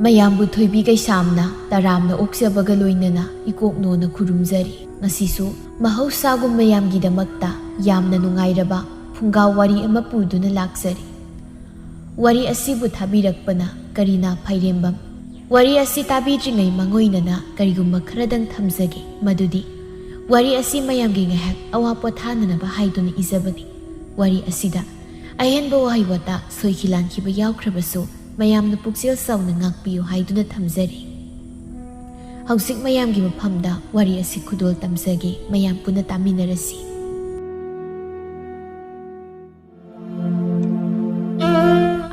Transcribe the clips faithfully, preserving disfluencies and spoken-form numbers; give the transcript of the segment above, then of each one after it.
ꯃꯌꯥꯝꯕꯨ ꯊꯣꯏꯕꯤ ꯀꯩꯁꯥꯝꯅ ꯇꯔꯥꯝꯅ ꯑꯣꯛꯆꯕꯒ ꯂꯣꯏꯅꯅ ꯏꯀꯣꯛꯅꯣꯅ ꯈꯨꯔꯨꯝꯖꯔꯤ꯫ ꯉꯁꯤꯁꯨ ꯃꯍꯧꯁꯥꯒꯨꯝ ꯃꯌꯥꯝꯒꯤꯗꯃꯛꯇ ꯌꯥꯝꯅ ꯅꯨꯡꯉꯥꯏꯔꯕ ꯐꯨꯡꯒꯥ ꯋꯥꯔꯤ ꯑꯃ ꯄꯨꯗꯨꯅ ꯂꯥꯛꯆꯔꯤ꯫ ꯋꯥꯔꯤ ꯑꯁꯤꯕꯨ ꯊꯥꯕꯤꯔꯛꯄꯅ ꯀꯔꯤꯅꯥ ꯐꯥꯏꯔꯦꯝꯕꯝ꯫ ꯋꯥꯔꯤ ꯑꯁꯤ ꯇꯥꯕꯤꯗ꯭ꯔꯤꯉꯩ ꯃꯥꯡꯑꯣꯏꯅꯅ ꯀꯔꯤꯒꯨꯝꯕ ꯈꯔꯗꯪ ꯊꯝꯖꯒꯦ, ꯃꯗꯨꯗꯤ ꯋꯥꯔꯤ ꯑꯁꯤ ꯃꯌꯥꯝꯒꯤ ꯉꯥꯏꯍꯥꯛ ꯑꯋꯥ ꯄꯣꯊꯥꯅꯅꯕ ꯍꯥꯏꯗꯨꯅ ꯏꯖꯕꯅꯤ꯫ ꯋꯥꯔꯤ ꯑꯁꯤꯗ ꯑꯍꯦꯟꯕ ꯋꯥꯍꯩ ꯋꯥꯇꯥ ꯁꯣꯏꯈꯤ ꯂꯥꯟꯈꯤꯕ ꯌꯥꯎꯈ꯭ꯔꯕꯁꯨ ꯃꯌꯥꯝꯅ ꯄꯨꯛꯆꯦꯜ ꯆꯥꯎꯅ ꯉꯥꯛꯄꯤꯌꯨ ꯍꯥꯏꯗꯨꯅ ꯊꯝꯖꯔꯤ꯫ ꯍꯧꯖꯤꯛ ꯃꯌꯥꯝꯒꯤ ꯃꯐꯝꯗ ꯋꯥꯔꯤ ꯑꯁꯤ ꯈꯨꯗꯣꯜ ꯇꯝꯖꯒꯦ, ꯃꯌꯥꯝ ꯄꯨꯟꯅ ꯇꯥꯃꯤꯟꯅꯔꯁꯤ꯫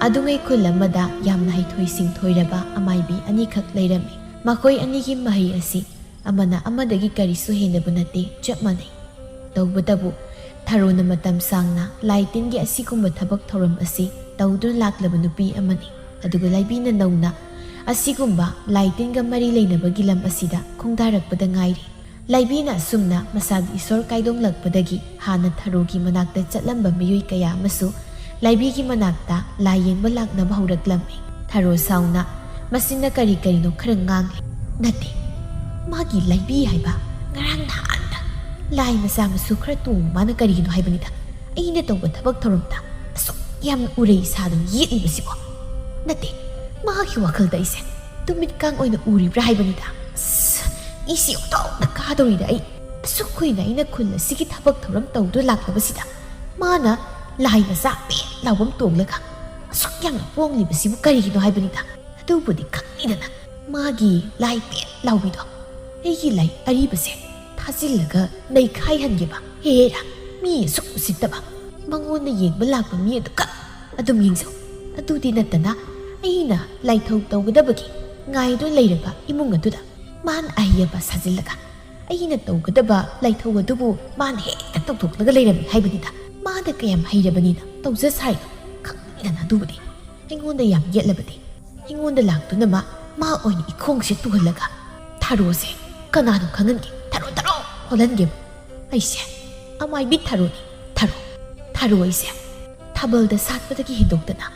ꯑꯗꯨꯉꯩ ꯈꯨꯜ ꯑꯃꯗ ꯌꯥꯝꯅ ꯍꯩꯊꯣꯏ ꯁꯤꯡꯊꯣꯏꯔꯕ ꯑꯃꯥꯏꯕꯤ ꯑꯅꯤꯈꯛ ꯂꯩꯔꯝꯃꯤ꯫ ꯃꯈꯣꯏ ꯑꯅꯤꯒꯤ ꯃꯍꯩ ꯑꯁꯤ ꯑꯃꯅ ꯑꯃꯗꯒꯤ ꯀꯔꯤꯁꯨ ꯍꯦꯟꯅꯕ ꯅꯠꯇꯦ, ꯆꯞ ꯃꯥꯟꯅꯩ꯫ ꯇꯧꯕꯇꯕꯨ ꯊꯔꯣꯅ ꯃꯇꯝ ꯁꯥꯡꯅ ꯂꯥꯏ ꯇꯤꯟꯒꯤ ꯑꯁꯤꯒꯨꯝꯕ ꯊꯕꯛ ꯊꯧꯔꯝ ꯑꯁꯤ ꯇꯧꯗꯨꯅ ꯂꯥꯛꯂꯕ ꯅꯨꯄꯤ ꯑꯃꯅꯤ꯫ ꯑꯗꯨꯒ ꯂꯥꯏꯕꯤꯅ ꯅꯧꯅ ꯑꯁꯤꯒꯨꯝꯕ ꯂꯥꯏ ꯇꯤꯟꯒ ꯃꯔꯤ ꯂꯩꯅꯕꯒꯤ ꯂꯝ ꯑꯁꯤꯗ ꯈꯣꯡꯗꯥꯔꯛꯄꯗ ꯉꯥꯏꯔꯤ꯫ ꯂꯥꯏꯕꯤꯅ ꯑꯁꯨꯝꯅ ꯃꯁꯥꯒꯤ ꯏꯁꯣꯔ ꯀꯥꯏꯗꯣꯡꯂꯛꯄꯗꯒꯤ ꯍꯥꯟꯅ ꯊꯔꯣꯒꯤ ꯃꯅꯥꯛꯇ ꯆꯠꯂꯝꯕ ꯃꯤꯑꯣꯏ ꯀꯌꯥ ꯑꯃꯁꯨ ꯂꯥꯏꯕꯤꯒꯤ ꯃꯅꯥꯛꯇ ꯂꯥꯏ ꯌꯦꯡꯕ ꯂꯥꯛꯅꯕ ꯍꯧꯔꯛꯂꯝꯃꯤ꯫ ꯊꯔꯣ ꯁꯥꯎꯅ ꯃꯁꯤꯅ ꯀꯔꯤ ꯀꯔꯤꯅꯣ ꯈꯔ ꯉꯥꯡꯂꯤ꯫ "ꯅꯠꯇꯦ, ꯃꯥꯒꯤ ꯂꯥꯏꯕꯤ ꯍꯥꯏꯕ ꯉꯔꯥꯡ ꯅꯍꯥꯟꯗ ꯂꯥꯏ ꯃꯆꯥ ꯃꯁꯨ ꯈꯔ ꯇꯣꯡꯕ ꯃꯥꯅ ꯀꯔꯤꯒꯤꯅꯣ ꯍꯥꯏꯕꯅꯤꯗ꯫ ꯑꯩꯅ ꯇꯧꯕ ꯊꯕꯛ ꯊꯧꯔꯝꯗ ꯑꯁꯨꯛ ꯌꯥꯝꯅ ꯎꯔꯩ ꯁꯥꯗꯨꯅ ꯌꯦꯠꯂꯤꯕꯁꯤꯕꯣ? ꯅꯠꯇꯦ, ꯃꯥꯒꯤ ꯋꯥꯈꯜꯗ ꯑꯩꯁꯦ ꯇꯨꯃꯤꯠ ꯀꯥꯡ ꯑꯣꯏꯅ ꯎꯔꯤꯕ꯭ꯔꯥ ꯍꯥꯏꯕꯅꯤꯗ꯫ ꯑꯁ, ꯏꯁꯤ ꯑꯣꯟꯊꯣꯛꯅ ꯀꯥꯗꯧꯔꯤꯗ ꯑꯩ꯫ ꯑꯁꯨꯛ ꯀꯨꯏꯅ ꯑꯩꯅ ꯈꯨꯜ ꯑꯁꯤꯒꯤ ꯊꯕꯛ ꯊꯧꯔꯝ ꯇꯧꯗꯨꯅ ꯂꯥꯛꯂꯕꯁꯤꯗ ꯃꯥꯅ ꯂꯥꯏ ꯃꯆꯥ ꯄꯦꯠ ꯂꯥꯎꯕ ꯑꯃ ꯇꯣꯡꯂꯒ ꯑꯁꯨꯛ ꯌꯥꯝꯅ ꯄꯣꯡꯂꯤꯕꯁꯤꯕꯨ ꯀꯔꯤꯒꯤꯅꯣ ꯍꯥꯏꯕꯅꯤꯗ꯫ ꯑꯗꯨꯕꯨꯗꯤ ꯈꯪꯉꯤꯗꯅ, ꯃꯥꯒꯤ ꯂꯥꯏ ꯄꯦꯠ ꯂꯥꯎꯕꯤꯗꯣ ꯑꯩꯒꯤ ꯂꯥꯏ ꯑꯔꯤꯕꯁꯦ ꯊꯥꯖꯤꯜꯂꯒ ꯅꯩꯈꯥꯏꯍꯟꯒꯦꯕ꯫ ꯍꯦꯔꯥ, ꯃꯤ ꯑꯁꯨꯛ ꯎꯁꯤꯠꯇꯕ, ꯃꯉꯣꯟꯗ ꯌꯦꯡꯕ ꯂꯥꯛꯄ ꯃꯤ ꯑꯗꯨꯈꯛ ꯑꯗꯨꯝ ꯌꯦꯡꯖꯧ꯫ ꯑꯗꯨꯗꯤ ꯅꯠꯇꯅ ꯑꯩꯅ ꯂꯥꯏꯊꯧ ꯇꯧꯒꯗꯕꯒꯤ ꯉꯥꯏꯗꯨꯅ ꯂꯩꯔꯕ ꯏꯃꯨꯡ ꯑꯗꯨꯗ ꯃꯥꯅ ꯑꯍꯩꯕ ꯁꯥꯖꯤꯜꯂꯒ ꯑꯩꯅ ꯇꯧꯒꯗꯕ ꯂꯥꯏꯊꯧ ꯑꯗꯨꯕꯨ ꯃꯥꯅ ꯍꯦꯛꯇ ꯇꯧꯊꯣꯛꯂꯒ ꯂꯩꯔꯝꯃꯤ ꯍꯥꯏꯕꯅꯤꯗ꯫ ꯃꯥꯅ ꯀꯌꯥꯝ ꯍꯩꯔꯕꯅꯤꯅ ꯇꯧꯖ ꯁꯥꯔꯤꯅꯣ ꯈꯪꯗꯅ꯫ ꯑꯗꯨꯕꯨꯗꯤ ꯑꯩꯉꯣꯟꯗ ꯌꯥꯝ ꯌꯦꯠꯂꯕꯗꯤ ꯑꯩꯉꯣꯟꯗ ꯂꯥꯛꯇꯨꯅ ꯃꯥ, ꯃꯥ ꯑꯣꯏꯅ ꯏꯈꯣꯡꯁꯦ ꯇꯨꯍꯜꯂꯒ ꯊꯔꯣꯁꯦ ꯀꯅꯥꯅꯣ ꯈꯪꯍꯟꯒꯦ꯫ "ꯊꯔꯣ, ꯊꯔꯣ!" ꯍꯣꯜꯍꯟꯒꯦꯕ꯫ ꯑꯩꯁꯦ ꯑꯃꯥꯏꯕꯤ ꯊꯔꯣꯅꯤ, ꯊꯔꯣ꯫ ꯊꯔꯣ ꯑꯩꯁꯦ ꯊꯥꯕꯜꯗ ꯁꯥꯠꯄꯗꯒꯤ ꯍꯦꯟꯗꯣꯛꯇꯅ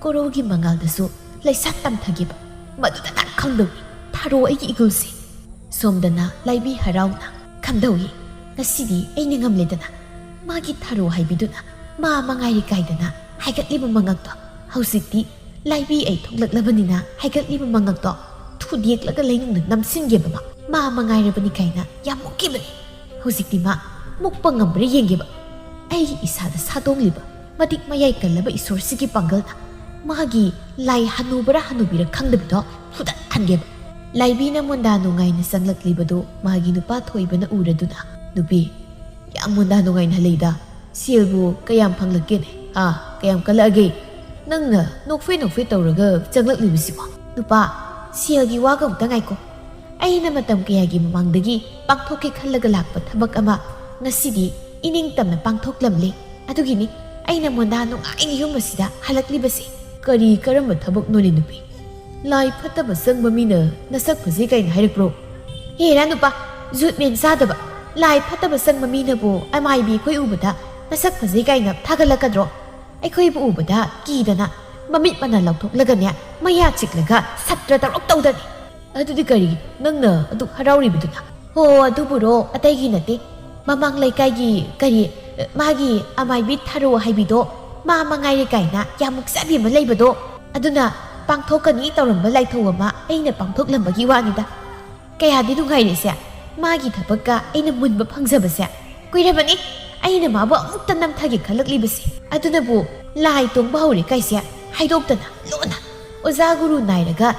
ꯀꯣꯔꯧꯒꯤ ꯃꯉꯥꯜꯗꯁꯨ ꯂꯩꯁꯥꯠ ꯇꯝꯊꯒꯦꯕ꯫ ꯃꯗꯨꯗ ꯅꯪ ꯈꯪꯗꯧꯏ꯫ ꯊꯥꯔꯣ ꯑꯩꯒꯤ ꯏꯒꯨꯜꯁꯦ꯫ ꯁꯣꯝꯗꯅ ꯂꯥꯏꯕꯤ ꯍꯔꯥꯎꯅ ꯈꯝꯗꯧꯏ꯫ ꯉꯁꯤꯗꯤ ꯑꯩꯅ ꯉꯝꯂꯦꯗꯅ꯫ ꯃꯥꯒꯤ ꯊꯥꯔꯣ ꯍꯥꯏꯕꯤꯗꯨꯅ ꯃꯥ ꯃꯉꯥꯏꯔꯦ ꯀꯥꯏꯗꯅ ꯍꯥꯏꯒꯠꯂꯤꯕ ꯃꯉꯛꯇꯣ꯫ ꯍꯧꯖꯤꯛꯇꯤ ꯂꯥꯏꯕꯤ ꯑꯩ ꯊꯣꯛꯂꯛꯂꯕꯅꯤꯅ ꯍꯥꯏꯒꯠꯂꯤꯕ ꯃꯉꯛꯇꯣ ꯊꯨꯗꯦꯛꯂꯒ ꯂꯩꯅꯨꯡꯗ ꯅꯝꯁꯤꯟꯒꯦꯕ ꯃꯥ꯫ ꯃꯥ ꯃꯉꯥꯏꯔꯕꯅꯤ ꯀꯥꯏꯅ ꯌꯥꯝ ꯃꯨꯛꯈꯤꯕꯅꯤ꯫ ꯍꯧꯖꯤꯛꯇꯤ ꯃꯥ ꯃꯨꯛꯄ ꯉꯝꯕ꯭ꯔꯥ ꯌꯦꯡꯒꯦꯕ꯫ ꯑꯩꯒꯤ ꯏꯁꯥꯗ ꯁꯥꯗꯣꯡꯂꯤꯕ ꯃꯇꯤꯛ ꯃꯌꯥꯏ ꯀꯜꯂꯕ ꯏꯁꯣꯔꯁꯤꯒꯤ ꯄꯥꯡꯒꯜꯅ ꯃꯥꯒꯤ ꯂꯥꯏ ꯍꯅꯨꯕꯔꯥ ꯍꯅꯨꯕꯤꯔꯥ ꯈꯪꯗꯕꯤꯗꯣ ꯐꯨꯗꯠꯍꯟꯒꯦꯕ꯫ ꯂꯥꯏꯕꯤꯅ ꯃꯣꯟꯗꯥ ꯅꯨꯡꯉꯥꯏꯅ ꯆꯪꯂꯛꯂꯤꯕꯗꯨ ꯃꯥꯒꯤ ꯅꯨꯄꯥ ꯊꯣꯏꯕꯅ ꯎꯔꯗꯨꯅ, "ꯅꯨꯄꯤ, ꯌꯥꯝ ꯃꯣꯟꯗꯥ ꯅꯨꯡꯉꯥꯏꯅ ꯍꯜꯂꯛꯏꯗ꯫ ꯁꯦꯜꯕꯨ ꯀꯌꯥꯝ ꯐꯪꯂꯛꯀꯦꯅꯦ? ꯍꯥ? ꯀꯌꯥꯝ ꯀꯜꯂꯛꯑꯒꯦ? ꯅꯪꯅ ꯅꯣꯛꯐꯦ ꯅꯣꯛꯐꯦ ꯇꯧꯔꯒ ꯆꯪꯂꯛꯂꯤꯕꯁꯤꯕꯣ?" "ꯅꯨꯄꯥ, ꯁꯦꯜꯒꯤ ꯋꯥꯒ ꯑꯃꯨꯛꯇ ꯉꯥꯏꯀꯣ꯫ ꯑꯩꯅ ꯃꯇꯝ ꯀꯌꯥꯒꯤ ꯃꯃꯥꯡꯗꯒꯤ ꯄꯥꯡꯊꯣꯛꯀꯦ ꯈꯜꯂꯒ ꯂꯥꯛꯄ ꯊꯕꯛ ꯑꯃ ꯉꯁꯤꯗꯤ ꯏꯅꯤꯡ ꯇꯝꯅ ꯄꯥꯡꯊꯣꯛꯂꯝꯂꯦ꯫ ꯑꯗꯨꯒꯤꯅꯤ ꯑꯩꯅ ꯃꯣꯟꯗꯥ ꯅꯨꯡꯉꯥꯏꯅ ꯌꯨꯝ ꯑꯁꯤꯗ ꯍꯜꯂꯛꯂꯤꯕꯁꯦ꯫" "ꯀꯔꯤ ꯀꯔꯝꯕ ꯊꯕꯛꯅꯣꯅꯦ ꯅꯨꯄꯤ? ꯂꯥꯏ ꯐꯠꯇꯕ ꯆꯪꯕ ꯃꯤꯅ ꯅꯁꯛ ꯐꯖꯩ ꯀꯥꯏꯅ ꯍꯥꯏꯔꯛꯄ꯭ꯔꯣ?" "ꯍꯦꯔꯥ ꯅꯨꯄꯥ, ꯖꯨꯠ ꯃꯦꯟ ꯆꯥꯗꯕ꯫ ꯂꯥꯏ ꯐꯠꯇꯕ ꯆꯪꯕ ꯃꯤꯅꯕꯨ ꯑꯃꯥꯏꯕꯤ ꯑꯩꯈꯣꯏ ꯎꯕꯗ ꯃꯁꯛ ꯐꯖꯩ ꯀꯥꯏꯅ ꯊꯥꯒꯠꯂꯛꯀꯗ꯭ꯔꯣ? ꯑꯩꯈꯣꯏꯕꯨ ꯎꯕꯗ ꯀꯤꯗꯅ ꯃꯃꯤꯠ ꯃꯅꯥ ꯂꯥꯎꯊꯣꯛꯂꯒꯅꯦ ꯃꯌꯥ ꯆꯤꯛꯂꯒ ꯁꯠꯇ꯭ꯔ ꯇꯧꯔꯛ ꯇꯧꯗꯅꯤ꯫ ꯑꯗꯨꯗꯤ ꯀꯔꯤ ꯅꯪꯅ ꯑꯗꯨꯛ ꯍꯔꯥꯎꯔꯤꯕꯗꯨꯅ?" "ꯍꯣ, ꯑꯗꯨꯕꯨꯔꯣ, ꯑꯇꯩꯒꯤ ꯅꯠꯇꯦ꯫ ꯃꯃꯥꯡ ꯂꯩꯀꯥꯏꯒꯤ ꯀꯔꯤ, ꯃꯥꯒꯤ ꯑꯃꯥꯏꯕꯤ ꯊꯔꯣ ꯍꯥꯏꯕꯤꯗꯣ ꯃꯥ ꯃꯉꯥꯏꯔꯦ ꯀꯥꯏꯅ ꯌꯥꯝ ꯃꯨꯛꯆꯕꯤ ꯑꯃ ꯂꯩꯕꯗꯣ, ꯑꯗꯨꯅ ꯄꯥꯡꯊꯣꯛꯀꯅꯤ ꯇꯧꯔꯝꯕ ꯂꯥꯏꯊꯧ ꯑꯃ ꯑꯩꯅ ꯄꯥꯡꯊꯣꯛꯂꯝꯕꯒꯤ ꯋꯥꯅꯤꯗ꯫ ꯀꯌꯥꯗꯤ ꯅꯨꯡꯉꯥꯏꯔꯦꯁꯦ, ꯃꯥꯒꯤ ꯊꯕꯛꯀ ꯑꯩꯅ ꯃꯨꯟꯕ ꯐꯪꯖꯕꯁꯦ꯫ ꯀꯨꯏꯔꯕꯅꯤ ꯑꯩꯅ ꯃꯥꯕꯨ ꯑꯃꯨꯛꯇ ꯅꯝꯊꯒꯦ ꯈꯜꯂꯛꯂꯤꯕꯁꯦ꯫ ꯑꯗꯨꯅꯕꯨ ꯂꯥꯏ ꯇꯣꯡꯕ ꯍꯧꯔꯦ ꯀꯥꯏꯁꯦ ꯍꯥꯏꯗꯣꯛꯇꯅ ꯂꯣꯟꯅ ꯑꯣꯖꯥ ꯒꯨꯔꯨ ꯅꯥꯏꯔꯒ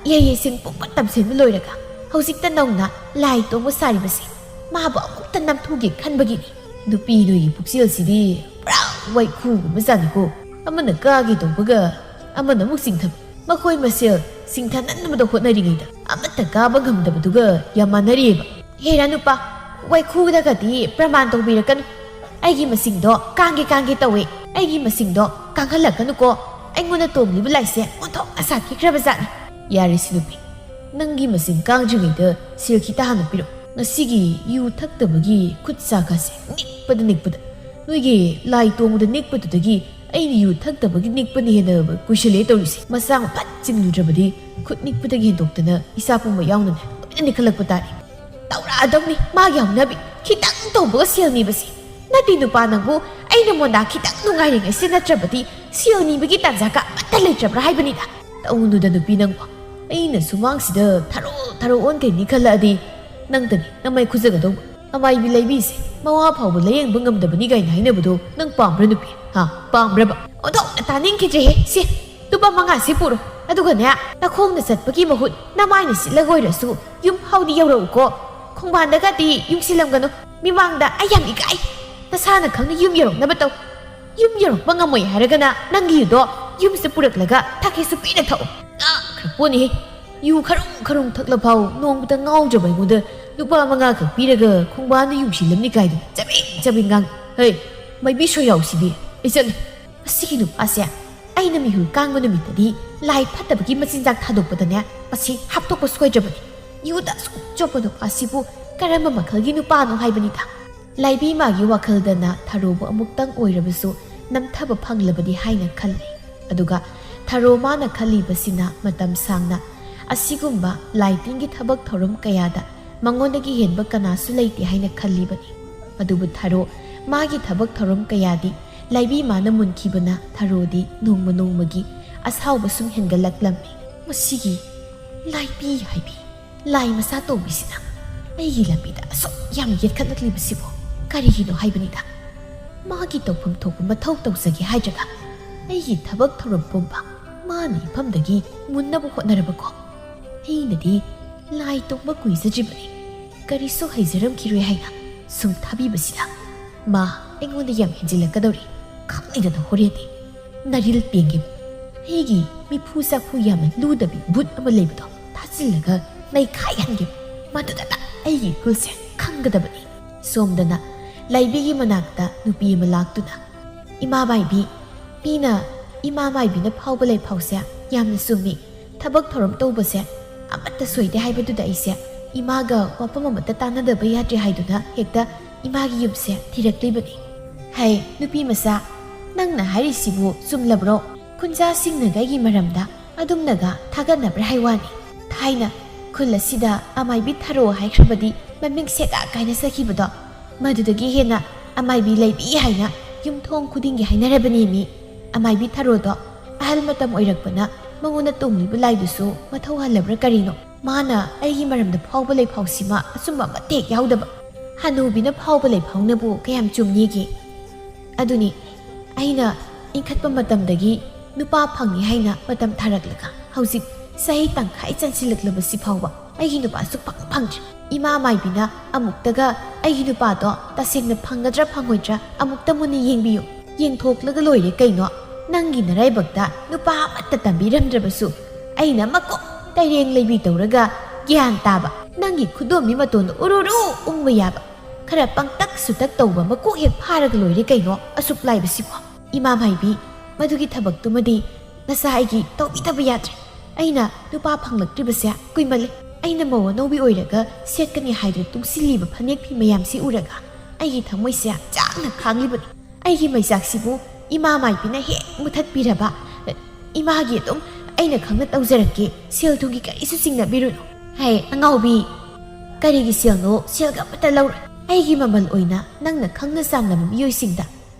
ꯏꯍꯩ ꯏꯁꯤꯡ ꯄꯨꯝꯕ ꯇꯝꯁꯤꯟꯕ ꯂꯣꯏꯔꯒ ꯍꯧꯖꯤꯛꯇ ꯅꯧꯅ ꯂꯥꯏ ꯇꯣꯡꯕ ꯁꯥꯔꯤꯕꯁꯦ ꯃꯥꯕꯨ ꯑꯃꯨꯛꯇ ꯅꯝꯊꯨꯒꯦ ꯈꯟꯕꯒꯤꯅꯤ꯫ ꯅꯨꯄꯤ ꯅꯣꯏꯒꯤ ꯄꯨꯛꯆꯦꯜꯁꯤꯗꯤ ꯄꯨꯔꯥ ꯋꯥꯏꯈꯨꯒꯨꯝꯕ ꯖꯥꯠꯅꯤꯀꯣ꯫ ꯑꯃꯅ ꯀꯥꯒꯦ ꯇꯧꯕꯒ ꯑꯃꯅ ꯑꯃꯨꯛ ꯆꯤꯡꯊꯕ꯫ ꯃꯈꯣꯏ ꯃꯁꯦꯜ ꯆꯤꯡꯊꯅꯅꯕꯗ ꯍꯣꯠꯅꯔꯤꯉꯩꯗ ꯑꯃꯠꯇ ꯀꯥꯕ ꯉꯝꯗꯕꯗꯨꯒ ꯌꯥꯝ ꯃꯥꯟꯅꯔꯤꯑꯕ꯫ ꯍꯦꯔꯥ ꯅꯨꯄꯥ, ꯋꯥꯏꯈꯨꯗꯒꯗꯤ ꯄ꯭ꯔꯃꯥꯟ ꯇꯧꯕꯤꯔꯛꯀꯅꯨ꯫ ꯑꯩꯒꯤ ꯃꯁꯤꯡꯗꯣ ꯀꯥꯡꯒꯦ ꯀꯥꯡꯒꯦ ꯇꯧꯋꯦ꯫ ꯑꯩꯒꯤ ꯃꯁꯤꯡꯗꯣ ꯀꯥꯡꯍꯜꯂꯛꯀꯅꯨꯀꯣ꯫ ꯑꯩꯉꯣꯟꯗ ꯇꯣꯡꯂꯤꯕ ꯂꯥꯏꯁꯦ ꯑꯣꯟꯊꯣꯛꯅ ꯁꯥꯊꯤꯈ꯭ꯔꯕ ꯖꯥꯠꯅꯤ꯫ ꯌꯥꯔꯦ ꯁꯤ ꯅꯨꯄꯤ, ꯅꯪꯒꯤ ꯃꯁꯤꯡ ꯀꯥꯡꯗ꯭ꯔꯤꯉꯩꯗ ꯁꯦꯜ ꯈꯤꯇ ꯍꯥꯟꯅ ꯄꯤꯔꯛꯎ꯫ ꯉꯁꯤꯒꯤ ꯌꯨ ꯊꯛꯇꯕꯒꯤ ꯈꯨꯠ ꯁꯥ ꯈꯥꯁꯦ ꯅꯤꯛꯄꯗ ꯅꯤꯛꯄꯗ, ꯅꯣꯏꯒꯤ ꯂꯥꯏ ꯇꯣꯡꯕꯗ ꯅꯤꯛꯄꯗꯨꯗꯒꯤ ꯑꯩꯅ ꯌꯨ ꯊꯛꯇꯕꯒꯤ ꯅꯤꯛꯄꯅ ꯍꯦꯟꯅ ꯀꯨꯏꯁꯜꯂꯦ ꯇꯧꯔꯤꯁꯦ꯫ ꯃꯁꯥ ꯃꯐꯠ ꯆꯤꯡꯂꯨꯗ꯭ꯔꯕꯗꯤ ꯈꯨꯠ ꯅꯤꯛꯄꯗꯒꯤ ꯍꯦꯟꯗꯣꯛꯇꯅ ꯏꯁꯥ ꯄꯨꯝꯕ ꯌꯥꯎꯅꯅꯦ ꯂꯣꯏꯅ ꯅꯤꯛꯈꯠꯂꯛꯄ ꯇꯥꯔꯦ꯫ ꯇꯧꯔꯛꯑꯗꯕꯅꯤ ꯃꯥꯒꯤ ꯍꯧꯅꯕꯤ꯫ ꯈꯤꯇꯪ ꯇꯧꯕꯒ ꯁꯦꯜ ꯅꯤꯕꯁꯤ꯫ ꯅꯠꯇꯦ ꯅꯨꯄꯥ ꯅꯪꯕꯨ ꯑꯩꯅ ꯃꯣꯟꯗꯥ ꯈꯤꯇꯪ ꯅꯨꯡꯉꯥꯏꯔꯤꯉꯩꯁꯤ ꯅꯠꯇ꯭ꯔꯕꯗꯤ ꯁꯦꯜ ꯅꯤꯕꯒꯤ ꯇꯥꯟꯖꯥꯒ ꯑꯃꯠꯇ ꯂꯩꯇ꯭ꯔꯕ꯭ꯔꯥ ꯍꯥꯏꯕꯅꯤꯗ꯫ ꯇꯧꯅꯨꯗ ꯅꯨꯄꯤ ꯅꯪꯕꯨ꯫ ꯑꯩꯅ ꯁꯨꯃꯥꯡꯁꯤꯗ ꯊꯔꯣ ꯊꯔꯣ ꯑꯣꯟꯈꯩꯅꯤ ꯈꯜꯂꯛꯑꯗꯤ ꯅꯪꯇꯅꯤ ꯅꯃꯥꯏ ꯈꯨꯖꯒꯗꯧꯕ꯫ ꯑꯃꯥꯏꯕꯤ ꯂꯩꯕꯤꯁꯦ ꯃꯋꯥ ꯐꯥꯎꯕ ꯂꯥꯌꯦꯡꯕ ꯉꯝꯗꯕꯅꯤ ꯀꯥꯏꯅ ꯍꯥꯏꯅꯕꯗꯣ ꯅꯪ ꯄꯥꯝꯕ꯭ꯔꯥ ꯅꯨꯄꯤ? ꯍꯥ? ꯄꯥꯝꯕ꯭ꯔꯕ? ꯑꯣꯟꯊꯣꯛꯅ ꯇꯥꯅꯤꯡꯈꯤꯗ꯭ꯔꯦꯍꯦ꯫ ꯁꯦ, ꯂꯨꯄꯥ ꯃꯉꯥꯁꯤ ꯄꯨꯔꯣ꯫ ꯑꯗꯨꯒꯅꯦ, ꯅꯈꯣꯡꯅ ꯆꯠꯄꯒꯤ ꯃꯍꯨꯠ ꯅꯃꯥꯏꯅ ꯁꯤꯠꯂꯒ ꯑꯣꯏꯔꯁꯨ ꯌꯨꯝ ꯐꯥꯎꯗꯤ ꯌꯧꯔꯛꯎꯀꯣ꯫ ꯈꯣꯡꯕꯥꯟꯗꯒꯗꯤ ꯌꯨꯡꯁꯤꯜꯂꯝꯒꯅꯨ꯫ ꯃꯤꯃꯥꯡꯗ ꯑꯩ ꯌꯥꯝ ꯏꯀꯥꯏ꯫ ꯅꯁꯥꯅ ꯈꯪꯅ ꯌꯨꯝ ꯌꯧꯔꯛꯅꯕ ꯇꯧ꯫ ꯌꯨꯝ ꯌꯧꯔꯛꯄ ꯉꯝꯃꯣꯏ ꯍꯥꯏꯔꯒꯅ ꯅꯪꯒꯤ ꯌꯨꯗꯣ ꯌꯨꯝꯁꯤꯗ ꯄꯨꯔꯛꯂꯒ ꯊꯛꯀꯦꯁꯨ ꯄꯤꯅ ꯊꯛꯎ꯫ ꯉꯥꯈ꯭ꯔ ꯄꯣꯠꯅꯤꯍꯦ꯫ ꯌꯨ ꯈꯔꯨꯡ ꯈꯔꯨꯡ ꯊꯛꯂꯐꯥꯎ ꯅꯣꯡꯃꯇ ꯉꯥꯎꯗ꯭ꯔꯕ ꯑꯩꯉꯣꯟꯗ ꯂꯨꯄꯥ ꯃꯉꯥ ꯈꯛ ꯄꯤꯔꯒ ꯈꯣꯡꯕꯥꯟꯗ ꯌꯨꯡꯁꯤꯜꯂꯝꯅꯤ ꯀꯥꯏꯗꯣ ꯆꯕꯦꯡ ꯆꯕꯦꯡ ꯉꯥꯡ꯫ ꯍꯩ, ꯃꯥꯏꯕꯤ ꯁꯣꯏꯔꯥꯎꯁꯤꯗꯤ꯫ ꯑꯩ ꯆꯠꯂꯦ꯫ ꯃꯁꯤꯒꯤ ꯅꯨꯄꯥꯁꯦ ꯑꯩꯅ ꯃꯤꯍꯨꯜ ꯀꯥꯡꯕ ꯅꯨꯃꯤꯠꯇꯗꯤ ꯂꯥꯏ ꯐꯠꯇꯕꯒꯤ ꯃꯆꯤꯟꯖꯥꯛ ꯊꯥꯗꯣꯛꯄꯗꯅꯦ ꯃꯁꯤ ꯍꯥꯞꯇꯣꯛꯄ ꯁꯣꯏꯗ꯭ꯔꯕꯅꯤ꯫ ꯌꯨꯗ ꯑꯁꯨꯛ ꯆꯣꯞꯄ ꯅꯨꯄꯥꯁꯤꯕꯨ ꯀꯔꯝꯕ ꯃꯈꯜꯒꯤ ꯅꯨꯄꯥꯅꯣ ꯍꯥꯏꯕꯅꯤꯗ꯫ ꯂꯥꯏꯕꯤ ꯃꯥꯒꯤ ꯋꯥꯈꯜꯗꯅ ꯊꯔꯣꯕꯨ ꯑꯃꯨꯛꯇꯪ ꯑꯣꯏꯔꯕꯁꯨ ꯅꯝꯊꯕ ꯐꯪꯂꯕꯗꯤ ꯍꯥꯏꯅ ꯈꯜꯂꯤ꯫ ꯑꯗꯨꯒ ꯊꯔꯣ ꯃꯥꯅ ꯈꯜꯂꯤꯕꯁꯤꯅ ꯃꯇꯝ ꯁꯥꯡꯅ ꯑꯁꯤꯒꯨꯝꯕ ꯂꯥꯏ ꯇꯤꯟꯒꯤ ꯊꯕꯛ ꯊꯧꯔꯝ ꯀꯌꯥꯗ ꯃꯉꯣꯟꯗꯒꯤ ꯍꯦꯟꯕ ꯀꯅꯥꯁꯨ ꯂꯩꯇꯦ ꯍꯥꯏꯅ ꯈꯜꯂꯤꯕꯅꯤ꯫ ꯑꯗꯨꯕꯨ ꯊꯔꯣ ꯃꯥꯒꯤ ꯊꯕꯛ ꯊꯧꯔꯝ ꯀꯌꯥꯗꯤ ꯂꯥꯏꯕꯤ ꯃꯥꯅ ꯃꯨꯟꯈꯤꯕꯅ ꯊꯔꯣꯗꯤ ꯅꯣꯡꯃ ꯅꯣꯡꯃꯒꯤ ꯑꯁꯥꯎꯕ ꯁꯨꯝ ꯍꯦꯟꯒꯠꯂꯛꯂꯝꯃꯤ꯫ ꯃꯁꯤꯒꯤ ꯂꯥꯏꯕꯤ ꯍꯥꯏꯕꯤ ꯂꯥꯏ ꯃꯆꯥ ꯇꯣꯝꯕꯤꯁꯤꯅ ꯑꯩꯒꯤ ꯂꯝꯕꯤꯗ ꯑꯁꯨꯛ ꯌꯥꯝ ꯌꯦꯠꯈꯠꯂꯛꯂꯤꯕꯁꯤꯕꯨ ꯀꯔꯤꯒꯤꯅꯣ ꯍꯥꯏꯕꯅꯤꯗ꯫ ꯃꯥꯒꯤ ꯇꯧꯐꯝ ꯊꯣꯛꯄ ꯃꯊꯧ ꯇꯧꯖꯒꯦ ꯍꯥꯏꯗ꯭ꯔꯒ ꯑꯩꯒꯤ ꯊꯕꯛ ꯊꯧꯔꯝ ꯄꯨꯝꯕ ꯃꯥꯅ ꯏꯐꯝꯗꯒꯤ ꯃꯨꯟꯅꯕ ꯍꯣꯠꯅꯔꯕꯀꯣ꯫ ꯑꯩꯅꯗꯤ ꯂꯥꯏ ꯇꯣꯡꯕ ꯀꯨꯏꯖꯗ꯭ꯔꯤꯕꯅꯤ, ꯀꯔꯤꯁꯨ ꯍꯩꯖꯔꯝꯈꯤꯔꯣꯏ ꯍꯥꯏꯅ ꯁꯨꯝ ꯊꯥꯕꯤꯕꯁꯤꯗ ꯃꯥ ꯑꯩꯉꯣꯟꯗ ꯌꯥꯝ ꯍꯦꯟꯖꯤꯜꯂꯛꯀꯗꯧꯔꯤ꯫ ꯈꯪꯂꯤꯗꯅ ꯍꯣꯔꯦꯟꯗꯤ ꯅꯔꯤꯜ ꯄꯦꯡꯒꯤꯕ ꯑꯩꯒꯤ ꯃꯤꯐꯨ ꯆꯥꯐꯨ ꯌꯥꯝꯅ ꯂꯨꯗꯕꯤ ꯕꯨꯠ ꯑꯃ ꯂꯩꯕꯗꯣ ꯊꯥꯖꯤꯜꯂꯒ ꯅꯩꯈꯥꯏꯍꯟꯒꯤꯕ꯫ ꯃꯗꯨꯗꯇ ꯑꯩꯒꯤ ꯏꯒꯨꯜꯁꯦ ꯈꯪꯒꯗꯕꯅꯤ꯫ ꯁꯣꯝꯗꯅ ꯂꯥꯏꯕꯤꯒꯤ ꯃꯅꯥꯛꯇ ꯅꯨꯄꯤ ꯑꯃ ꯂꯥꯛꯇꯨꯅ, "ꯏꯃꯥ ꯃꯥꯏꯕꯤ, ꯃꯤꯅ ꯏꯃꯥ ꯃꯥꯏꯕꯤꯅ ꯐꯥꯎꯕ ꯂꯩꯐꯥꯎꯁꯦ ꯌꯥꯝꯅ ꯆꯨꯝꯃꯤ꯫ ꯊꯕꯛ ꯊꯧꯔꯝ ꯇꯧꯕꯁꯦ ꯑꯃꯠꯇ ꯁꯣꯏꯗꯦ ꯍꯥꯏꯕꯗꯨꯗ ꯑꯩꯁꯦ ꯏꯃꯥꯒ ꯋꯥꯐꯝ ꯑꯃꯠꯇ ꯇꯥꯟꯅꯗꯕ ꯌꯥꯗ꯭ꯔꯦ ꯍꯥꯏꯗꯨꯅ ꯍꯦꯛꯇ ꯏꯃꯥꯒꯤ ꯌꯨꯝꯁꯦ ꯊꯤꯔꯛꯂꯤꯕꯅꯤ꯫" "ꯍꯩ, ꯅꯨꯄꯤ ꯃꯆꯥ, ꯅꯪꯅ ꯍꯥꯏꯔꯤꯁꯤꯕꯨ ꯆꯨꯝꯂꯕ꯭ꯔꯣ? ꯈꯨꯟꯖꯥꯁꯤꯡꯅꯒ ꯑꯩꯒꯤ ꯃꯔꯝꯗ ꯑꯗꯨꯝꯅꯒ ꯊꯥꯒꯠꯅꯕ꯭ꯔꯥ ꯍꯥꯏ ꯋꯥꯅꯤ꯫ ꯊꯥꯏꯅ ꯈꯨꯜ ꯑꯁꯤꯗ ꯑꯃꯥꯏꯕꯤ ꯊꯔꯣ ꯍꯥꯏꯈ꯭ꯔꯕꯗꯤ ꯃꯃꯤꯡ ꯁꯦꯒꯥ ꯀꯥꯏꯅ ꯆꯠꯈꯤꯕꯗꯣ, ꯃꯗꯨꯗꯒꯤ ꯍꯦꯟꯅ ꯑꯃꯥꯏꯕꯤ ꯂꯩꯕꯤ ꯍꯥꯏꯅ ꯌꯨꯝꯊꯣꯡ ꯈꯨꯗꯤꯡꯒꯤ ꯍꯥꯏꯅꯔꯕꯅꯦꯃꯤ꯫ ꯑꯃꯥꯏꯕꯤ ꯊꯔꯣꯗꯣ ꯑꯍꯜ ꯃꯇꯝ ꯑꯣꯏꯔꯛꯄꯅ ꯃꯉꯣꯟꯗ ꯇꯣꯡꯂꯤꯕ ꯂꯥꯏꯗꯨꯁꯨ ꯃꯊꯧꯍꯜꯂꯕ꯭ꯔꯥ ꯀꯔꯤꯅꯣ? ꯃꯥꯅ ꯑꯩꯒꯤ ꯃꯔꯝꯗ ꯐꯥꯎꯕ ꯂꯩꯐꯥꯎꯁꯤꯃ ꯑꯆꯨꯝꯕ ꯑꯃꯠꯇ ꯍꯦꯛ ꯌꯥꯎꯗꯕ꯫ ꯍꯅꯨꯕꯤꯅ ꯐꯥꯎꯕ ꯂꯩꯐꯥꯎꯅꯕꯨ ꯀꯌꯥꯝ ꯆꯨꯝꯅꯤꯒꯦ? ꯑꯗꯨꯅꯤ, ꯑꯩꯅ ꯏꯟꯈꯠꯄ ꯃꯇꯝꯗꯒꯤ ꯅꯨꯄꯥ ꯐꯪꯉꯤ ꯍꯥꯏꯅ ꯃꯇꯝ ꯊꯥꯔꯛꯂꯒ ꯍꯧꯖꯤꯛ ꯆꯍꯤ ꯇꯪꯈꯥꯏ ꯆꯟꯁꯤꯜꯂꯛꯂꯕꯁꯤ ꯐꯥꯎꯕ ꯑꯩꯒꯤ ꯅꯨꯄꯥ ꯁꯨꯛꯐꯪ ꯐꯪꯗ꯭ꯔꯤ꯫ ꯏꯃꯥ ꯃꯥꯏꯕꯤꯅ ꯑꯃꯨꯛꯇꯒ ꯑꯩꯒꯤ ꯅꯨꯄꯥꯗꯣ ꯇꯁꯦꯡꯅ ꯐꯪꯒꯗ꯭ꯔꯥ ꯐꯪꯉꯣꯏꯗ꯭ꯔꯥ ꯑꯃꯨꯛꯇ ꯃꯨꯟꯅ ꯌꯦꯡꯕꯤꯌꯨ꯫ ꯌꯦꯡꯊꯣꯛꯂꯒ ꯂꯣꯏꯔꯦ ꯀꯩꯅꯣ꯫ ꯅꯪꯒꯤ ꯅꯔꯥꯏꯕꯛꯇ ꯅꯨꯄꯥ ꯑꯃꯠꯇ ꯇꯝꯕꯤꯔꯝꯗ꯭ꯔꯕꯁꯨ ꯑꯩꯅ ꯃꯀꯣꯛ ꯇꯩꯔꯦꯡ ꯂꯩꯕꯤ ꯇꯧꯔꯒ ꯒ꯭ꯌꯥꯟ ꯇꯥꯕ ꯅꯪꯒꯤ ꯈꯨꯗꯣꯝꯕꯤ ꯃꯇꯣꯟꯗ ꯎꯔꯨꯔꯨ ꯎꯪꯕ ꯌꯥꯕ, ꯈꯔ ꯄꯪꯇꯛ ꯁꯨꯇꯛ ꯇꯧꯕ ꯃꯀꯣꯛ ꯍꯦꯛ ꯐꯥꯔꯒ ꯂꯣꯏꯔꯦ ꯀꯩꯅꯣ꯫ ꯑꯁꯨꯛ ꯂꯥꯏꯕꯁꯤꯕꯣ꯫ ꯏꯃꯥ ꯃꯥꯏꯕꯤ, ꯃꯗꯨꯒꯤ ꯊꯕꯛꯇꯨꯃꯗꯤ ꯅꯆꯥ ꯑꯩꯒꯤ ꯇꯧꯕꯤꯗꯕ ꯌꯥꯗ꯭ꯔꯦ꯫ ꯑꯩꯅ ꯅꯨꯄꯥ ꯐꯪꯂꯛꯇ꯭ꯔꯤꯕꯁꯦ ꯀꯨꯏꯃꯜꯂꯦ꯫ ꯑꯩꯅ ꯃꯧ ꯑꯅꯧꯕꯤ ꯑꯣꯏꯔꯒ ꯁꯦꯠꯀꯅꯤ ꯍꯥꯏꯗꯨꯅ ꯇꯨꯡꯁꯤꯜꯂꯤꯕ ꯐꯅꯦꯛ ꯐꯤ ꯃꯌꯥꯝꯁꯤ ꯎꯔꯒ ꯑꯩꯒꯤ ꯊꯃꯣꯏꯁꯦ ꯆꯥꯛꯅ ꯈꯥꯡꯂꯤꯕꯅꯤ꯫ ꯑꯩꯒꯤ ꯃꯩꯆꯥꯛꯁꯤꯕꯨ ꯏꯃꯥ ꯃꯥꯏꯕꯤꯅ ꯍꯦꯛ ꯃꯨꯊꯠꯄꯤꯔꯕ꯫ ꯏꯃꯥꯒꯤ ꯑꯗꯨꯝ ꯑꯩꯅ ꯈꯪꯅ ꯇꯧꯖꯔꯛꯀꯦ, ꯁꯦꯜ ꯊꯨꯝꯒꯤ ꯀꯔꯤꯁꯨ ꯆꯤꯡꯅꯕꯤꯔꯨꯅꯨ꯫ ꯍꯦ ꯑꯉꯥꯎꯕꯤ, ꯀꯔꯤꯒꯤ ꯁꯦꯜꯅꯣ? ꯁꯦꯜꯒ ꯑꯃꯠꯇ ꯂꯧꯔꯣꯏ꯫ ꯑꯩꯒꯤ ꯃꯃꯜ ꯑꯣꯏꯅ ꯅꯪꯅ ꯈꯪꯅ ꯆꯥꯟꯅꯕ ꯃꯤꯑꯣꯏꯁꯤꯡꯗ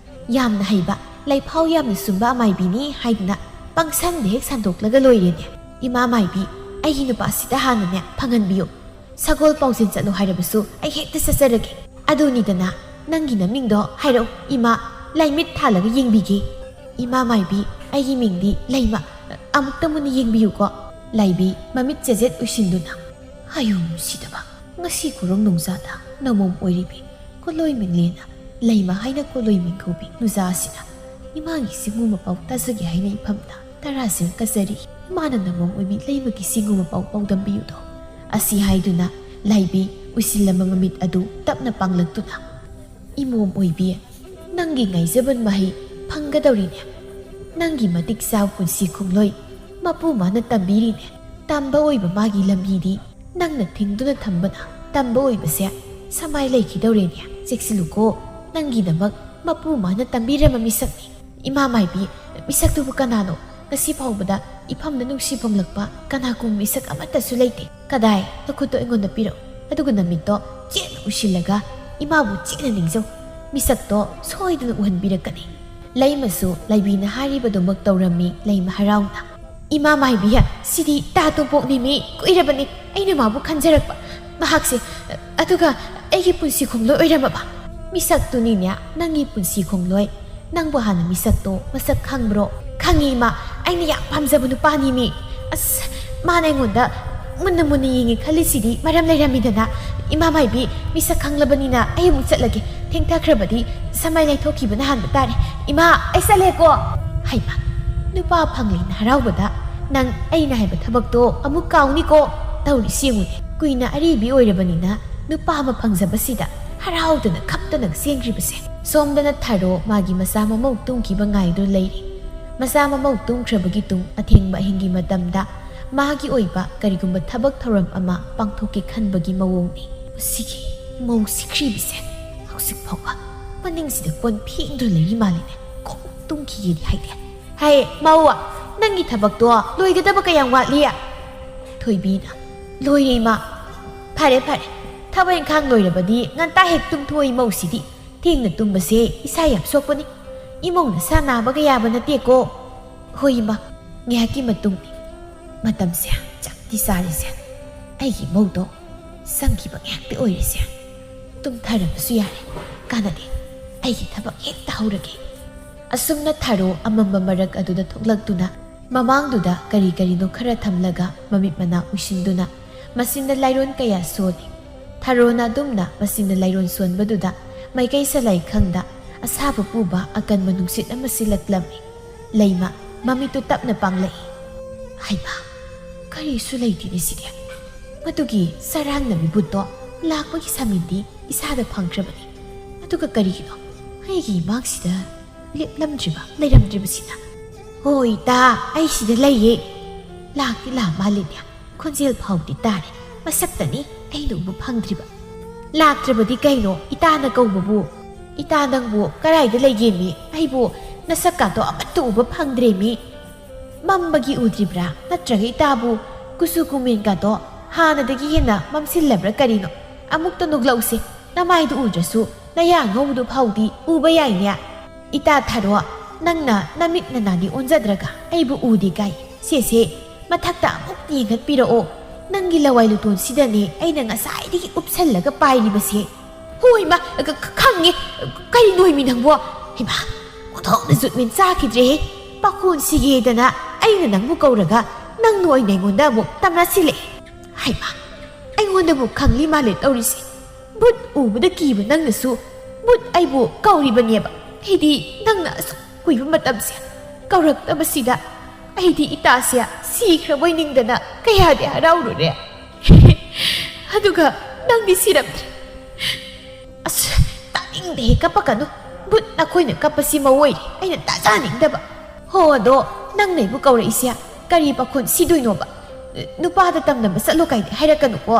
ꯌꯥꯝꯅ ꯍꯩꯕ, ꯂꯩꯐꯥꯎ ꯌꯥꯝꯅ ꯆꯨꯝꯕ ꯑꯃꯥꯏꯕꯤꯅꯤ ꯍꯥꯏꯗꯨꯅ ꯄꯪꯁꯝꯗ ꯍꯦꯛ ꯁꯟꯗꯣꯛꯂꯒ ꯂꯣꯏꯔꯦꯅꯦ꯫ ꯏꯃꯥ ꯃꯥꯏꯕꯤ, ꯑꯩꯒꯤ ꯅꯨꯄꯥꯁꯤꯗ ꯍꯥꯟꯅꯅꯦ ꯐꯪꯍꯟꯕꯤꯌꯨ꯫ ꯁꯒꯣꯜ ꯄꯥꯎꯖꯦꯜ ꯆꯠꯂꯣ ꯍꯥꯏꯔꯕꯁꯨ ꯑꯩ ꯍꯦꯛꯇ ꯆꯠꯆꯔꯒꯦ꯫ ꯑꯗꯨꯅꯤꯗꯅ, ꯅꯪꯒꯤ ꯅꯃꯤꯡꯗꯣ ꯍꯥꯏꯔꯛꯎ꯫ ꯏꯃꯥ, ꯂꯥꯏꯃꯤꯠ ꯊꯥꯜꯂꯒ ꯌꯦꯡꯕꯤꯒꯦ꯫ ꯏꯃꯥ ꯃꯥꯏꯕꯤ, ꯑꯩꯒꯤ ꯃꯤꯡꯗꯤ ꯂꯩꯃ꯫ ꯑꯃꯨꯛꯇ ꯃꯨꯟꯅ ꯌꯦꯡꯕꯤꯌꯨꯀꯣ꯫ ꯂꯥꯏꯕꯤ, ꯃꯃꯤꯠ ꯆꯦꯖꯦꯠ ꯎꯏꯁꯤꯟꯗꯨꯅ, "ꯑꯌꯨꯝꯁꯤꯗꯕ, ꯉꯁꯤ ꯈꯨꯔꯣꯡ ꯅꯨꯡꯖꯥꯗ ꯅꯃꯣꯝ ꯑꯣꯏꯔꯤꯕꯤ ꯀꯣꯂꯣꯏ ꯃꯤꯡꯂꯦꯅ ꯂꯩꯃ ꯍꯥꯏꯅ ꯀꯣꯂꯣꯏ ꯃꯤꯡ ꯀꯧꯕꯤ ꯅꯨꯖꯥ ꯑꯁꯤꯅ ꯏꯃꯥꯒꯤ ꯁꯤꯡꯉꯨ ꯃꯄꯥꯎ ꯇꯥꯖꯒꯦ ꯍꯥꯏꯅ ꯏꯐꯝꯗ ꯇꯔꯥꯁꯦ ꯀꯠꯆꯔꯤ꯫ ꯏꯃꯥꯅ ꯅꯃꯣꯝ ꯑꯣꯏꯕꯤ ꯂꯩꯃꯒꯤ ꯁꯤꯡꯉꯨ ꯃꯄꯥꯎ ꯄꯥꯎꯗꯝꯕꯤꯌꯨꯗꯣ"꯫ ꯑꯁꯤ ꯍꯥꯏꯗꯨꯅ ꯂꯥꯏꯕꯤ ꯎꯏꯁꯤꯜꯂꯝꯕ ꯃꯃꯤꯠ ꯑꯗꯨ ꯇꯞꯅ ꯄꯥꯡꯂꯛꯇꯨꯅ, "ꯏꯃꯣꯝ ꯑꯣꯏꯕꯤ, ꯅꯪꯒꯤ ꯉꯥꯏꯖꯕꯟ ꯃꯍꯩ ꯐꯪꯒꯗꯧꯔꯤꯅꯦ꯫ ꯅꯪꯒꯤ ꯃꯇꯤꯛ ꯆꯥꯕ ꯄꯨꯟꯁꯤ ꯈꯣꯡꯂꯣꯏ ꯃꯄꯨ ꯃꯥꯅ ꯇꯝꯕꯤꯔꯤꯅꯦ꯫ ꯇꯝꯕ ꯑꯣꯏꯕ ꯃꯥꯒꯤ ꯂꯝꯕꯤꯗꯤ ꯅꯪꯅ ꯊꯤꯡꯗꯨꯅ ꯊꯝꯕꯅ ꯇꯝꯕ ꯑꯣꯏꯕꯁꯦ ꯁꯃꯥꯏ ꯂꯩꯈꯤꯗꯧꯔꯦꯅꯦ꯫ ꯆꯦꯛꯁꯤꯜꯂꯨꯀꯣ, ꯅꯪꯒꯤꯗꯃꯛ ꯃꯄꯨ ꯃꯥꯅ ꯇꯝꯕꯤꯔꯝꯕ ꯃꯤꯁꯛꯅꯤ"꯫ ꯏꯃꯥ ꯃꯥꯏꯕꯤ, ꯃꯤꯁꯛꯇꯨꯕꯨ ꯀꯅꯥꯅꯣ? ꯉꯁꯤ ꯐꯥꯎꯕꯗ ꯏꯐꯝꯗ ꯅꯨꯡꯁꯤ ꯐꯣꯡꯂꯛꯄ ꯀꯅꯥꯒꯨꯝꯕ ꯃꯤꯁꯛ ꯑꯃꯠꯇꯁꯨ ꯂꯩꯇꯦ꯫ "ꯀꯗꯥꯏ? ꯅꯈꯨꯠꯇꯣ ꯑꯩꯉꯣꯟꯗ ꯄꯤꯔꯛꯎ꯫ ꯑꯗꯨꯒ ꯅꯃꯤꯠꯇꯣ ꯆꯦꯠꯅ ꯎꯏꯁꯤꯜꯂꯒ ꯏꯃꯥꯕꯨ ꯆꯦꯠꯅ ꯅꯤꯡꯖꯧ꯫ ꯃꯤꯁꯛꯇꯣ ꯁꯣꯏꯗꯅ ꯎꯍꯟꯕꯤꯔꯛꯀꯅꯤ"꯫ ꯂꯩꯃꯁꯨ ꯂꯥꯏꯕꯤꯅ ꯍꯥꯏꯔꯤꯕꯗꯨꯃꯛ ꯇꯧꯔꯝꯃꯤ꯫ ꯂꯩꯃ ꯍꯔꯥꯎꯅ, "ꯏꯃꯥ ꯃꯥꯏꯕꯤ, ꯁꯤꯗꯤ ꯇꯥ ꯇꯣꯝꯄꯣꯛꯅꯤꯃꯤ꯫ ꯀꯨꯏꯔꯕꯅꯤ ꯑꯩꯅ ꯃꯥꯕꯨ ꯈꯟꯖꯔꯛꯄ꯫ ꯃꯍꯥꯛꯁꯦ, ꯑꯗꯨꯒ ꯑꯩꯒꯤ ꯄꯨꯟꯁꯤ ꯈꯣꯡꯂꯣꯏ ꯑꯣꯏꯔꯝꯃꯕ"꯫ "ꯃꯤꯁꯛꯇꯨꯅꯤꯅꯦ ꯅꯪꯒꯤ ꯄꯨꯟꯁꯤ ꯈꯣꯡꯂꯣꯏ꯫ ꯅꯪꯕꯨ ꯍꯥꯟꯅ ꯃꯤꯁꯛꯇꯣ ꯃꯁꯛ ꯈꯪꯕ꯭ꯔꯣ?" "ꯈꯪꯉꯤ ꯏꯃꯥ, ꯑꯩꯅ ꯌꯥꯝ ꯄꯥꯝꯖꯕ ꯅꯨꯄꯥꯅꯤꯃꯤ꯫ ꯑꯁ, ꯃꯥꯅ ꯑꯩꯉꯣꯟꯗ ꯃꯨꯟꯅ ꯃꯨꯟꯅ ꯌꯦꯡꯉꯤ ꯈꯜꯂꯤꯁꯤꯗꯤ ꯃꯔꯝ ꯂꯩꯔꯝꯃꯤꯗꯅ꯫ ꯏꯃꯥ ꯃꯥꯏꯕꯤ, ꯃꯤꯁꯛ ꯈꯪꯂꯕꯅꯤꯅ ꯑꯩ ꯑꯃꯨꯛ ꯆꯠꯂꯒꯦ꯫ ꯊꯦꯡꯊꯈ꯭ꯔꯕꯗꯤ ꯁꯃꯥꯏ ꯂꯩꯊꯣꯛꯈꯤꯕꯅ ꯍꯥꯟꯕ ꯇꯥꯔꯦ꯫ ꯏꯃꯥ, ꯑꯩ ꯆꯠꯂꯦꯀꯣ"꯫ ꯍꯩꯃꯥ, ꯅꯨꯄꯥ ꯐꯪꯂꯦꯅ ꯍꯔꯥꯎꯕꯗ ꯅꯪ ꯑꯩꯅ ꯍꯥꯏꯕ ꯊꯕꯛꯇꯣ ꯑꯃꯨꯛ ꯀꯥꯎꯅꯤꯀꯣ꯫ ꯇꯧꯔꯤꯁꯤ ꯌꯦꯡꯉꯨꯅꯦ, ꯀꯨꯏꯅ ꯑꯔꯤꯕꯤ ꯑꯣꯏꯔꯕꯅꯤꯅ ꯅꯨꯄꯥ ꯑꯃ ꯐꯪꯖꯕꯁꯤꯗ ꯍꯔꯥꯎꯗꯅ ꯈꯞꯇꯅ ꯆꯦꯟꯈ꯭ꯔꯤꯕꯁꯦ꯫ ꯁꯣꯝꯗꯅ ꯊꯥꯔꯣ ꯃꯥꯒꯤ ꯃꯆꯥ ꯃꯃꯧ ꯇꯨꯝꯈꯤꯕ ꯉꯥꯏꯗꯨꯅ ꯂꯩꯔꯤ꯫ ꯃꯆꯥ ꯃꯃꯧ ꯇꯨꯝꯈ꯭ꯔꯕꯒꯤ ꯇꯨꯡ ꯑꯊꯦꯡꯕ ꯑꯍꯤꯡꯒꯤ ꯃꯇꯝꯗ ꯃꯥꯒꯤ ꯑꯣꯏꯕ ꯀꯔꯤꯒꯨꯝꯕ ꯊꯕꯛ ꯊꯧꯔꯝ ꯑꯃ ꯄꯥꯡꯊꯣꯛꯀꯦ ꯈꯟꯕꯒꯤ ꯃꯑꯣꯡꯅꯤ꯫ ꯃꯁꯤꯒꯤ ꯃꯧ ꯁꯤꯈ꯭ꯔꯤꯕꯤꯁꯦ ꯍꯧꯖꯤꯛ ꯐꯥꯎꯕ ꯃꯅꯤꯡꯁꯤꯗ ꯀꯣꯟ ꯐꯦꯡꯗꯨꯅ ꯂꯩꯔꯤ ꯃꯥꯜꯂꯤꯅꯦ꯫ ꯀꯣꯛ ꯇꯨꯝꯈꯤꯒꯦꯗꯤ ꯍꯥꯏꯗꯦ꯫ "ꯍꯦ ꯃꯧ, ꯅꯪꯒꯤ ꯊꯕꯛꯇꯣ ꯂꯣꯏꯒꯗꯕ ꯀꯌꯥꯝ ꯋꯥꯠꯂꯤ?" ꯊꯣꯏꯕꯤꯅ, "ꯂꯣꯏꯔꯦ ꯏꯃꯥ"꯫ "ꯐꯔꯦ ꯐꯔꯦ, ꯊꯕꯛ ꯏꯪꯈꯥꯡ ꯂꯣꯏꯔꯕꯗꯤ ꯉꯟꯇꯥ ꯍꯦꯛ ꯇꯨꯝꯊꯣꯛꯏ ꯃꯧꯁꯤꯗꯤ꯫ ꯊꯦꯡꯅ ꯇꯨꯝꯕꯁꯦ ꯏꯁꯥ ꯌꯥꯝ ꯁꯣꯛꯄꯅꯤ꯫ ꯏꯃꯧ ꯅꯁꯥ ꯅꯥꯕꯒ ꯌꯥꯕ ꯅꯠꯇꯦꯀꯣ"꯫ "ꯍꯣꯏ ꯏꯃꯥ, ꯉꯥꯏꯍꯥꯛꯀꯤ ꯃꯇꯨꯡꯅꯤ꯫ ꯃꯇꯝꯁꯦ ꯆꯞꯇꯤ ꯆꯥꯔꯤꯁꯦ꯫ ꯑꯩꯒꯤ ꯃꯧꯗꯣ ꯆꯪꯈꯤꯕ ꯉꯥꯏꯍꯥꯛꯇꯤ ꯑꯣꯏꯔꯤꯁꯦ꯫ ꯇꯨꯝꯊꯔꯕꯁꯨ ꯌꯥꯔꯦ, ꯀꯥꯟꯅꯗꯦ꯫ ꯑꯩꯒꯤ ꯊꯕꯛ ꯍꯦꯛꯇ ꯍꯧꯔꯒꯦ"꯫ ꯑꯁꯨꯝꯅ ꯊꯥꯔꯣ ꯑꯃꯝꯕ ꯃꯔꯛ ꯑꯗꯨꯗ ꯊꯣꯛꯂꯛꯇꯨꯅ ꯃꯃꯥꯡꯗꯨꯗ ꯀꯔꯤ ꯀꯔꯤꯅꯣ ꯈꯔ ꯊꯝꯂꯒ ꯃꯃꯤꯠ ꯃꯅꯥ ꯎꯏꯁꯤꯟꯗꯨꯅ ꯃꯆꯤꯟꯗ ꯂꯥꯏꯔꯣꯟ ꯀꯌꯥ ꯁꯣꯜꯂꯤ꯫ ꯊꯥꯔꯣꯅ ꯑꯗꯨꯝꯅ ꯃꯆꯤꯟꯗ ꯂꯥꯏꯔꯣꯟ ꯁꯣꯟꯕꯗꯨꯗ ꯃꯥꯏꯀꯩ ꯁꯂꯥꯏꯈꯪꯗ ꯑꯁꯥꯕ ꯄꯨꯕ ꯑꯀꯟꯕ ꯅꯨꯡꯁꯤꯠ ꯑꯃ ꯁꯤꯜꯂꯛꯂꯝꯃꯤ꯫ ꯂꯩꯃ ꯃꯃꯤꯠꯇꯨ ꯇꯞꯅ ꯄꯥꯡꯂꯛꯏ꯫ ꯍꯩꯃꯥ, ꯀꯔꯤꯁꯨ ꯂꯩꯇꯦꯅꯦ ꯁꯤꯗꯤ꯫ ꯃꯗꯨꯒꯤ ꯆꯔꯥꯡꯅꯕꯤ ꯚꯨꯠꯇꯣ ꯂꯥꯛꯄꯒꯤ ꯁꯃꯤꯟꯗꯤ ꯏꯁꯥꯗ ꯐꯪꯈ꯭ꯔꯕꯅꯤ꯫ ꯑꯗꯨꯒ ꯀꯔꯤꯒꯤꯅꯣ ꯑꯩꯒꯤ ꯏꯃꯥꯡꯁꯤꯗ ꯂꯦꯞꯂꯝꯗ꯭ꯔꯤꯕ, ꯂꯩꯔꯝꯗ꯭ꯔꯤꯕꯁꯤꯅ? "ꯍꯣꯏ ꯏꯇꯥ, ꯑꯩ ꯁꯤꯗ ꯂꯩꯌꯦ꯫ ꯂꯥꯛꯇꯤ ꯂꯥꯛ ꯃꯥꯜꯂꯤꯅꯦ꯫ ꯈꯣꯟꯖꯦꯜ ꯐꯥꯎꯗꯤ ꯇꯥꯔꯦ꯫ ꯃꯁꯛꯇꯅꯤ ꯑꯩꯅ ꯎꯕ ꯐꯪꯗ꯭ꯔꯤꯕ"꯫ "ꯂꯥꯛꯇ꯭ꯔꯕꯗꯤ ꯀꯩꯅꯣ ꯏꯇꯥꯅ ꯀꯧꯕꯕꯨ? ꯏꯇꯥ ꯅꯪꯕꯨ ꯀꯗꯥꯏꯗ ꯂꯩꯒꯦꯃꯤ? ꯑꯩꯕꯨ ꯅꯁꯛꯀꯥꯗꯣ ꯑꯃꯠꯇ ꯎꯕ ꯐꯪꯗ꯭ꯔꯦꯃꯤ"꯫ ꯄꯝꯕꯒꯤ ꯎꯗ꯭ꯔꯤꯕ꯭ꯔꯥ? ꯅꯠꯇ꯭ꯔꯒ ꯏꯇꯥꯕꯨ ꯀꯨꯆꯨ ꯀꯨꯃꯦꯟꯒꯗꯣ ꯍꯥꯟꯅꯗꯒꯤ ꯍꯦꯟꯅ ꯃꯝꯁꯤꯜꯂꯕ꯭ꯔꯥ ꯀꯔꯤꯅꯣ? ꯑꯃꯨꯛꯇ ꯅꯣꯛꯂꯛꯎꯁꯦ꯫ ꯅꯃꯥꯏꯗꯨ ꯎꯗ꯭ꯔꯁꯨ ꯅꯌꯥ ꯉꯧꯕꯗꯨ ꯐꯥꯎꯗꯤ ꯎꯕ ꯌꯥꯏꯅꯦ꯫ ꯏꯇꯥ ꯊꯥꯔꯣ, ꯅꯪꯅ ꯅꯃꯤꯠ ꯅꯅꯥꯗꯤ ꯑꯣꯟꯖꯗ꯭ꯔꯒ ꯑꯩꯕꯨ ꯎꯗꯦ ꯀꯥꯏ꯫ ꯁꯦꯁꯦ, ꯃꯊꯛꯇ ꯑꯃꯨꯛ ꯌꯦꯡꯈꯠꯄꯤꯔꯛꯑꯣ꯫ ꯅꯪꯒꯤ ꯂꯋꯥꯏ ꯂꯨꯇꯣꯟꯁꯤꯗꯅꯦ ꯑꯩꯅ ꯉꯁꯥꯏꯗꯒꯤ ꯎꯞꯁꯜꯂꯒ ꯄꯥꯏꯔꯤꯕꯁꯦ꯫ ꯍꯣꯏ, ꯏꯃꯥ, ꯈ-, ꯈꯪꯉꯦ꯫ ꯀꯔꯤꯅꯣ ꯃꯤ ꯅꯪꯕꯣ? ꯏꯃꯥ, ꯑꯣꯟꯊꯣꯛꯅ ꯖꯨꯠꯃꯦꯟ ꯆꯥꯈꯤꯗ꯭ꯔꯦꯍꯦ꯫ ꯄꯥꯈꯣꯟꯁꯤꯒꯦꯗꯅ ꯑꯩꯅ ꯅꯪꯕꯨ ꯀꯧꯔꯒ ꯅꯪꯅ ꯑꯣꯏꯅ ꯑꯩꯉꯣꯟꯗ ꯑꯃꯨꯛ ꯇꯝꯅꯁꯤꯜꯂꯛꯑꯦ꯫ ꯍꯩꯃꯥ, ꯑꯩꯉꯣꯟꯗꯕꯨ ꯈꯪꯂꯤ ꯃꯥꯜꯂꯦ ꯇꯧꯔꯤꯁꯦ꯫ ꯕꯨꯠ ꯎꯕꯗ ꯀꯤꯕ ꯅꯪꯅꯁꯨ ꯕꯨꯠ ꯑꯩꯕꯨ ꯀꯧꯔꯤꯕꯅꯦꯕ꯫ ꯑꯩꯗꯤ ꯅꯪꯅ ꯑꯁꯨꯛ ꯀꯨꯏꯕ ꯃꯇꯝꯁꯦ ꯀꯧꯔꯛꯇꯕꯁꯤꯗ ꯑꯩꯗꯤ ꯏꯇꯥꯁꯦ ꯁꯤꯈ꯭ꯔꯕꯣꯏ ꯅꯤꯡꯗꯅ ꯀꯌꯥꯗꯤ ꯍꯔꯥꯎꯔꯨꯔꯦ꯫ ꯑꯗꯨꯒ ꯅꯪꯗꯤ ꯁꯤꯔꯝꯗ꯭ꯔꯦ꯫ ꯑꯁ, ꯇꯥꯅꯤꯡꯗꯦꯍꯦ, ꯀꯞꯄꯛꯀꯅꯨ꯫ ꯕꯨꯠ ꯅꯈꯣꯏꯅ ꯀꯞꯄꯁꯤ ꯃꯑꯣꯏꯔꯦ ꯑꯩꯅ ꯇꯥꯖꯅꯤꯡꯗꯕ꯫ ꯍꯣ, ꯑꯗꯣ ꯅꯪꯅ ꯑꯩꯕꯨ ꯀꯧꯔꯛꯏꯁꯦ ꯀꯔꯤ ꯄꯥꯈꯣꯟ ꯁꯤꯗꯣꯏꯅꯣꯕ? ꯅꯨꯄꯥꯗ ꯇꯝꯅꯕ ꯆꯠꯂꯣ ꯀꯥꯏꯗꯤ ꯍꯥꯏꯔꯛꯀꯅꯨꯀꯣ꯫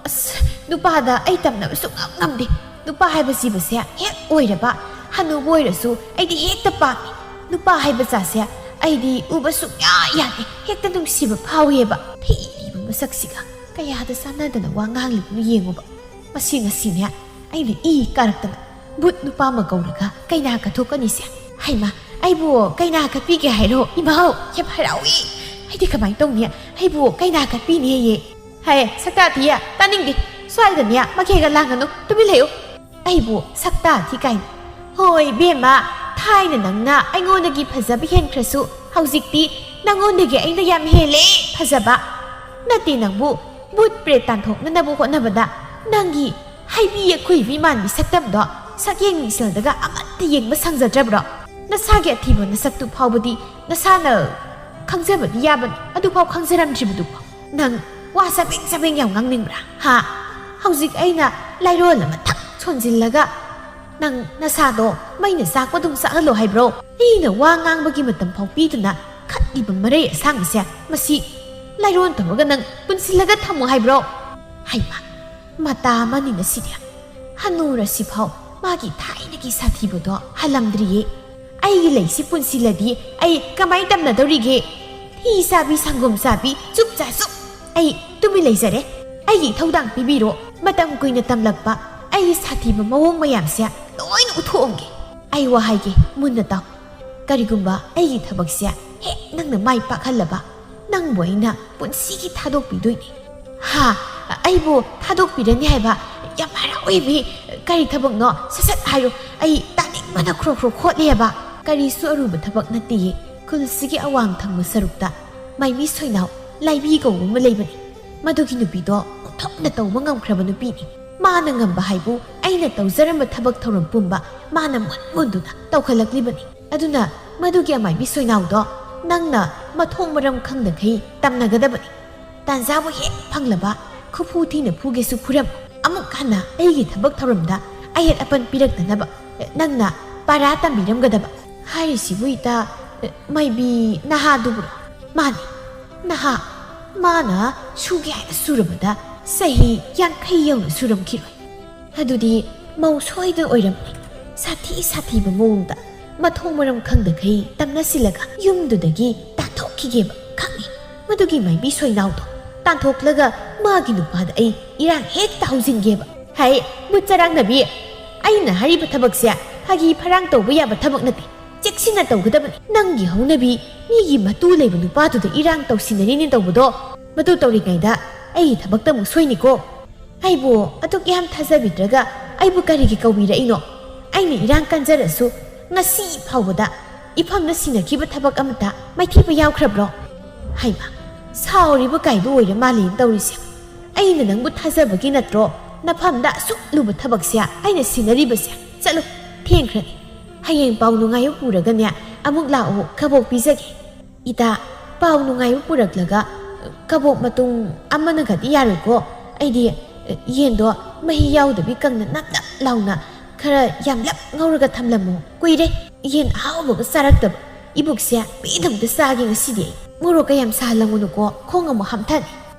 ꯑꯁ, ꯅꯨꯄꯥꯗ ꯑꯩ ꯇꯝꯅꯕ ꯁꯨꯡꯉꯝ ꯉꯝꯗꯦ꯫ ꯅꯨꯄꯥ ꯍꯥꯏꯕꯁꯤꯕꯨꯁꯦ ꯍꯦꯛ ꯑꯣꯏꯔꯕ ꯍꯅꯨꯕ ꯑꯣꯏꯔꯁꯨ ꯑꯩꯗꯤ ꯍꯦꯛꯇ ꯄꯥꯝꯃꯤ꯫ ꯅꯨꯄꯥ ꯍꯥꯏꯕ ꯖꯥꯠꯁꯦ ꯑꯩꯗꯤ ꯎꯕ ꯁꯨꯡꯌꯥ ꯌꯥꯗꯦ꯫ ꯍꯦꯛꯇ ꯅꯨꯡꯁꯤꯕ ꯐꯥꯎꯋꯦꯕ꯫ ꯊꯤꯔꯤꯕ ꯃꯁꯛꯁꯤꯒ ꯀꯌꯥꯗ ꯆꯥꯟꯅꯗꯅ ꯋꯥ ꯉꯥꯡꯂꯤꯕꯅꯣ ꯌꯦꯡꯉꯨꯕ꯫ ꯃꯁꯤ ꯉꯁꯤꯅꯦ ꯑꯩꯅ ꯏ ꯀꯥꯔꯛꯇꯅ ꯕꯨꯠ ꯅꯨꯄꯥ ꯑꯃ ꯀꯧꯔꯒ ꯀꯩꯅꯥ ꯀꯠꯊꯣꯛꯀꯅꯤꯁꯦ꯫ ꯍꯩꯃꯥ, ꯑꯩꯕꯨ ꯀꯩꯅꯥ ꯀꯠꯄꯤꯒꯦ ꯍꯥꯏꯔꯣ? ꯏꯃꯥꯎ, ꯌꯥꯝ ꯍꯔꯥꯎꯏ꯫ ꯑꯩꯗꯤ ꯀꯃꯥꯏꯅ ꯇꯧꯅꯤ? ꯑꯩꯕꯨ ꯀꯩꯅꯥ ꯀꯠꯄꯤꯅꯦꯌꯦ꯫ ꯍꯥꯏ, ꯁꯛꯇꯥ ꯊꯤꯌꯦ, ꯇꯥꯅꯤꯡꯗꯦ꯫ ꯁ꯭ꯋꯥꯏꯗꯅꯦ ꯃꯈꯦꯒ ꯂꯥꯡꯒꯅꯨ, ꯇꯨꯃꯤꯟ ꯂꯩꯌꯨ꯫ ꯑꯩꯕꯨ ꯁꯛꯇꯥ ꯊꯤ ꯀꯥꯏꯅ꯫ ꯍꯣꯏ ꯏꯕꯦꯝꯃ, ꯊꯥꯏꯅ ꯅꯪꯅ ꯑꯩꯉꯣꯟꯗꯒꯤ ꯐꯖꯕ ꯍꯦꯟꯈ꯭ꯔꯁꯨ ꯍꯧꯖꯤꯛꯇꯤ ꯅꯪꯉꯣꯟꯗꯒꯤ ꯑꯩꯅ ꯌꯥꯝ ꯍꯦꯜꯂꯦ ꯐꯖꯕ꯫ ꯅꯠꯇꯦ ꯅꯪꯕꯨ ꯕꯨꯠ ꯄ꯭ꯔꯦꯠ ꯇꯥꯟꯊꯣꯛꯅꯅꯕ ꯍꯣꯠꯅꯕꯗ ꯅꯪꯒꯤ ꯍꯩꯕꯤ ꯑꯈꯣꯏꯕꯤ ꯃꯥꯟꯕꯤ ꯁꯛꯇꯝꯗꯣ ꯁꯛꯌꯦꯡ ꯃꯤꯡꯁꯦꯜꯗꯒ ꯑꯃꯠꯇ ꯌꯦꯡꯕ ꯁꯪꯖꯗ꯭ꯔꯕ꯭ꯔꯣ? ꯅꯁꯥꯒꯤ ꯑꯊꯤꯕ ꯅꯁꯛꯇꯨ ꯐꯥꯎꯕꯗꯤ ꯅꯁꯥꯅ ꯈꯪꯖꯕꯗꯤ ꯌꯥꯕꯅꯤ, ꯑꯗꯨꯐꯥꯎ ꯈꯪꯖꯔꯝꯗ꯭ꯔꯤꯕꯗꯨꯕꯨ꯫ ꯅꯪ ꯋꯥ ꯆꯕꯦꯡ ꯆꯕꯦꯡ ꯌꯥꯝ ꯉꯥꯡꯅꯤꯡꯕ꯭ꯔꯥ? ꯍꯥ? ꯍꯧꯖꯤꯛ ꯑꯩꯅ ꯂꯥꯏꯔꯣꯟ ꯑꯃ ꯊꯛ ꯁꯣꯟꯖꯤꯜꯂꯒ ꯅꯪ ꯅꯁꯥꯗꯣ ꯃꯩꯅ ꯆꯥꯛꯄꯗꯧ ꯆꯥꯛꯍꯜꯂꯣ ꯍꯥꯏꯕ꯭ꯔꯣ? ꯑꯩꯅ ꯋꯥ ꯉꯥꯡꯕꯒꯤ ꯃꯇꯝ ꯐꯥꯎ ꯄꯤꯗꯅ ꯈꯠꯂꯤꯕ ꯃꯔꯩ ꯑꯁꯥꯡꯕꯁꯦ, ꯃꯁꯤ ꯂꯥꯏꯔꯣꯟ ꯇꯧꯔꯒ ꯅꯪ ꯄꯨꯟꯁꯤꯜꯂꯒ ꯊꯝꯃꯣ ꯍꯥꯏꯕ꯭ꯔꯣ? ꯍꯩꯃꯥ, ꯃꯇꯥ ꯑꯃꯅꯤ ꯉꯁꯤꯗꯤ꯫ ꯍꯅꯨꯔꯁꯤꯐꯥꯎ ꯃꯥꯒꯤ ꯊꯥꯏꯅꯒꯤ ꯁꯥꯊꯤꯕꯗꯣ ꯍꯜꯂꯝꯗ꯭ꯔꯤꯌꯦ꯫ ꯑꯩꯒꯤ ꯂꯩꯁꯤ ꯄꯨꯟꯁꯤꯜꯂꯗꯤ ꯑꯩ ꯀꯃꯥꯏ ꯇꯝꯅꯗꯧꯔꯤꯒꯦ? ꯏ ꯆꯥꯕꯤ ꯁꯪꯒꯣꯝ ꯆꯥꯕꯤ ꯆꯨꯞ ꯆꯥ ꯆꯨꯞ꯫ ꯑꯩ ꯇꯨꯃꯤꯟ ꯂꯩꯖꯔꯦ꯫ ꯑꯩꯒꯤ ꯏꯊꯧꯗꯥꯡ ꯄꯤꯕꯤꯔꯣ꯫ ꯃꯇꯝ ꯀꯨꯏꯅ ꯇꯝꯂꯛꯄ ꯑꯩꯒꯤ ꯁꯥꯊꯤꯕ ꯃꯑꯣꯡ ꯃꯌꯥꯝꯁꯦ ꯂꯣꯏꯅ ꯎꯠꯊꯣꯛꯑꯝꯒꯦ꯫ ꯑꯩ ꯋꯥ ꯍꯥꯏꯒꯦ, ꯃꯨꯟꯅ ꯇꯥꯎ꯫ ꯀꯔꯤꯒꯨꯝꯕ ꯑꯩꯒꯤ ꯊꯕꯛꯁꯦ ꯍꯦꯛ ꯅꯪꯅ ꯃꯥꯏ ꯄꯥꯛꯍꯜꯂꯕ, ꯅꯪꯕꯨ ꯑꯩꯅ ꯄꯨꯟꯁꯤꯒꯤ ꯊꯥꯗꯣꯛꯄꯤꯗꯣꯏꯅꯤ꯫ ꯍꯥ? ꯑꯩꯕꯨ ꯊꯥꯗꯣꯛꯄꯤꯔꯅꯤ ꯍꯥꯏꯕ? ꯌꯥꯝ ꯍꯔꯥꯎꯏ ꯃꯤ꯫ ꯀꯔꯤ ꯊꯕꯛꯅꯣ? ꯁꯠ ꯁꯠ ꯍꯥꯏꯌꯨ꯫ ꯑꯩ ꯇꯥꯅꯤꯡꯕꯅ ꯈ꯭ꯔꯣ ꯈ꯭ꯔꯣ ꯈꯣꯠꯂꯦꯕ꯫ ꯀꯔꯤꯁꯨ ꯑꯔꯨꯕ ꯊꯕꯛ ꯅꯠꯇꯦꯌꯦ꯫ ꯈꯨꯜꯁꯤꯒꯤ ꯑꯋꯥꯡ ꯊꯪꯕ ꯁꯔꯨꯛꯇ ꯃꯥꯏꯃꯤ ꯁꯣꯏꯅꯥꯎ ꯂꯥꯏꯕꯤ ꯀꯧꯕ ꯑꯃ ꯂꯩꯕꯅꯤ꯫ ꯃꯗꯨꯒꯤ ꯅꯨꯄꯤꯗꯣ ꯑꯣꯟꯊꯣꯛꯅ ꯇꯧꯕ ꯉꯝꯈ꯭ꯔꯕ ꯅꯨꯄꯤꯅꯤ꯫ ꯃꯥꯅ ꯉꯝꯕ ꯍꯥꯏꯕꯨ ꯑꯩꯅ ꯇꯧꯖꯔꯝꯕ ꯊꯕꯛ ꯊꯧꯔꯝ ꯄꯨꯝꯕ ꯃꯥꯅ ꯃꯨꯟ ꯃꯨꯟꯗꯨꯅ ꯇꯧꯈꯠꯂꯛꯂꯤꯕꯅꯤ꯫ ꯑꯗꯨꯅ ꯃꯗꯨꯒꯤ ꯑꯃꯥꯏꯕꯤ ꯁꯣꯏꯅꯥꯎꯗꯣ ꯅꯪꯅ ꯃꯊꯣꯡ ꯃꯔꯝ ꯈꯪꯗꯈꯩ ꯇꯝꯅꯒꯗꯕꯅꯤ꯫ ꯇꯥꯟꯖꯥꯕꯨ ꯍꯦꯛ ꯐꯪꯂꯕ ꯈꯨꯐꯨ ꯊꯤꯅ ꯐꯨꯒꯦꯁꯨ ꯐꯨꯔꯝꯃꯨ꯫ ꯑꯃꯨꯛ ꯍꯟꯅ ꯑꯩꯒꯤ ꯊꯕꯛ ꯊꯧꯔꯝꯗ ꯑꯌꯦꯠ ꯑꯄꯟ ꯄꯤꯔꯛꯇꯅꯕ ꯅꯪꯅ ꯄꯥꯔꯥ ꯇꯝꯕꯤꯔꯝꯒꯗꯕ꯫ ꯍꯥꯏꯔꯤꯁꯤꯕꯨ ꯏꯇꯥ, ꯃꯥꯏꯕꯤ ꯅꯍꯥꯗꯨꯕꯨꯔꯣ? ꯃꯥꯅꯤ, ꯅꯍꯥ꯫ ꯃꯥꯅ ꯁꯨꯒꯦ ꯍꯥꯏꯅ ꯁꯨꯔꯕꯗ ꯆꯍꯤ ꯌꯥꯡꯈꯩ ꯌꯧꯅ ꯁꯨꯔꯝꯈꯤꯔꯣꯏ꯫ ꯑꯗꯨꯗꯤ ꯃꯧ ꯁꯣꯏꯗꯅ ꯑꯣꯏꯔꯝꯃꯤ꯫ ꯁꯥꯊꯤ ꯁꯥꯊꯤꯕ ꯃꯑꯣꯡꯗ ꯃꯊꯣꯡ ꯃꯔꯝ ꯈꯪꯗꯈꯩ ꯇꯝꯅꯁꯤꯜꯂꯒ ꯌꯨꯝꯗꯨꯗꯒꯤ ꯇꯥꯟꯊꯣꯛꯈꯤꯒꯦꯕ ꯈꯪꯉꯤ꯫ ꯃꯗꯨꯒꯤ ꯃꯥꯏꯕꯤ ꯁꯣꯏꯅꯥꯎꯗꯣ ꯇꯥꯟꯊꯣꯛꯂꯒ ꯃꯥꯒꯤ ꯅꯨꯄꯥꯗ ꯑꯩ ꯏꯔꯥꯡ ꯍꯦꯛꯇ ꯍꯧꯖꯤꯟꯒꯦꯕ꯫ ꯍꯩ, ꯕꯨꯠ ꯆꯔꯥꯡꯅꯕꯤ, ꯑꯩꯅ ꯍꯥꯏꯔꯤꯕ ꯊꯕꯛꯁꯦ ꯐꯥꯒꯤ ꯐꯔꯥꯡ ꯇꯧꯕ ꯌꯥꯕ ꯊꯕꯛ ꯅꯠꯇꯦ꯫ ꯆꯦꯛꯁꯤꯟꯅ ꯇꯧꯒꯗꯕꯅꯤ꯫ ꯅꯪꯒꯤ ꯍꯧꯅꯕꯤ ꯃꯤꯒꯤ ꯃꯇꯨ ꯂꯩꯕ ꯅꯨꯄꯥꯗꯨꯗ ꯏꯔꯥꯡ ꯇꯧꯁꯤꯟꯅꯔꯤꯅꯤ ꯇꯧꯕꯗꯣ, ꯃꯗꯨ ꯇꯧꯔꯤꯉꯩꯗ ꯑꯩꯒꯤ ꯊꯕꯛꯇ ꯑꯃꯨꯛ ꯁꯣꯏꯅꯤꯀꯣ꯫ ꯑꯩꯕꯨ ꯑꯗꯨꯛ ꯌꯥꯝ ꯊꯥꯖꯕꯤꯗ꯭ꯔꯒ ꯑꯩꯕꯨ ꯀꯔꯤꯒꯤ ꯀꯧꯕꯤꯔꯛꯏꯅꯣ? ꯑꯩꯅ ꯏꯔꯥꯡ ꯀꯟꯖꯔꯁꯨ ꯉꯁꯤ ꯐꯥꯎꯕꯗ ꯏꯐꯝꯅ ꯁꯤꯟꯅꯈꯤꯕ ꯊꯕꯛ ꯑꯃꯠꯇ ꯃꯥꯏꯊꯤꯕ ꯌꯥꯎꯈ꯭ꯔꯕ꯭ꯔꯣ? ꯍꯩꯃꯥ, ꯁꯥꯎꯔꯤꯕ ꯀꯥꯏꯗꯨ ꯑꯣꯏꯔ ꯃꯥꯜꯂꯦꯅ ꯇꯧꯔꯤꯁꯦ꯫ ꯑꯩꯅ ꯅꯪꯕꯨ ꯊꯥꯖꯕꯒꯤ ꯅꯠꯇ꯭ꯔꯣ ꯅꯐꯝꯗ ꯑꯁꯨꯛ ꯂꯨꯕ ꯊꯕꯛꯁꯦ ꯑꯩꯅ ꯁꯤꯟꯅꯔꯤꯕꯁꯦ? ꯆꯠꯂꯨ, ꯊꯦꯡꯈ꯭ꯔꯅꯤ꯫ ꯍꯌꯦꯡ ꯄꯥꯎ ꯅꯨꯡꯉꯥꯏꯕ ꯄꯨꯔꯒꯅꯦ ꯑꯃꯨꯛ ꯂꯥꯛꯑꯣ, ꯀꯕꯣꯛ ꯄꯤꯖꯒꯦ꯫ ꯏꯇꯥ, ꯄꯥꯎ ꯅꯨꯡꯉꯥꯏꯕ ꯄꯨꯔꯛꯂꯒ ꯀꯕꯣꯛ ꯃꯇꯨꯝ ꯑꯃꯅꯒꯗꯤ ꯌꯥꯔꯣꯏꯀꯣ꯫ ꯑꯩꯗꯤ ꯌꯦꯟꯗꯣ ꯃꯍꯤ ꯌꯥꯎꯗꯕꯤ ꯀꯪꯅ ꯅꯞ ꯅꯞ ꯂꯥꯎꯅ ꯈꯔ ꯌꯥꯝꯂꯞ ꯉꯧꯔꯒ ꯊꯝꯂꯝꯃꯨ꯫ ꯀꯨꯏꯔꯦ ꯌꯦꯟ ꯑꯍꯥꯎꯕꯒ ꯆꯥꯔꯛꯇꯕ꯫ ꯏꯕꯨꯛꯁꯦ ꯄꯦꯟꯅ ꯑꯝꯇ ꯆꯥꯒꯦ ꯉꯁꯤꯗꯤ꯫ ꯃꯣꯔꯣꯛꯀ ꯌꯥꯝ ꯁꯥꯍꯜꯂꯝꯒꯅꯨꯀꯣ, ꯈꯣꯡ ꯑꯃꯨꯛ ꯍꯥꯝꯊꯅꯤ꯫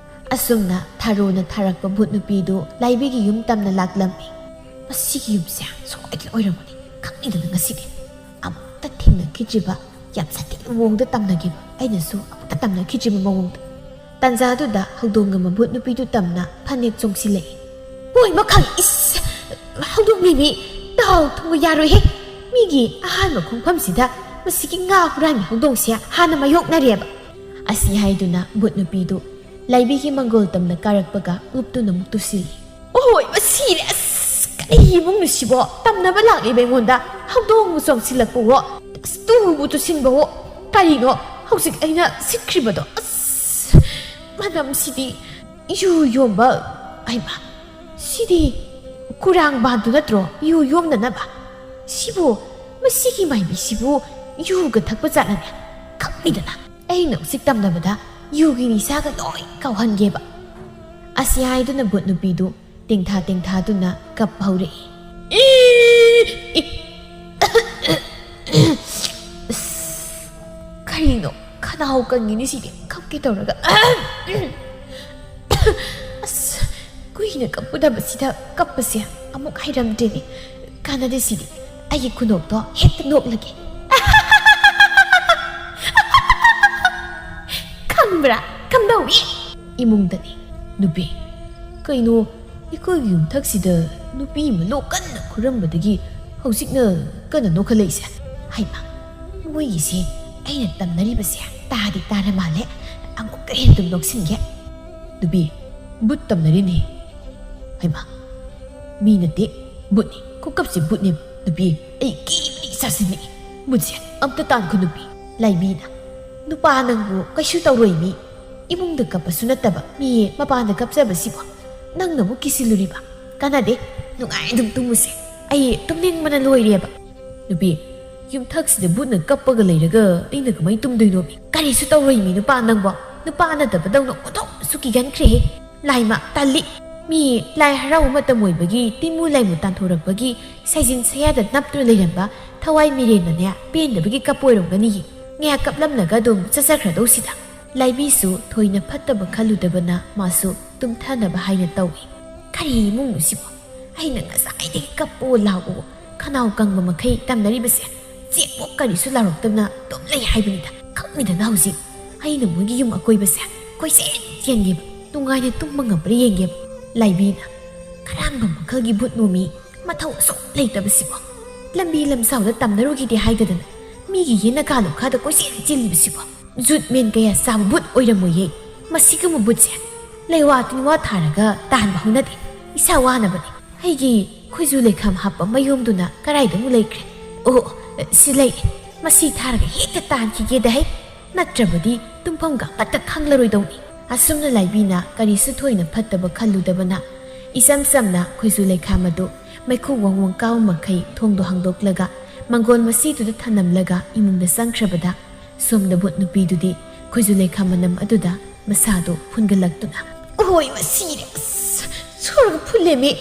ꯑꯁꯨꯝꯅ ꯊꯥꯔꯣꯅ ꯊꯥꯔꯛꯄ ꯚꯨꯠ ꯅꯨꯄꯤꯗꯨ ꯂꯥꯏꯕꯤꯒꯤ ꯌꯨꯝ ꯇꯝꯅ ꯂꯥꯛꯂꯝꯃꯤ꯫ ꯃꯁꯤꯒꯤ ꯌꯨꯝꯁꯦ ꯁꯣꯏꯗꯅ ꯑꯣꯏꯔꯝꯒꯅꯤ꯫ ꯈꯪꯅꯤꯡꯗꯅ ꯉꯁꯤꯗꯤ ꯑꯃꯨꯛꯇ ꯊꯦꯡꯅꯈꯤꯗ꯭ꯔꯤꯕ ꯌꯥꯝ ꯁꯥꯊꯤꯕ ꯃꯑꯣꯡꯗ ꯇꯝꯅꯈꯤꯕ꯫ ꯑꯩꯅꯁꯨ ꯑꯃꯨꯛ ꯇꯝꯅꯈꯤꯗ꯭ꯔꯤꯕ ꯃꯑꯣꯡꯗ꯫ ꯇꯥꯟꯖꯥꯗꯨꯗ ꯍꯧꯗꯣꯡ ꯑꯃ ꯚꯨꯠ ꯅꯨꯄꯤꯗꯨ ꯇꯝꯅ ꯐꯅꯦꯛ ꯆꯣꯡꯁꯤꯜꯂꯛꯏ꯫ ꯍꯣꯏ, ꯃꯈꯜ ꯏꯁ! ꯍꯧꯗꯣꯡ ꯃꯤꯃꯤ! ꯇꯥꯎ ꯊꯨꯝꯒ ꯌꯥꯔꯣꯏꯍꯦ! ꯃꯤꯒꯤ ꯑꯍꯥꯟꯕ ꯈꯣꯡꯐꯝꯁꯤꯗ ꯃꯁꯤꯒꯤ ꯉꯥ ꯍꯨꯔꯥꯟꯒꯤ ꯍꯧꯗꯣꯡꯁꯦ ꯍꯥꯟꯅ ꯃꯥꯌꯣꯛꯅꯔꯦꯕ꯫ ꯑꯁꯤ ꯍꯥꯏꯗꯨꯅ ꯚꯨꯠ ꯅꯨꯄꯤꯗꯨ ꯂꯥꯏꯕꯤꯒꯤ ꯃꯪꯒꯣꯜ ꯇꯝꯅ ꯀꯥꯔꯛꯄꯒ ꯎꯞꯇꯨꯅ ꯑꯃꯨꯛ ꯇꯨꯁꯤꯜꯂꯤ꯫ ꯑꯣꯍꯣꯏ, ꯃꯁꯤꯔꯦ! ꯑꯁ, ꯀꯔꯤ ꯏꯃꯨꯡꯅꯣ ꯁꯤꯕꯣ? ꯇꯝꯅꯕ ꯂꯥꯛꯂꯤꯕ ꯑꯩꯉꯣꯟꯗ ꯍꯧꯗꯣꯡꯕꯨ ꯆꯣꯡꯁꯤꯜꯂꯛꯄꯋꯣ, ꯑꯁ, ꯇꯨꯕꯨ ꯇꯨꯁꯤꯟꯕꯋꯣ꯫ ꯀꯔꯤꯅꯣ ꯍꯧꯖꯤꯛ ꯑꯩꯅ ꯁꯤꯠꯈ꯭ꯔꯤꯕꯗꯣ? ꯑꯁ, ꯃꯅꯝꯁꯤꯗꯤ ꯌꯨ ꯌꯣꯝꯕ, ꯍꯩꯃꯥ, ꯁꯤꯗꯤ ꯀꯨꯔꯥꯡꯕꯥꯟꯗꯨ ꯅꯠꯇ꯭ꯔꯣ ꯌꯨ ꯌꯣꯝꯅꯅꯕ? ꯁꯤꯕꯨ, ꯃꯁꯤꯒꯤ ꯃꯥꯏꯕꯤꯁꯤꯕꯨ ꯌꯨꯒ ꯊꯛꯄ ꯖꯥꯠꯂꯅꯦ? ꯈꯪꯗꯦꯗꯅ, ꯑꯩꯅ ꯍꯧꯖꯤꯛ ꯇꯝꯅꯕꯗ ꯌꯨꯒꯤ ꯅꯤꯁꯥꯒ ꯂꯣꯏ ꯀꯥꯎꯍꯟꯒꯦꯕ꯫ ꯑꯁꯤ ꯍꯥꯏꯗꯨꯅ ꯚꯨꯠ ꯅꯨꯄꯤꯗꯨ ꯇꯦꯡꯊꯥ ꯇꯦꯡꯊꯥꯗꯨꯅ ꯀꯞ ꯍꯧꯔꯛꯏ꯫ ꯏ! ꯏ! ꯑꯁ, ꯀꯔꯤꯅꯣ? ꯈꯅꯥꯎ ꯀꯪꯉꯤꯅꯤ ꯁꯤꯗꯤ, ꯀꯞꯀꯦ ꯇꯧꯔꯒ꯫ ꯑꯁ, ꯀꯨꯏꯅ ꯀꯞꯄꯨꯗꯕꯁꯤꯗ ꯀꯞꯄꯁꯦ ꯑꯃꯨꯛ ꯍꯩꯔꯝꯗ꯭ꯔꯦꯅꯦ꯫ ꯀꯥꯟꯅꯗꯦ ꯁꯤꯗꯤ, ꯑꯩꯒꯤ ꯈꯨꯅꯣꯛꯇꯣ ꯍꯦꯛꯇ ꯅꯣꯛꯂꯒꯦ꯫ ꯈꯪꯕ꯭ꯔꯥ? ꯀꯝꯗꯧꯏ? ꯏꯃꯨꯡꯗꯅꯤ꯫ ꯅꯨꯄꯤ, ꯀꯩꯅꯣ, ꯑꯩꯈꯣꯏꯒꯤ ꯌꯨꯝꯊꯛꯁꯤꯗ ꯅꯨꯄꯤ ꯑꯃ ꯂꯣꯛ ꯀꯟꯅ ꯈꯨꯔꯝꯕꯗꯒꯤ ꯍꯧꯖꯤꯛꯅ ꯀꯟꯅ ꯅꯣꯛꯈꯠꯂꯛꯏꯁꯦ? ꯍꯩꯃꯥ, ꯃꯣꯏꯒꯤꯁꯦ ꯑꯩꯅ ꯇꯝꯅꯔꯤꯕꯁꯦ ꯇꯥꯗꯤ ꯇꯥꯔ ꯃꯥꯜꯂꯦ꯫ ꯑꯃꯨꯛꯀ ꯍꯦꯟꯅ ꯑꯗꯨꯝ ꯅꯣꯛꯁꯤꯟꯒꯦ꯫ ꯅꯨꯄꯤ, ꯕꯨꯠ ꯇꯝꯅꯔꯤꯅꯦ꯫ ꯍꯩꯃꯥ, ꯃꯤ ꯅꯠꯇꯦ, ꯕꯨꯠꯅꯤ꯫ ꯈꯨꯀꯞꯁꯦ ꯕꯨꯠꯅꯦ꯫ ꯅꯨꯄꯤ, ꯑꯩ ꯀꯤꯕꯅ ꯏꯁꯥꯁꯤ ꯅꯤꯛꯏ꯫ ꯕꯨꯠꯁꯦ ꯑꯝꯇ ꯇꯥꯟꯈꯣ ꯅꯨꯄꯤ꯫ ꯂꯥꯏꯕꯤꯅ, ꯅꯨꯄꯥ ꯅꯪꯕꯨ ꯀꯩꯁꯨ ꯇꯧꯔꯣꯏ ꯃꯤ꯫ ꯏꯃꯨꯡꯗ ꯀꯞꯄꯁꯨ ꯅꯠꯇꯕ ꯃꯤ ꯃꯄꯥꯟꯗ ꯀꯞꯆꯕꯁꯤꯕꯨ ꯅꯪꯅꯕꯨ ꯀꯤꯁꯤꯜꯂꯨꯔꯤꯕ? ꯀꯥꯟꯅꯗꯦ, ꯅꯨꯡꯉꯥꯏ ꯑꯗꯨꯝ ꯇꯨꯝꯃꯨꯁꯦ꯫ ꯑꯩ ꯇꯨꯝꯅꯤꯡꯕꯅ ꯂꯣꯏꯔꯦꯕ꯫ ꯅꯨꯄꯤ, ꯌꯨꯝꯊꯛꯁꯤꯗ ꯕꯨꯠꯅ ꯀꯞꯄꯒ ꯂꯩꯔꯒ ꯑꯩꯅ ꯀꯃꯥꯏꯅ ꯇꯨꯝꯗꯣꯏꯅꯣ? ꯀꯔꯤꯁꯨ ꯇꯧꯔꯣꯏ ꯃꯤ ꯅꯨꯄꯥ ꯅꯪꯕꯣ꯫ ꯅꯨꯄꯥ ꯅꯠꯇꯕꯗꯧꯅ ꯑꯣꯟꯊꯣꯛꯅꯁꯨ ꯀꯤꯒꯟꯈ꯭ꯔꯦꯍꯦ꯫ ꯂꯥꯏꯃ, ꯇꯜꯂꯤ꯫ ꯃꯤ ꯂꯥꯏ ꯍꯔꯥꯎꯕ ꯃꯇꯝ ꯑꯣꯏꯕꯒꯤ ꯇꯤꯟꯃꯨ ꯂꯥꯏꯃꯨ ꯇꯥꯟꯊꯣꯔꯛꯄꯒꯤ ꯁꯥꯏꯖꯤꯟ ꯁꯌꯥꯗ ꯅꯞꯇꯨꯅ ꯂꯩꯔꯝꯕ ꯊꯋꯥꯏ ꯃꯤꯔꯦꯟꯅꯅꯦ ꯄꯦꯟꯗꯕꯒꯤ ꯀꯞꯄ ꯑꯣꯏꯔꯝꯒꯅꯤꯌꯦ꯫ ꯉꯥꯏꯍꯥꯛ ꯀꯞꯂꯝꯂꯒ ꯑꯗꯨꯝ ꯆꯠꯆꯈ꯭ꯔꯗꯧꯁꯤꯗ꯫ ꯂꯥꯏꯕꯤꯁꯨ ꯊꯣꯏꯅ ꯐꯠꯇꯕ ꯈꯜꯂꯨꯗꯕꯅ ꯃꯥꯁꯨ ꯇꯨꯝꯊꯅꯕ ꯍꯥꯏꯅ ꯇꯧꯏ꯫ ꯀꯔꯤ ꯏꯃꯨꯡꯅꯣ ꯁꯤꯕꯣ? ꯑꯩꯅ ꯉꯁꯥꯏꯗꯒꯤ ꯀꯞꯄꯣ ꯂꯥꯎꯑꯣ, ꯈꯅꯥꯎ ꯀꯪꯕ ꯃꯈꯩ ꯇꯝꯅꯔꯤꯕꯁꯦ꯫ ꯆꯦꯛꯄꯣ ꯀꯔꯤꯁꯨ ꯂꯥꯎꯔꯛꯇꯅ ꯑꯗꯨꯝ ꯂꯩ ꯍꯥꯏꯕꯅꯤꯗ꯫ ꯈꯪꯉꯤꯗꯅ ꯍꯧꯖꯤꯛ꯫ ꯑꯩꯅ ꯃꯣꯏꯒꯤ ꯌꯨꯝ ꯑꯀꯣꯏꯕꯁꯦ ꯀꯣꯏꯆꯦꯟ ꯆꯦꯟꯒꯦꯕ, ꯅꯨꯡꯉꯥꯏꯅ ꯇꯨꯝꯕ ꯉꯝꯕ꯭ꯔꯥ ꯌꯦꯡꯒꯦꯕ꯫ ꯂꯥꯏꯕꯤꯅ, "ꯀꯔꯝꯕ ꯃꯈꯜꯒꯤ ꯕꯨꯠꯅꯣꯃꯤ, ꯃꯊꯧ ꯑꯁꯨꯛ ꯂꯩꯇꯕꯁꯤꯕꯣ? ꯂꯝꯕꯤ ꯂꯝꯖꯥꯎꯗ ꯇꯝꯅꯔꯨꯈꯤꯗꯦ ꯍꯥꯏꯗꯗꯅ ꯃꯤꯒꯤ ꯌꯦꯅꯈꯥ ꯂꯨꯈꯥꯗ ꯀꯣꯏꯆꯦꯟ ꯆꯦꯜꯂꯤꯕꯁꯤꯕꯣ? ꯖꯨꯠ ꯃꯦꯟ ꯀꯌꯥ ꯆꯥꯕ ꯕꯨꯠ ꯑꯣꯏꯔꯝꯃꯣꯏꯌꯦ꯫ ꯃꯁꯤꯒꯨꯝꯕ ꯕꯨꯠꯁꯦ ꯂꯩꯋꯥ ꯇꯤꯟꯋꯥ ꯊꯥꯔꯒ ꯇꯥꯟꯕ ꯍꯧꯅꯗꯦ꯫ ꯏꯁꯥ ꯋꯥꯅꯕꯅꯤ꯫ ꯑꯩꯒꯤ ꯈꯣꯏꯖꯨ ꯂꯩꯈꯥꯝ ꯍꯥꯞꯄ ꯃꯌꯣꯝꯗꯨꯅ ꯀꯗꯥꯏꯗ ꯑꯃꯨꯛ ꯂꯩꯈ꯭ꯔꯦ? ꯑꯣ, ꯁꯤ ꯂꯩ꯫ ꯃꯁꯤ ꯊꯥꯔꯒ ꯍꯦꯛꯇ ꯇꯥꯟꯈꯤꯒꯦꯗ ꯍꯩ꯫ ꯅꯠꯇ꯭ꯔꯕꯗꯤ ꯇꯨꯝꯐꯝꯒ ꯑꯃꯠꯇ ꯈꯪꯂꯔꯣꯏꯗꯧꯅꯤ꯫" ꯑꯁꯨꯝꯅ ꯂꯥꯏꯕꯤꯅ ꯀꯔꯤꯁꯨ ꯊꯣꯏꯅ ꯐꯠꯇꯕ ꯈꯜꯂꯨꯗꯕꯅ, ꯏꯆꯝ ꯆꯝꯅ ꯈꯣꯏꯖꯨ ꯂꯩꯈꯥꯝ ꯑꯗꯨ ꯃꯩꯈꯨ ꯋꯪ ꯋꯪ ꯀꯥꯕ ꯃꯈꯩ ꯊꯣꯡꯗꯣ ꯍꯥꯡꯗꯣꯛꯂꯒ ꯃꯪꯒꯣꯜ ꯃꯁꯤꯗꯨꯗ ꯊꯅꯝꯂꯒ ꯏꯃꯨꯡꯗ ꯆꯪꯈ꯭ꯔꯕꯗ, ꯁꯣꯝꯗ ꯕꯨꯠ ꯅꯨꯄꯤꯗꯨꯗꯤ ꯈꯣꯏꯖꯨ ꯂꯩꯈꯥꯝ ꯃꯅꯝ ꯑꯗꯨꯗ ꯃꯁꯥꯗꯨ ꯐꯨꯟꯒꯠꯂꯛꯇꯨꯅ, "ꯑꯣꯏ, ꯃꯁꯤꯔꯦ! ꯑꯁ, ꯁꯣꯔꯒ ꯐꯨꯜꯂꯦꯃꯤ꯫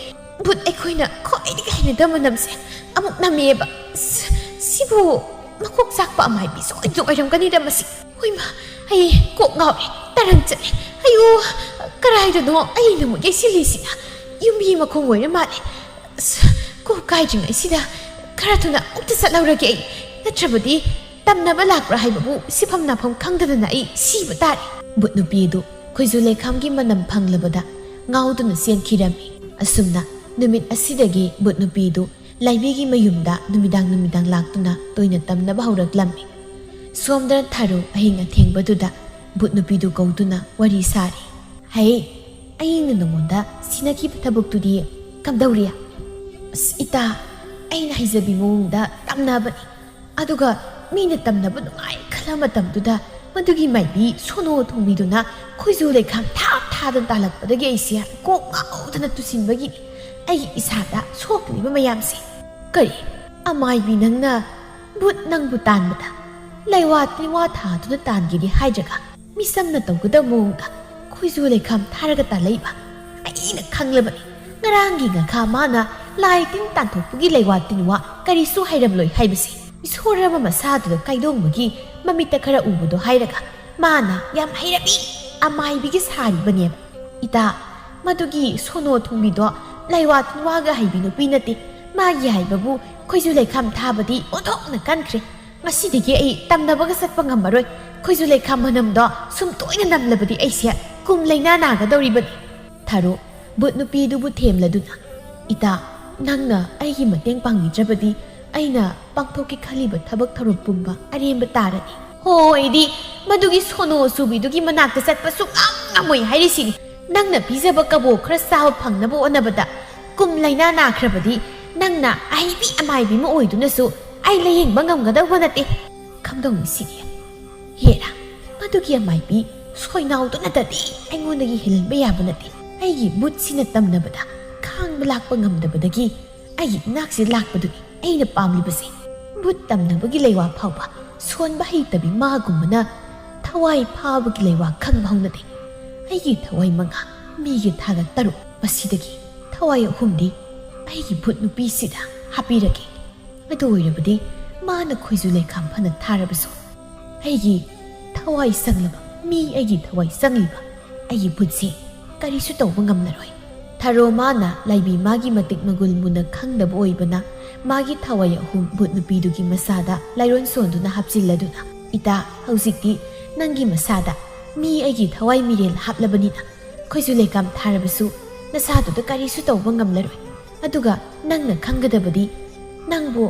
ꯕꯨꯠ ꯑꯩꯈꯣꯏꯅ ꯈ꯭ꯋꯥꯏꯗꯒꯤ ꯍꯩꯅꯗꯕ ꯃꯅꯝꯁꯦ ꯑꯃꯨꯛ ꯅꯝꯃꯦꯕ꯫ ꯑꯁ, ꯁꯤꯕꯨ ꯃꯀꯣꯛ ꯆꯥꯛꯄ ꯑꯃꯥꯏꯕꯤ ꯁꯣꯏꯗꯅ ꯑꯣꯏꯔꯝꯒꯅꯤꯗ ꯃꯁꯤ꯫ ꯍꯣꯏꯃ, ꯑꯩ ꯀꯣꯛ ꯉꯥꯎꯔꯦ, ꯇꯔꯪ ꯆꯠꯂꯦ꯫ ꯑꯌꯣ, ꯀꯔꯥꯏꯗꯅꯣ ꯑꯩꯅ ꯑꯃꯨꯛ ꯌꯩꯁꯤꯜꯂꯤꯁꯤꯅ? ꯌꯨꯝꯕꯤ ꯃꯈꯣꯡ ꯑꯣꯏꯔ ꯃꯥꯜꯂꯦ꯫ ꯑꯁ, ꯀꯣꯛ ꯀꯥꯏꯗ꯭ꯔꯤꯉꯩꯁꯤꯗ ꯈꯔ ꯊꯨꯅ ꯑꯃꯨꯛꯇ ꯆꯠꯍꯧꯔꯒꯦ ꯑꯩ, ꯅꯠꯇ꯭ꯔꯕꯗꯤ ꯇꯝꯅꯕ ꯂꯥꯛꯄ꯭ꯔꯥ ꯍꯥꯏꯕꯕꯨ ꯁꯤꯐꯝ ꯅꯥꯐꯝ ꯈꯪꯗꯗꯅ ꯑꯩ ꯁꯤꯕ ꯇꯥꯔꯦ꯫" ꯕꯨꯠ ꯅꯨꯄꯤ ꯑꯗꯨ ꯈꯣꯏꯖꯨ ꯂꯩꯈꯥꯝꯒꯤ ꯃꯅꯝ ꯐꯪꯂꯕꯗ ꯉꯥꯎꯗꯨꯅ ꯆꯦꯟꯈꯤꯔꯝꯃꯤ꯫ ꯑꯁꯨꯝꯅ ꯅꯨꯃꯤꯠ ꯑꯁꯤꯗꯒꯤ ꯕꯨꯠ ꯅꯨꯄꯤꯗꯨ ꯂꯥꯏꯕꯤꯒꯤ ꯃꯌꯨꯝꯗ ꯅꯨꯃꯤꯗꯥꯡ ꯅꯨꯃꯤꯗꯥꯡ ꯂꯥꯛꯇꯨꯅ ꯇꯣꯏꯅ ꯇꯝꯅꯕ ꯍꯧꯔꯛꯂꯝꯃꯤ꯫ ꯁꯣꯝꯗꯅ ꯊꯥꯔꯨ ꯑꯍꯤꯡ ꯑꯊꯦꯡꯕꯗꯨꯗ ꯕꯨꯠ ꯅꯨꯄꯤꯗꯨ ꯀꯧꯗꯨꯅ ꯋꯥꯔꯤ ꯁꯥꯔꯤ꯫ "ꯍꯩ, ꯑꯩꯅ ꯅꯉꯣꯟꯗ ꯁꯤꯟꯅꯈꯤꯕ ꯊꯕꯛꯇꯨꯗꯤ ꯀꯝꯗꯧꯔꯤ?" "ꯑꯁ ꯏꯇꯥ, ꯑꯩꯅ ꯍꯩꯖꯕꯤ ꯃꯑꯣꯡꯗ ꯇꯝꯅꯕꯅꯤ꯫ ꯑꯗꯨꯒ ꯃꯤꯅ ꯇꯝꯅꯕ ꯅꯨꯡꯉꯥꯏ ꯈꯜꯂ ꯃꯇꯝꯗꯨꯗ ꯃꯗꯨꯒꯤ ꯃꯥꯏꯕꯤ ꯁꯣꯅꯣ ꯊꯣꯡꯕꯤꯗꯨꯅ ꯈꯣꯏꯖꯨ ꯂꯩꯈꯥꯝ ꯊꯥ ꯊꯥꯗꯅ ꯇꯥꯜꯂꯛꯄꯗꯒꯤ ꯑꯩꯁꯦ ꯀꯣꯛ ꯉꯥꯎꯗꯅ ꯇꯨꯁꯤꯟꯕꯒꯤ ꯑꯩꯒꯤ ꯏꯁꯥꯗ ꯁꯣꯛꯂꯤꯕ ꯃꯌꯥꯝꯁꯦ꯫" "ꯀꯔꯤ? ꯑꯃꯥꯏꯕꯤ ꯅꯪꯅ ꯕꯨꯠ ꯅꯪꯕꯨ ꯇꯥꯟꯕꯗ ꯂꯩꯋꯥ ꯇꯤꯟꯋꯥ ꯊꯥꯗꯨꯅ ꯇꯥꯟꯒꯦꯗꯤ ꯍꯥꯏꯗ꯭ꯔꯒ ꯃꯤꯆꯝꯅ ꯇꯧꯒꯗꯕ ꯃꯑꯣꯡꯗ ꯈꯣꯏꯖꯨ ꯂꯩꯈꯥꯝ ꯊꯥꯔꯒ ꯇꯥꯜꯂꯛꯏꯕ? ꯑꯩꯅ ꯈꯪꯂꯕꯅꯤ꯫ ꯉꯔꯥꯡꯒꯤ ꯉꯥꯈꯥ ꯃꯥꯅ ꯂꯥꯏ ꯇꯤꯟ ꯇꯥꯟꯊꯣꯛꯄꯒꯤ ꯂꯩꯋꯥ ꯇꯤꯟꯋꯥ ꯀꯔꯤꯁꯨ ꯍꯩꯔꯝꯂꯣꯏ ꯍꯥꯏꯕꯁꯦ꯫ ꯏꯁꯣꯔ ꯑꯃ ꯃꯁꯥꯗꯨꯗ ꯀꯥꯏꯗꯣꯡꯕꯒꯤ ꯃꯃꯤꯠꯇ ꯈꯔ ꯎꯕꯗꯣ ꯍꯥꯏꯔꯒ ꯃꯥꯅ ꯌꯥꯝ ꯍꯩꯔꯕꯤ ꯑꯃꯥꯏꯕꯤꯒꯤ ꯁꯥꯔꯤꯕꯅꯦꯕ꯫ ꯏꯇꯥ, ꯃꯗꯨꯒꯤ ꯁꯣꯅꯣ ꯊꯨꯡꯕꯤꯗꯣ ꯂꯩꯋꯥ ꯇꯤꯟꯋꯥꯒ ꯍꯩꯕꯤ ꯅꯨꯄꯤ ꯅꯠꯇꯦ꯫ ꯃꯥꯒꯤ ꯍꯥꯏꯕꯕꯨ ꯈꯣꯏꯖꯨ ꯂꯩꯈꯥꯝ ꯊꯥꯕꯗꯤ ꯑꯣꯟꯊꯣꯛꯅ ꯀꯟꯈ꯭ꯔꯦ꯫ "ꯉꯁꯤꯗꯒꯤ ꯑꯩ ꯇꯝꯅꯕꯒ ꯆꯠꯄ ꯉꯝꯃꯔꯣꯏ꯫ ꯈꯣꯏꯖꯨ ꯂꯩꯈꯥꯝ ꯃꯅꯝꯗꯣ ꯁꯨꯝ ꯇꯣꯏꯅ ꯅꯝꯂꯕꯗꯤ ꯑꯩꯁꯦ ꯀꯨꯝ ꯂꯥꯏꯅꯥ ꯅꯥꯒꯗꯧꯔꯤꯕꯅꯤ꯫" ꯊꯔꯣ ꯚꯨꯠ ꯅꯨꯄꯤꯗꯨꯕꯨ ꯊꯦꯝꯂꯗꯨꯅ, "ꯏꯇꯥ, ꯅꯪꯅ ꯑꯩꯒꯤ ꯃꯇꯦꯡ ꯄꯥꯡꯕꯤꯗ꯭ꯔꯕꯗꯤ ꯑꯩꯅ ꯄꯥꯡꯊꯣꯛꯀꯦ ꯈꯜꯂꯤꯕ ꯊꯕꯛ ꯊꯧꯔꯝ ꯄꯨꯝꯕ ꯑꯔꯦꯝꯕ ꯇꯥꯔꯅꯤ꯫ ꯍꯣ, ꯑꯩꯗꯤ ꯃꯗꯨꯒꯤ ꯁꯣꯅꯣ ꯆꯨꯕꯤꯗꯨꯒꯤ ꯃꯅꯥꯛꯇ ꯆꯠꯄ ꯁꯨꯡꯉꯝ ꯉꯝꯃꯣꯏ ꯍꯥꯏꯔꯤꯁꯤꯅꯤ꯫ ꯅꯪꯅ ꯄꯤꯖꯕ ꯀꯕꯣꯛ ꯈꯔ ꯆꯥꯕ ꯐꯪꯅꯕ ꯍꯣꯠꯅꯕꯗ ꯀꯨꯝ ꯂꯥꯏꯅꯥ ꯅꯥꯈ꯭ꯔꯕꯗꯤ ꯅꯪꯅ ꯑꯍꯩꯕꯤ ꯑꯃꯥꯏꯕꯤ ꯑꯃ ꯑꯣꯏꯗꯨꯅꯁꯨ ꯑꯩ ꯂꯥꯌꯦꯡꯕ ꯉꯝꯒꯗꯧꯕ ꯅꯠꯇꯦ꯫" ꯈꯝꯗꯧꯅꯤ ꯁꯤꯗꯤ꯫ ꯍꯦꯔꯥ, ꯃꯗꯨꯒꯤ ꯑꯃꯥꯏꯕꯤ ꯁꯣꯏꯅꯥꯎꯗꯨꯅꯇꯗꯤ ꯑꯩꯉꯣꯟꯗꯒꯤ ꯍꯦꯜꯍꯟꯕ ꯌꯥꯕ ꯅꯠꯇꯦ꯫ ꯑꯩꯒꯤ ꯚꯨꯠꯁꯤꯅ ꯇꯝꯅꯕꯗ ꯈꯥꯡꯕ ꯂꯥꯛꯄ ꯉꯝꯗꯕꯗꯒꯤ ꯑꯩꯒꯤ ꯏꯅꯥꯛꯁꯤ ꯂꯥꯛꯄꯗꯨꯅꯤ ꯑꯩꯅ ꯄꯥꯝꯂꯤꯕꯁꯦ꯫ ꯚꯨꯠ ꯇꯝꯅꯕꯒꯤ ꯂꯩꯋꯥ ꯐꯥꯎꯕ ꯁꯣꯟꯕ ꯍꯩꯇꯕꯤ ꯃꯥꯒꯨꯝꯕꯅ ꯊꯋꯥꯏ ꯐꯥꯕꯒꯤ ꯂꯩꯋꯥ ꯈꯪꯕ ꯍꯧꯅꯗꯦ꯫ ꯑꯩꯒꯤ ꯊꯋꯥꯏ ꯃꯉꯥ, ꯃꯤꯒꯤ ꯊꯥꯒ ꯇꯔꯨꯛ, ꯃꯁꯤꯗꯒꯤ ꯊꯋꯥꯏ ꯑꯍꯨꯝꯗꯤ ꯑꯩꯒꯤ ꯚꯨꯠ ꯅꯨꯄꯤꯁꯤꯗ ꯍꯥꯞꯄꯤꯔꯒꯦ꯫ ꯑꯗꯨ ꯑꯣꯏꯔꯕꯗꯤ ꯃꯥꯅ ꯈꯣꯏꯖꯨ ꯂꯩꯈꯥꯝ ꯐꯅ ꯊꯥꯔꯕꯁꯨ, ꯑꯩꯒꯤ ꯊꯋꯥꯏ ꯆꯪꯂꯕ, ꯃꯤ ꯑꯩꯒꯤ ꯊꯋꯥꯏ ꯆꯪꯂꯤꯕ ꯑꯩꯒꯤ ꯚꯨꯠꯁꯦ ꯀꯔꯤꯁꯨ ꯇꯧꯕ ꯉꯝꯂꯔꯣꯏ꯫ ꯊꯔꯣ ꯃꯥꯅ ꯂꯥꯏꯕꯤ ꯃꯥꯒꯤ ꯃꯇꯤꯛ ꯃꯒꯨꯜ ꯃꯨꯟꯅ ꯈꯪꯗꯕ ꯑꯣꯏꯕꯅ, ꯃꯥꯒꯤ ꯊꯋꯥꯏ ꯑꯍꯨꯝ ꯚꯨꯠ ꯅꯨꯄꯤꯗꯨꯒꯤ ꯃꯁꯥꯗ ꯂꯥꯏꯔꯣꯟ ꯁꯣꯟꯗꯨꯅ ꯍꯥꯞꯆꯤꯜꯂꯗꯨꯅ, "ꯏꯇꯥ, ꯍꯧꯖꯤꯛꯇꯤ ꯅꯪꯒꯤ ꯃꯁꯥꯗ ꯃꯤ ꯑꯩꯒꯤ ꯊꯋꯥꯏ ꯃꯤꯔꯦꯜ ꯍꯥꯞꯂꯕꯅꯤꯅ, ꯈꯣꯏꯖꯨ ꯂꯩꯈꯥꯝ ꯊꯥꯔꯕꯁꯨ ꯅꯁꯥꯗꯨꯗ ꯀꯔꯤꯁꯨ ꯇꯧꯕ ꯉꯝꯂꯔꯣꯏ꯫ ꯑꯗꯨꯒ ꯅꯪꯅ ꯈꯪꯒꯗꯕꯗꯤ, ꯅꯪꯕꯨ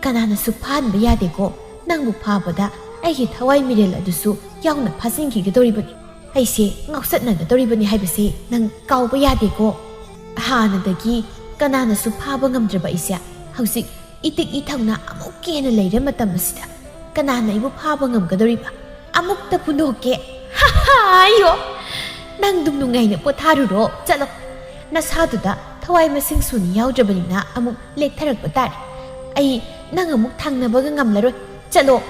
ꯀꯅꯥꯅꯁꯨ ꯐꯥꯍꯟꯕ ꯌꯥꯗꯦꯀꯣ꯫ ꯅꯪꯕꯨ ꯐꯥꯕꯗ ꯑꯩꯒꯤ ꯊꯋꯥꯏ ꯃꯤꯔꯦꯜ ꯑꯗꯨꯁꯨ ꯌꯥꯎꯅ ꯐꯥꯖꯤꯟꯈꯤꯒꯗꯧꯔꯤꯕꯅꯤ꯫ ꯑꯩꯁꯦ ꯉꯥꯎꯆꯠꯅꯒꯗꯧꯔꯤꯕꯅꯤ ꯍꯥꯏꯕꯁꯦ ꯅꯪ ꯀꯥꯎꯕ ꯌꯥꯗꯦꯀꯣ꯫ ꯍꯥꯟꯅꯗꯒꯤ ꯀꯅꯥꯅꯁꯨ ꯐꯥꯕ ꯉꯝꯗ꯭ꯔꯕ ꯑꯩꯁꯦ ꯍꯧꯖꯤꯛ ꯏꯇꯤꯛ ꯏꯊꯧꯅꯥ ꯑꯃꯨꯛꯀ ꯍꯦꯟꯅ ꯂꯩꯔ ꯃꯇꯝ ꯑꯁꯤꯗ ꯀꯅꯥꯅ ꯑꯩꯕꯨ ꯐꯥꯕ ꯉꯝꯒꯗꯧꯔꯤꯕ? ꯑꯃꯨꯛꯇ ꯄꯨꯟꯗꯣꯛꯀꯦ꯫" "ꯍꯥ ꯍꯥ, ꯑꯌꯣ, ꯅꯪ ꯑꯗꯨꯝ ꯅꯨꯡꯉꯥꯏꯅ ꯄꯣꯊꯥꯔꯨꯔꯣ, ꯆꯠꯂꯣ꯫ ꯅꯁꯥꯗꯨꯗ ꯊꯋꯥꯏ ꯃꯁꯤꯡ ꯁꯨꯅ ꯌꯥꯎꯗ꯭ꯔꯕꯅꯤꯅ ꯑꯃꯨꯛ ꯂꯦꯛꯊꯔꯛꯄ ꯇꯥꯔꯦ꯫ ꯑꯩ ꯅꯪ ꯑꯃꯨꯛ ꯊꯥꯡꯅꯕꯒ ꯉꯝꯂꯔꯣꯏ꯫ ꯆꯠꯂꯣ,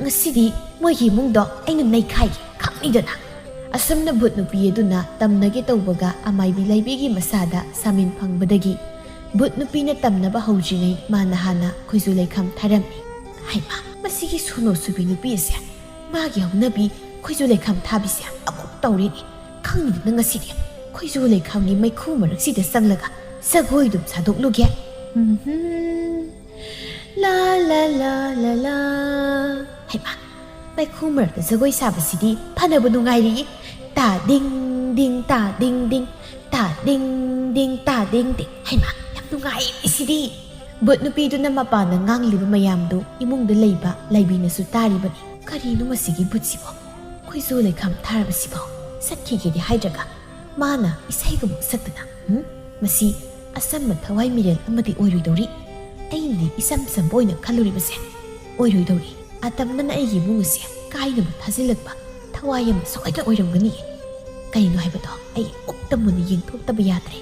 ꯉꯁꯤꯗꯤ ꯃꯣꯏꯒꯤ ꯏꯃꯨꯡꯗꯣ ꯑꯩꯅ ꯅꯩꯈꯥꯏꯒꯦ, ꯈꯪꯅꯤꯗꯅ꯫" ꯑꯁꯨꯝꯅ ꯚꯨꯠ ꯅꯨꯄꯤ ꯑꯗꯨꯅ ꯇꯝꯅꯒꯦ ꯇꯧꯕꯒ ꯑꯃꯥꯏꯕꯤ ꯂꯥꯏꯕꯤꯒꯤ ꯃꯁꯥꯗ ꯁꯥꯃꯤꯟ ꯐꯪꯕꯗꯒꯤ, ꯚꯨꯠ ꯅꯨꯄꯤꯅ ꯇꯝꯅꯕ ꯍꯧꯗ꯭ꯔꯤꯉꯩ ꯃꯥꯅ ꯍꯥꯟꯅ ꯈꯣꯏꯖꯨ ꯂꯩꯈꯥꯝ ꯊꯥꯔꯝꯃꯤ꯫ "ꯍꯩꯃꯥ, ꯃꯁꯤꯒꯤ ꯁꯣꯅꯣ ꯁꯨꯕꯤ ꯅꯨꯄꯤ ꯑꯁꯦ ꯃꯥꯒꯤ ꯍꯧꯅꯕꯤ ꯈꯣꯏꯖꯨ ꯂꯩꯈꯥꯝ ꯊꯥꯕꯤꯁꯦ ꯑꯃꯨꯛ ꯇꯧꯔꯦꯅꯦ꯫ ꯈꯪꯅꯤꯗꯅ ꯉꯁꯤꯗꯤ ꯈꯣꯏꯖꯨ ꯂꯩꯈꯥꯝꯒꯤ ꯃꯩꯈꯨ ꯃꯔꯛꯁꯤꯗ ꯆꯪꯂꯒ ꯖꯒꯣꯏꯗꯨꯝ ꯁꯥꯗꯣꯛꯂꯨꯒꯦ꯫" ꯎꯝꯍꯨꯝ꯫ ꯂꯥ ꯂꯥ ꯂꯥ ꯂꯥ ꯂꯥ꯫ ꯍꯩꯃꯥ, ꯃꯩꯈꯨ ꯃꯔꯛꯇ ꯖꯒꯣꯏ ꯁꯥꯕꯁꯤꯗꯤ ꯐꯅꯕ ꯅꯨꯡꯉꯥꯏꯔꯤꯌꯦ꯫ ꯇꯥ ꯗꯤꯡ ꯗꯤꯡ, ꯇꯥ ꯗꯤꯡ ꯗꯤꯡ, ꯇꯥ ꯗꯤꯡ ꯗꯤꯡ, ꯇꯥ ꯗꯤꯡ ꯗꯤꯡ꯫ ꯍꯩꯃꯥ, ꯌꯥꯝ ꯅꯨꯡꯉꯥꯏꯔꯤꯁꯤꯗꯤ꯫ ꯚꯨꯠ ꯅꯨꯄꯤꯗꯨꯅ ꯃꯄꯥꯟꯗ ꯉꯥꯡꯂꯤꯕ ꯃꯌꯥꯝꯗꯨ ꯏꯃꯨꯡꯗ ꯂꯩꯕ ꯂꯥꯏꯕꯤꯅꯁꯨ ꯇꯥꯔꯤꯕꯅꯤ꯫ "ꯀꯔꯤꯅꯣ ꯃꯁꯤꯒꯤ ꯚꯨꯠꯁꯤꯕꯣ? ꯈꯣꯏꯖꯨ ꯂꯩꯈꯥꯝ ꯊꯥꯔꯕꯁꯤꯕꯣ? ꯆꯠꯈꯤꯒꯦꯗꯤ ꯍꯥꯏꯗ꯭ꯔꯒ ꯃꯥꯅ ꯏꯁꯩꯒꯨꯝꯕ ꯁꯛꯇꯅ, ꯎꯝ? ꯃꯁꯤ ꯑꯆꯝꯕ ꯊꯋꯥꯏ ꯃꯤꯔꯦꯜ ꯑꯃꯗꯤ ꯑꯣꯏꯔꯣꯏꯗꯧꯔꯤ꯫ ꯑꯩꯅꯗꯤ ꯏꯆꯝ ꯆꯝꯕ ꯑꯣꯏꯅ ꯈꯜꯂꯨꯔꯤꯕꯁꯦ ꯑꯣꯏꯔꯣꯏꯗꯧꯔꯤ꯫ ꯑꯇꯝꯅꯅ ꯑꯩꯒꯤ ꯏꯃꯨꯡ ꯑꯁꯦ ꯀꯥꯏꯅꯕ ꯊꯥꯖꯤꯜꯂꯛꯄ ꯊꯋꯥꯏ ꯑꯃ ꯁꯣꯏꯗꯅ ꯑꯣꯏꯔꯝꯒꯅꯤ꯫ ꯀꯩꯅꯣ ꯍꯥꯏꯕꯗꯣ ꯑꯩ ꯑꯃꯨꯛꯇ ꯃꯨꯟꯅ ꯌꯦꯡꯊꯣꯛꯇꯕ ꯌꯥꯗ꯭ꯔꯦ꯫"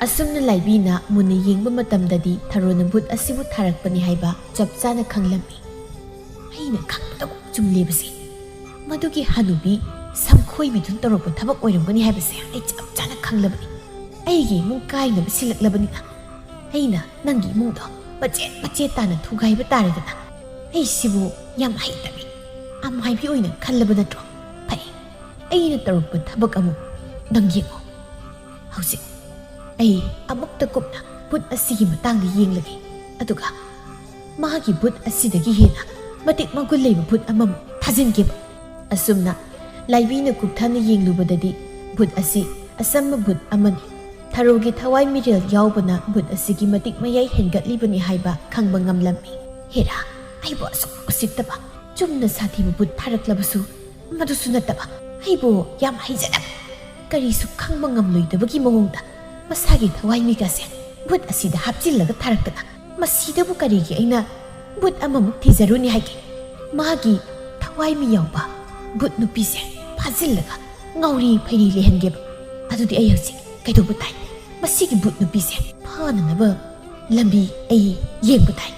ꯑꯁꯨꯝꯅ ꯂꯥꯏꯕꯤꯅ ꯃꯨꯟꯅ ꯌꯦꯡꯕ ꯃꯇꯝꯗꯗꯤ ꯊꯔꯣꯅ ꯚꯨꯠ ꯑꯁꯤꯕꯨ ꯊꯥꯔꯛꯄꯅꯤ ꯍꯥꯏꯕ ꯆꯞ ꯆꯥꯅ ꯈꯪꯂꯝꯃꯤ꯫ ꯑꯩꯅ ꯈꯪꯕꯗ ꯆꯨꯝꯂꯦꯕꯁꯦ꯫ ꯃꯗꯨꯒꯤ ꯍꯅꯨꯕꯤ ꯁꯝꯈꯣꯏꯕꯤꯗꯨꯅ ꯇꯧꯔꯛꯄ ꯊꯕꯛ ꯑꯣꯏꯔꯝꯒꯅꯤ ꯍꯥꯏꯕꯁꯦ ꯑꯩ ꯆꯞ ꯆꯥꯅ ꯈꯪꯂꯕꯅꯤ꯫ ꯑꯩꯒꯤ ꯏꯃꯨꯡ ꯀꯥꯏꯅꯕ ꯁꯤꯜꯂꯛꯂꯕꯅꯤꯅ ꯑꯩꯅ ꯅꯪꯒꯤ ꯏꯃꯨꯡꯗꯣ ꯃꯆꯦꯠ ꯃꯆꯦꯠ ꯇꯥꯅ ꯊꯨꯒꯥꯏꯕ ꯇꯥꯔꯦꯗꯅ꯫ ꯑꯩꯁꯤꯕꯨ ꯌꯥꯝ ꯍꯩꯇꯕꯤ ꯑꯃꯥꯏꯕꯤ ꯑꯣꯏꯅ ꯈꯜꯂꯕ ꯅꯠꯇ꯭ꯔꯣ? ꯐꯩ, ꯑꯩꯅ ꯇꯧꯔꯛꯄ ꯊꯕꯛ ꯑꯃꯨꯛ ꯅꯪ ꯌꯦꯡꯉꯣ꯫ ꯍꯧꯖꯤꯛ ꯑꯩ ꯑꯃꯨꯛꯇ ꯀꯨꯞꯅ ꯚꯨꯠ ꯑꯁꯤꯒꯤ ꯃꯇꯥꯡꯗ ꯌꯦꯡꯂꯒꯦ, ꯑꯗꯨꯒ ꯃꯥꯒꯤ ꯚꯨꯠ ꯑꯁꯤꯗꯒꯤ ꯍꯦꯟꯅ ꯃꯇꯤꯛ ꯃꯒꯨꯟ ꯂꯩꯕ ꯚꯨꯠ ꯑꯃꯃꯨꯛ ꯊꯥꯖꯤꯟꯒꯦꯕ꯫ ꯑꯁꯨꯝꯅ ꯂꯥꯏꯕꯤꯅ ꯀꯨꯞꯊꯅ ꯌꯦꯡꯂꯨꯕꯗꯗꯤ ꯚꯨꯠ ꯑꯁꯤ ꯑꯆꯝꯕ ꯚꯨꯠ ꯑꯃꯅꯤ꯫ ꯊꯔꯣꯒꯤ ꯊꯋꯥꯏ ꯃꯤꯔꯦꯜ ꯌꯥꯎꯕꯅ ꯚꯨꯠ ꯑꯁꯤꯒꯤ ꯃꯇꯤꯛ ꯃꯌꯥꯏ ꯍꯦꯟꯒꯠꯂꯤꯕꯅꯤ ꯍꯥꯏꯕ ꯈꯪꯕ ꯉꯝꯂꯝꯃꯤ꯫ ꯍꯦꯔꯥ, ꯑꯩꯕꯨ ꯑꯁꯨꯛ ꯎꯁꯤꯠꯇꯕ, ꯆꯨꯝꯅ ꯁꯥꯊꯤꯕ ꯚꯨꯠ ꯊꯥꯔꯛꯂꯕꯁꯨ, ꯃꯗꯨꯁꯨ ꯅꯠꯇꯕ, ꯑꯩꯕꯨ ꯌꯥꯝ ꯍꯩꯖꯗꯕ, ꯀꯔꯤꯁꯨ ꯈꯪꯕ ꯉꯝꯂꯣꯏꯗꯕꯒꯤ ꯃꯑꯣꯡꯗ ꯃꯁꯥꯒꯤ ꯊꯋꯥꯏ ꯃꯤꯒꯥꯁꯦ ꯚꯨꯠ ꯑꯁꯤꯗ ꯍꯥꯞꯆꯤꯜꯂꯒ ꯊꯥꯔꯛꯇꯅ, ꯃꯁꯤꯗꯕꯨ ꯀꯔꯤꯒꯤ ꯑꯩꯅ ꯚꯨꯠ ꯑꯃꯃꯨꯛ ꯊꯤꯖꯔꯨꯅꯤ ꯍꯥꯏꯒꯦ? ꯃꯥꯒꯤ ꯊꯋꯥꯏ ꯃꯤ ꯌꯥꯎꯕ ꯚꯨꯠ ꯅꯨꯄꯤꯁꯦ ꯐꯥꯖꯤꯜꯂꯒ ꯉꯥꯎꯔꯤ ꯐꯩꯔꯤ ꯂꯩꯍꯟꯒꯦꯕ꯫ ꯑꯗꯨꯗꯤ ꯑꯩ ꯍꯧꯖꯤꯛ ꯀꯩꯗꯧꯕ ꯇꯥꯏ? ꯃꯁꯤꯒꯤ ꯚꯨꯠ ꯅꯨꯄꯤꯁꯦ ꯐꯥꯅꯅꯕ ꯂꯝꯕꯤ ꯑꯩ ꯌꯦꯡꯕ ꯇꯥꯏ꯫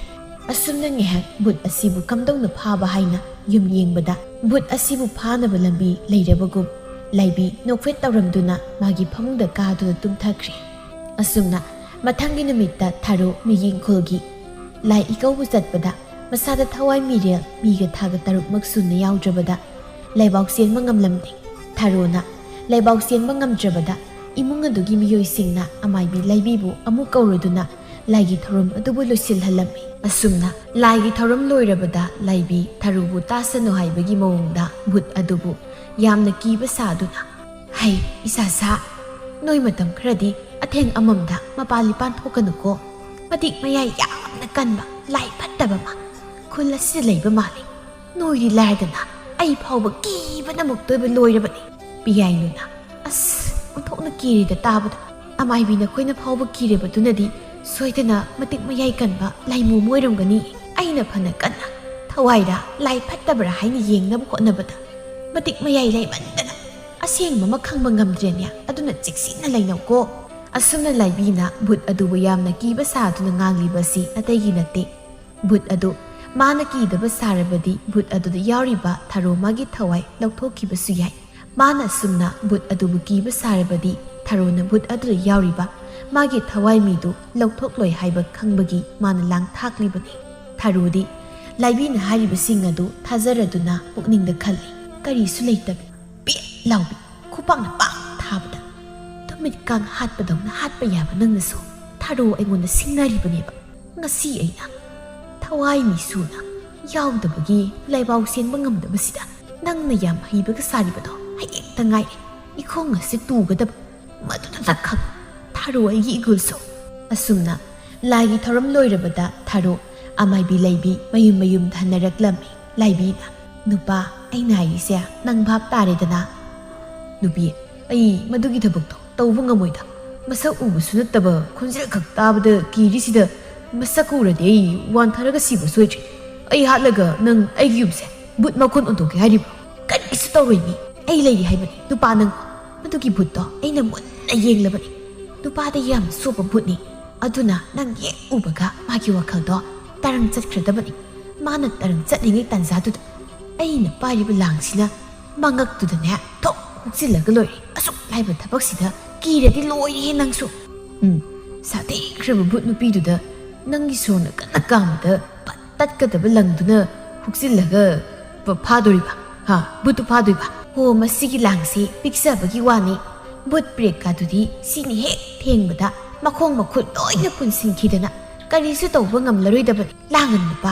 ꯑꯁꯨꯝꯅ ꯉꯥꯏꯍꯥꯛ ꯚꯨꯠ ꯑꯁꯤꯕꯨ ꯀꯝꯗꯧꯅ ꯐꯥꯕ ꯍꯥꯏꯅ ꯌꯨꯝ ꯌꯦꯡꯕꯗ, ꯚꯨꯠ ꯑꯁꯤꯕꯨ ꯐꯥꯅꯕ ꯂꯝꯕꯤ ꯂꯩꯔꯕꯒꯨꯝ, ꯂꯥꯏꯕꯤ ꯅꯣꯛꯐꯦꯠ ꯇꯧꯔꯝꯗꯨꯅ ꯃꯥꯒꯤ ꯐꯃꯨꯡꯗ ꯀꯥꯗꯨꯅ ꯇꯨꯝꯊꯈ꯭ꯔꯦ꯫ ꯑꯁꯨꯝꯅ ꯃꯊꯪꯒꯤ ꯅꯨꯃꯤꯠꯇ ꯊꯥꯔꯨ ꯃꯤꯒꯤ ꯏꯪꯈꯣꯜꯒꯤ ꯂꯥꯏ ꯏꯀꯧꯕ ꯆꯠꯄꯗ, ꯃꯁꯥꯗ ꯊꯋꯥꯏ ꯃꯤꯔꯦꯜ ꯃꯤꯒ ꯊꯥꯒ ꯇꯔꯨꯛꯃꯛ ꯁꯨꯅ ꯌꯥꯎꯗ꯭ꯔꯕꯗ, ꯂꯩꯕꯥꯛ ꯆꯦꯟꯕ ꯉꯝꯂꯝꯗꯦ꯫ ꯊꯥꯔꯨꯅ ꯂꯩꯕꯥꯛ ꯆꯦꯟꯕ ꯉꯝꯗ꯭ꯔꯕꯗ, ꯏꯃꯨꯡ ꯑꯗꯨꯒꯤ ꯃꯤꯑꯣꯏꯁꯤꯡꯅ ꯑꯃꯥꯏꯕꯤ ꯂꯥꯏꯕꯤꯕꯨ ꯑꯃꯨꯛ ꯀꯧꯔꯗꯨꯅ ꯂꯥꯏꯒꯤ ꯊꯧꯔꯝ ꯑꯗꯨꯕꯨ ꯂꯣꯏꯁꯤꯜꯍꯜꯂꯝꯃꯤ꯫ ꯑꯁꯨꯝꯅ ꯂꯥꯏꯒꯤ ꯊꯧꯔꯝ ꯂꯣꯏꯔꯕꯗ ꯂꯥꯏꯕꯤ ꯊꯔꯨꯕꯨ ꯇꯥꯁꯅꯨ ꯍꯥꯏꯕꯒꯤ ꯃꯑꯣꯡꯗ ꯚꯨꯠ ꯑꯗꯨꯕꯨ ꯌꯥꯝꯅ ꯀꯤꯕ ꯁꯥꯗꯨꯅ, "ꯍꯩ, ꯏꯁꯥ ꯁꯥ, ꯅꯣꯏ ꯃꯇꯝ ꯈꯔꯗꯤ ꯑꯊꯦꯡ ꯑꯃꯝꯗ ꯃꯄꯥꯟ ꯂꯤꯄꯥꯟ ꯊꯣꯛꯀꯅꯨꯀꯣ꯫ ꯃꯇꯤꯛ ꯃꯌꯥꯏ ꯌꯥꯝꯅ ꯀꯟꯕ ꯂꯥꯏ ꯐꯠꯇꯕ ꯑꯃ ꯈꯨꯜ ꯑꯁꯤꯗ ꯂꯩꯕ ꯃꯥꯜꯂꯤ꯫ ꯅꯣꯏꯗꯤ ꯂꯥꯏꯗꯅ ꯑꯩ ꯐꯥꯎꯕ ꯀꯤꯕꯅ ꯃꯨꯛꯇꯣꯏꯕ ꯂꯣꯏꯔꯕꯅꯤ꯫" ꯄꯤꯌꯥꯏꯅꯨꯅ, "ꯑꯁ, ꯑꯣꯟꯊꯣꯛꯅ ꯀꯤꯔꯤꯗ ꯇꯥꯕꯗ꯫ ꯑꯃꯥꯏꯕꯤ ꯅꯈꯣꯏꯅ ꯐꯥꯎꯕ ꯀꯤꯔꯕꯗꯨꯅꯗꯤ ꯁꯣꯏꯗꯅ ꯃꯇꯤꯛ ꯃꯌꯥꯏ ꯀꯟꯕ ꯂꯥꯏꯃꯨ ꯑꯃ ꯑꯣꯏꯔꯝꯒꯅꯤ꯫ ꯑꯩꯅ ꯐꯅ ꯀꯟꯅ ꯊꯋꯥꯏꯔꯥ ꯂꯥꯏ ꯐꯠꯇꯕ꯭ꯔꯥ ꯍꯥꯏꯅ ꯌꯦꯡꯅꯕ ꯍꯣꯠꯅꯕꯗ ꯃꯇꯤꯛ ꯃꯌꯥꯏ ꯂꯩꯃꯟꯗꯅ ꯑꯁꯦꯡꯕ ꯑꯃ ꯈꯪꯕ ꯉꯝꯗ꯭ꯔꯦꯅꯦ꯫ ꯑꯗꯨꯅ ꯆꯦꯛꯁꯤꯟꯅ ꯂꯩꯅꯧꯀꯣ꯫" ꯑꯁꯨꯝꯅ ꯂꯥꯏꯕꯤꯅ ꯚꯨꯠ ꯑꯗꯨꯕꯨ ꯌꯥꯝꯅ ꯀꯤꯕ ꯁꯥꯗꯨꯅ ꯉꯥꯡꯂꯤꯕ ꯑꯁꯤ ꯑꯇꯩꯒꯤ ꯅꯠꯇꯦ꯫ ꯚꯨꯠ ꯑꯗꯨ ꯃꯥꯅ ꯀꯤꯗꯕ ꯁꯥꯔꯕꯗꯤ ꯚꯨꯠ ꯑꯗꯨꯗ ꯌꯥꯎꯔꯤꯕ ꯊꯔꯣ ꯃꯥꯒꯤ ꯊꯋꯥꯏ ꯂꯧꯊꯣꯛꯈꯤꯕꯁꯨ ꯌꯥꯏ꯫ ꯃꯥꯅ ꯑꯁꯨꯝꯅ ꯚꯨꯠ ꯑꯗꯨꯕꯨ ꯀꯤꯕ ꯁꯥꯔꯕꯗꯤ ꯊꯔꯣꯅ ꯚꯨꯠ ꯑꯗꯨꯗ ꯌꯥꯎꯔꯤꯕ ꯃꯥꯒꯤ ꯊꯋꯥꯏ ꯃꯤꯗꯨ ꯂꯧꯊꯣꯛꯂꯣꯏ ꯍꯥꯏꯕ ꯈꯪꯕꯒꯤ ꯃꯥꯅ ꯂꯥꯡ ꯊꯥꯛꯂꯤꯕꯅꯤ꯫ ꯊꯔꯣꯗꯤ ꯂꯥꯏꯕꯤꯅ ꯍꯥꯏꯔꯤꯕꯁꯤꯡ ꯑꯗꯨ ꯊꯥꯖꯔꯗꯨꯅ ꯄꯨꯛꯅꯤꯡꯗ ꯈꯜꯂꯤ, "ꯀꯔꯤꯁꯨ ꯂꯩꯇꯕꯤ, ꯄꯦꯠ ꯂꯥꯎꯕꯤ, ꯈꯨꯄꯥꯛꯅ ꯄꯥꯛ ꯊꯥꯕꯗ ꯇꯨꯃꯤꯠ ꯀꯥꯡ ꯍꯥꯠꯄꯗꯧꯅ ꯍꯥꯠꯄ ꯌꯥꯕ ꯅꯪꯅꯁꯨ ꯊꯔꯣ ꯑꯩꯉꯣꯟꯗ ꯁꯤꯡꯅꯔꯤꯕꯅꯦꯕ꯫ ꯉꯁꯤ ꯑꯩꯅ ꯊꯋꯥꯏ ꯃꯤꯁꯨꯅ ꯌꯥꯎꯗꯕꯒꯤ ꯂꯥꯏꯕꯥꯎ ꯁꯦꯡꯕ ꯉꯝꯗꯕꯁꯤꯗ ꯅꯪꯅ ꯌꯥꯝ ꯍꯩꯕꯒ ꯁꯥꯔꯤꯕꯗꯣ ꯍꯌꯦꯡꯇ ꯉꯥꯏꯔꯦ꯫ ꯏꯈꯣꯡ ꯑꯁꯤ ꯇꯨꯒꯗꯕ ꯃꯗꯨꯗ ꯈꯛ ꯊꯔꯣ ꯑꯩꯒꯤ ꯏꯒꯨꯜꯁꯨ꯫" ꯑꯁꯨꯝꯅ ꯂꯥꯏꯒꯤ ꯊꯧꯔꯝ ꯂꯣꯏꯔꯕꯗ ꯊꯔꯣ ꯑꯃꯥꯏꯕꯤ ꯂꯩꯕꯤ ꯃꯌꯨꯝ ꯃꯌꯨꯝ ꯊꯟꯅꯔꯛꯂꯝꯃꯤ꯫ ꯂꯥꯏꯕꯤꯅ, "ꯅꯨꯄꯥ, ꯑꯩꯅ ꯍꯥꯏꯔꯤꯁꯦ ꯅꯪ ꯚꯥꯞ ꯇꯥꯔꯦꯗꯅ?" ꯅꯨꯄꯤ, "ꯑꯩ ꯃꯗꯨꯒꯤ ꯊꯕꯛꯇꯣ ꯇꯧꯕ ꯉꯝꯃꯣꯏꯗ꯫ ꯃꯁꯛ ꯎꯕꯁꯨ ꯅꯠꯇꯕ ꯈꯣꯟꯖꯦꯜ ꯈꯛ ꯇꯥꯕꯗ ꯀꯤꯔꯤꯁꯤꯗ ꯃꯁꯛ ꯎꯔꯗꯤ ꯑꯩ ꯋꯥꯟꯊꯔꯒ ꯁꯤꯕ ꯁꯣꯏꯗ꯭ꯔꯦ꯫ ꯑꯩ ꯍꯥꯠꯂꯒ ꯅꯪ ꯑꯩꯒꯤ ꯌꯨꯝꯁꯦ ꯚꯨꯠ ꯃꯈꯨꯟ ꯑꯣꯟꯊꯣꯛꯀꯦ ꯍꯥꯏꯔꯤꯕ꯭ꯔꯣ? ꯀꯔꯤꯁꯨ ꯇꯧꯔꯣꯏ ꯃꯤ꯫ ꯑꯩ ꯂꯩꯔꯤ ꯍꯥꯏꯕꯅꯤ꯫ ꯅꯨꯄꯥ ꯅꯪ, ꯃꯗꯨꯒꯤ ꯚꯨꯠꯇꯣ ꯑꯩꯅ ꯃꯨꯟꯅ ꯌꯦꯡꯂꯕꯅꯤ꯫ ꯅꯨꯄꯥꯗ ꯌꯥꯝ ꯁꯣꯛꯄ ꯚꯨꯠꯅꯤ꯫ ꯑꯗꯨꯅ ꯅꯪ ꯍꯦꯛ ꯎꯕꯒ ꯃꯥꯒꯤ ꯋꯥꯈꯜꯗꯣ ꯇꯔꯪ ꯆꯠꯈ꯭ꯔꯗꯕꯅꯤ꯫ ꯃꯥꯅ ꯇꯔꯪ ꯆꯠꯂꯤꯉꯩ ꯇꯥꯟꯖꯥꯗꯨꯗ ꯑꯩꯅ ꯄꯥꯏꯔꯤꯕ ꯂꯥꯡꯁꯤꯅ ꯃꯉꯛꯇꯨꯗꯅꯦ ꯊꯣꯛ ꯍꯨꯛꯆꯤꯜꯂꯒ ꯂꯣꯏꯔꯦ꯫ ꯑꯁꯨꯛ ꯂꯥꯏꯕ ꯊꯕꯛꯁꯤꯗ ꯀꯤꯔꯗꯤ ꯂꯣꯏꯔꯦꯍꯦ ꯅꯪꯁꯨ꯫ ꯎꯝ, ꯁꯥꯊꯤꯈ꯭ꯔꯕ ꯚꯨꯠ ꯅꯨꯄꯤꯗꯨꯗ ꯅꯪꯒꯤ ꯁꯣꯔꯅ ꯀꯟꯅ ꯀꯥꯝꯕꯗ ꯄꯠ ꯇꯠꯀꯗꯕ ꯂꯪꯗꯨꯅ ꯍꯨꯛꯆꯤꯜꯂꯒ ꯐꯥꯗꯣꯔꯤꯕ? ꯍꯥ? ꯚꯨꯠꯇꯨ ꯐꯥꯗꯣꯏꯕ? ꯍꯣ, ꯃꯁꯤꯒꯤ ꯂꯥꯡꯁꯤ ꯄꯤꯛꯆꯕꯒꯤ ꯋꯥꯅꯤ꯫ ꯚꯨꯠ ꯄ꯭ꯔꯦꯠꯀꯥꯗꯨꯗꯤ ꯁꯤꯅ ꯍꯦꯛ ꯊꯦꯡꯕꯗ ꯃꯈꯣꯡ ꯃꯈꯨꯠ ꯂꯣꯏꯅ ꯄꯨꯟꯁꯤꯟꯈꯤꯗꯅ ꯀꯔꯤꯁꯨ ꯇꯧꯕ ꯉꯝꯂꯔꯣꯏꯗꯕꯅꯤ꯫ ꯂꯥꯡꯒꯅꯨ ꯅꯨꯄꯥ,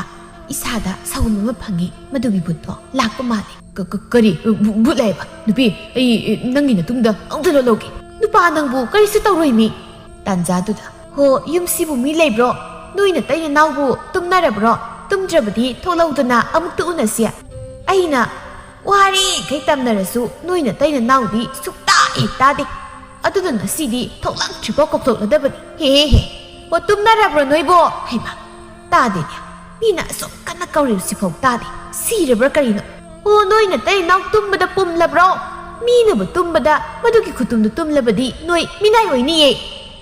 ꯏꯁꯥꯗ ꯁꯥꯎꯟ ꯑꯃ ꯐꯪꯉꯤ, ꯃꯗꯨꯒꯤ ꯚꯨꯠꯇꯣ ꯂꯥꯛꯄ ꯃꯥꯜꯂꯤ꯫ "ꯀ-, ꯀ-, ꯀꯔꯤ? ꯚꯨ-, ꯚꯨꯠ ꯂꯥꯛꯑꯦꯕ? ꯅꯨꯄꯤ, ꯑꯩ, ꯑꯦ, ꯅꯪꯒꯤ ꯅꯇꯨꯡꯗ ꯑꯃꯨꯛꯇ ꯂꯣꯠꯂꯧꯒꯦ꯫" "ꯅꯨꯄꯥ ꯅꯪꯕꯨ ꯀꯔꯤꯁꯨ ꯇꯧꯔꯣꯏ ꯃꯤ꯫" ꯇꯥꯟꯖꯥꯗꯨꯗ, "ꯍꯣ, ꯌꯨꯝꯁꯤꯕꯨ ꯃꯤ ꯂꯩꯕ꯭ꯔꯣ? ꯅꯣꯏ ꯅꯇꯩ ꯅꯅꯥꯎꯕꯨ ꯇꯨꯝꯅꯔꯕ꯭ꯔꯣ? ꯇꯨꯝꯗ꯭ꯔꯕꯗꯤ ꯊꯣꯛꯂꯧꯗꯅ ꯑꯃꯨꯛꯇ ꯎꯅꯁꯤ꯫" ꯑꯩꯅ ꯋꯥꯔꯤꯈꯩ ꯇꯝꯅꯔꯁꯨ ꯅꯣꯏ ꯅꯇꯩ ꯅꯅꯥꯎꯗꯤ ꯁꯨꯛꯇꯥ ꯍꯦꯛ ꯇꯥꯗꯦ꯫ ꯑꯗꯨꯅ ꯉꯁꯤꯗꯤ ꯊꯣꯛꯂꯛꯇ꯭ꯔꯤꯐꯥꯎ ꯀꯧꯊꯣꯛꯂꯗꯕꯅꯤ꯫ "ꯍꯦ, ꯍꯦ, ꯍꯦ, ꯑꯣ, ꯇꯨꯝꯅꯔꯕ꯭ꯔꯣ ꯅꯣꯏꯕꯣ?" ꯍꯩꯃꯥ, ꯇꯥꯗꯦꯅꯦ꯫ ꯃꯤꯅ ꯑꯁꯨꯛ ꯀꯟꯅ ꯀꯧꯔꯤꯕꯁꯤꯐꯥꯎ ꯇꯥꯗꯦ꯫ ꯁꯤꯔꯕ꯭ꯔꯥ ꯀꯔꯤꯅꯣ? "ꯑꯣ, ꯅꯣꯏ ꯅꯇꯩ ꯅꯅꯥꯎ ꯇꯨꯝꯕꯗ ꯄꯨꯝꯂꯕ꯭ꯔꯣ? ꯃꯤꯅꯕꯨ ꯇꯨꯝꯕꯗ ꯃꯗꯨꯒꯤ ꯈꯨꯇꯨꯝꯗꯨ ꯇꯨꯝꯂꯕꯗꯤ ꯅꯣꯏ ꯃꯤꯅꯥꯏ ꯑꯣꯏꯅꯤꯌꯦ꯫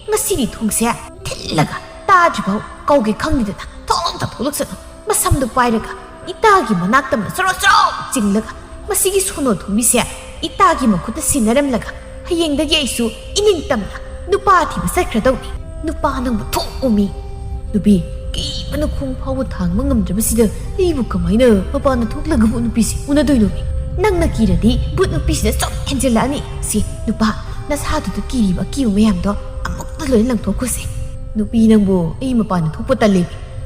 ꯉꯁꯤꯗꯤ ꯊꯣꯡꯁꯦ ꯊꯤꯜꯂꯒ ꯇꯥꯗ꯭ꯔꯤꯐꯥꯎ ꯀꯧꯒꯦ ꯈꯪꯗꯦꯗꯅ ꯊꯣꯛ ꯊꯣꯛꯂꯛꯁꯅꯨ꯫" ꯃꯁꯝꯗꯨ ꯄꯥꯏꯔꯒ ꯏꯇꯥꯒꯤ ꯃꯅꯥꯛꯇꯝꯅ ꯆꯣꯔꯣ ꯆꯣꯔꯣ ꯆꯤꯡꯂꯒ, ꯃꯁꯤꯒꯤ ꯁꯣꯅꯣ ꯊꯨꯝꯕꯤꯁꯦ ꯏꯇꯥꯒꯤ ꯃꯈꯨꯠꯇ ꯁꯤꯟꯅꯔꯝꯂꯒ, ꯍꯌꯦꯡꯗꯒꯤ ꯑꯩꯁꯨ ꯏꯅꯤꯡꯇꯝꯅ ꯅꯨꯄꯥ ꯊꯤꯕ ꯆꯠꯈ꯭ꯔꯗꯧꯅꯤ꯫ ꯅꯨꯄꯥ ꯅꯪꯕꯨ ꯊꯣꯛꯎ ꯃꯤ꯫ ꯅꯨꯄꯤ, ꯀꯤꯕꯅ ꯈꯣꯡ ꯐꯥꯎꯕ ꯊꯥꯡꯕ ꯉꯝꯗ꯭ꯔꯕꯁꯤꯗ ꯑꯩꯕꯨ ꯀꯃꯥꯏꯅ ꯃꯄꯥꯟꯗ ꯊꯣꯛꯂꯒ ꯚꯨꯠ ꯅꯨꯄꯤꯁꯤ ꯎꯅꯗꯣꯏꯅꯣ ꯃꯤ? ꯅꯪꯅ ꯀꯤꯔꯗꯤ ꯚꯨꯠ ꯅꯨꯄꯤꯁꯤꯅ ꯁꯨꯝ ꯍꯦꯟꯖꯤꯜꯂꯛꯑꯅꯤ꯫ ꯁꯤ ꯅꯨꯄꯥ, ꯅꯁꯥꯗꯨꯗ ꯀꯤꯔꯤꯕ ꯑꯀꯤꯕ ꯃꯌꯥꯝꯗꯣ ꯑꯃꯨꯛꯇ ꯂꯣꯏꯅ ꯂꯪꯊꯣꯛꯈꯣꯁꯦ꯫ ꯅꯨꯄꯤ ꯅꯪꯕꯨ ꯑꯩ ꯃꯄꯥꯟꯗ ꯊꯣꯛꯄ ꯇꯜꯂꯤ꯫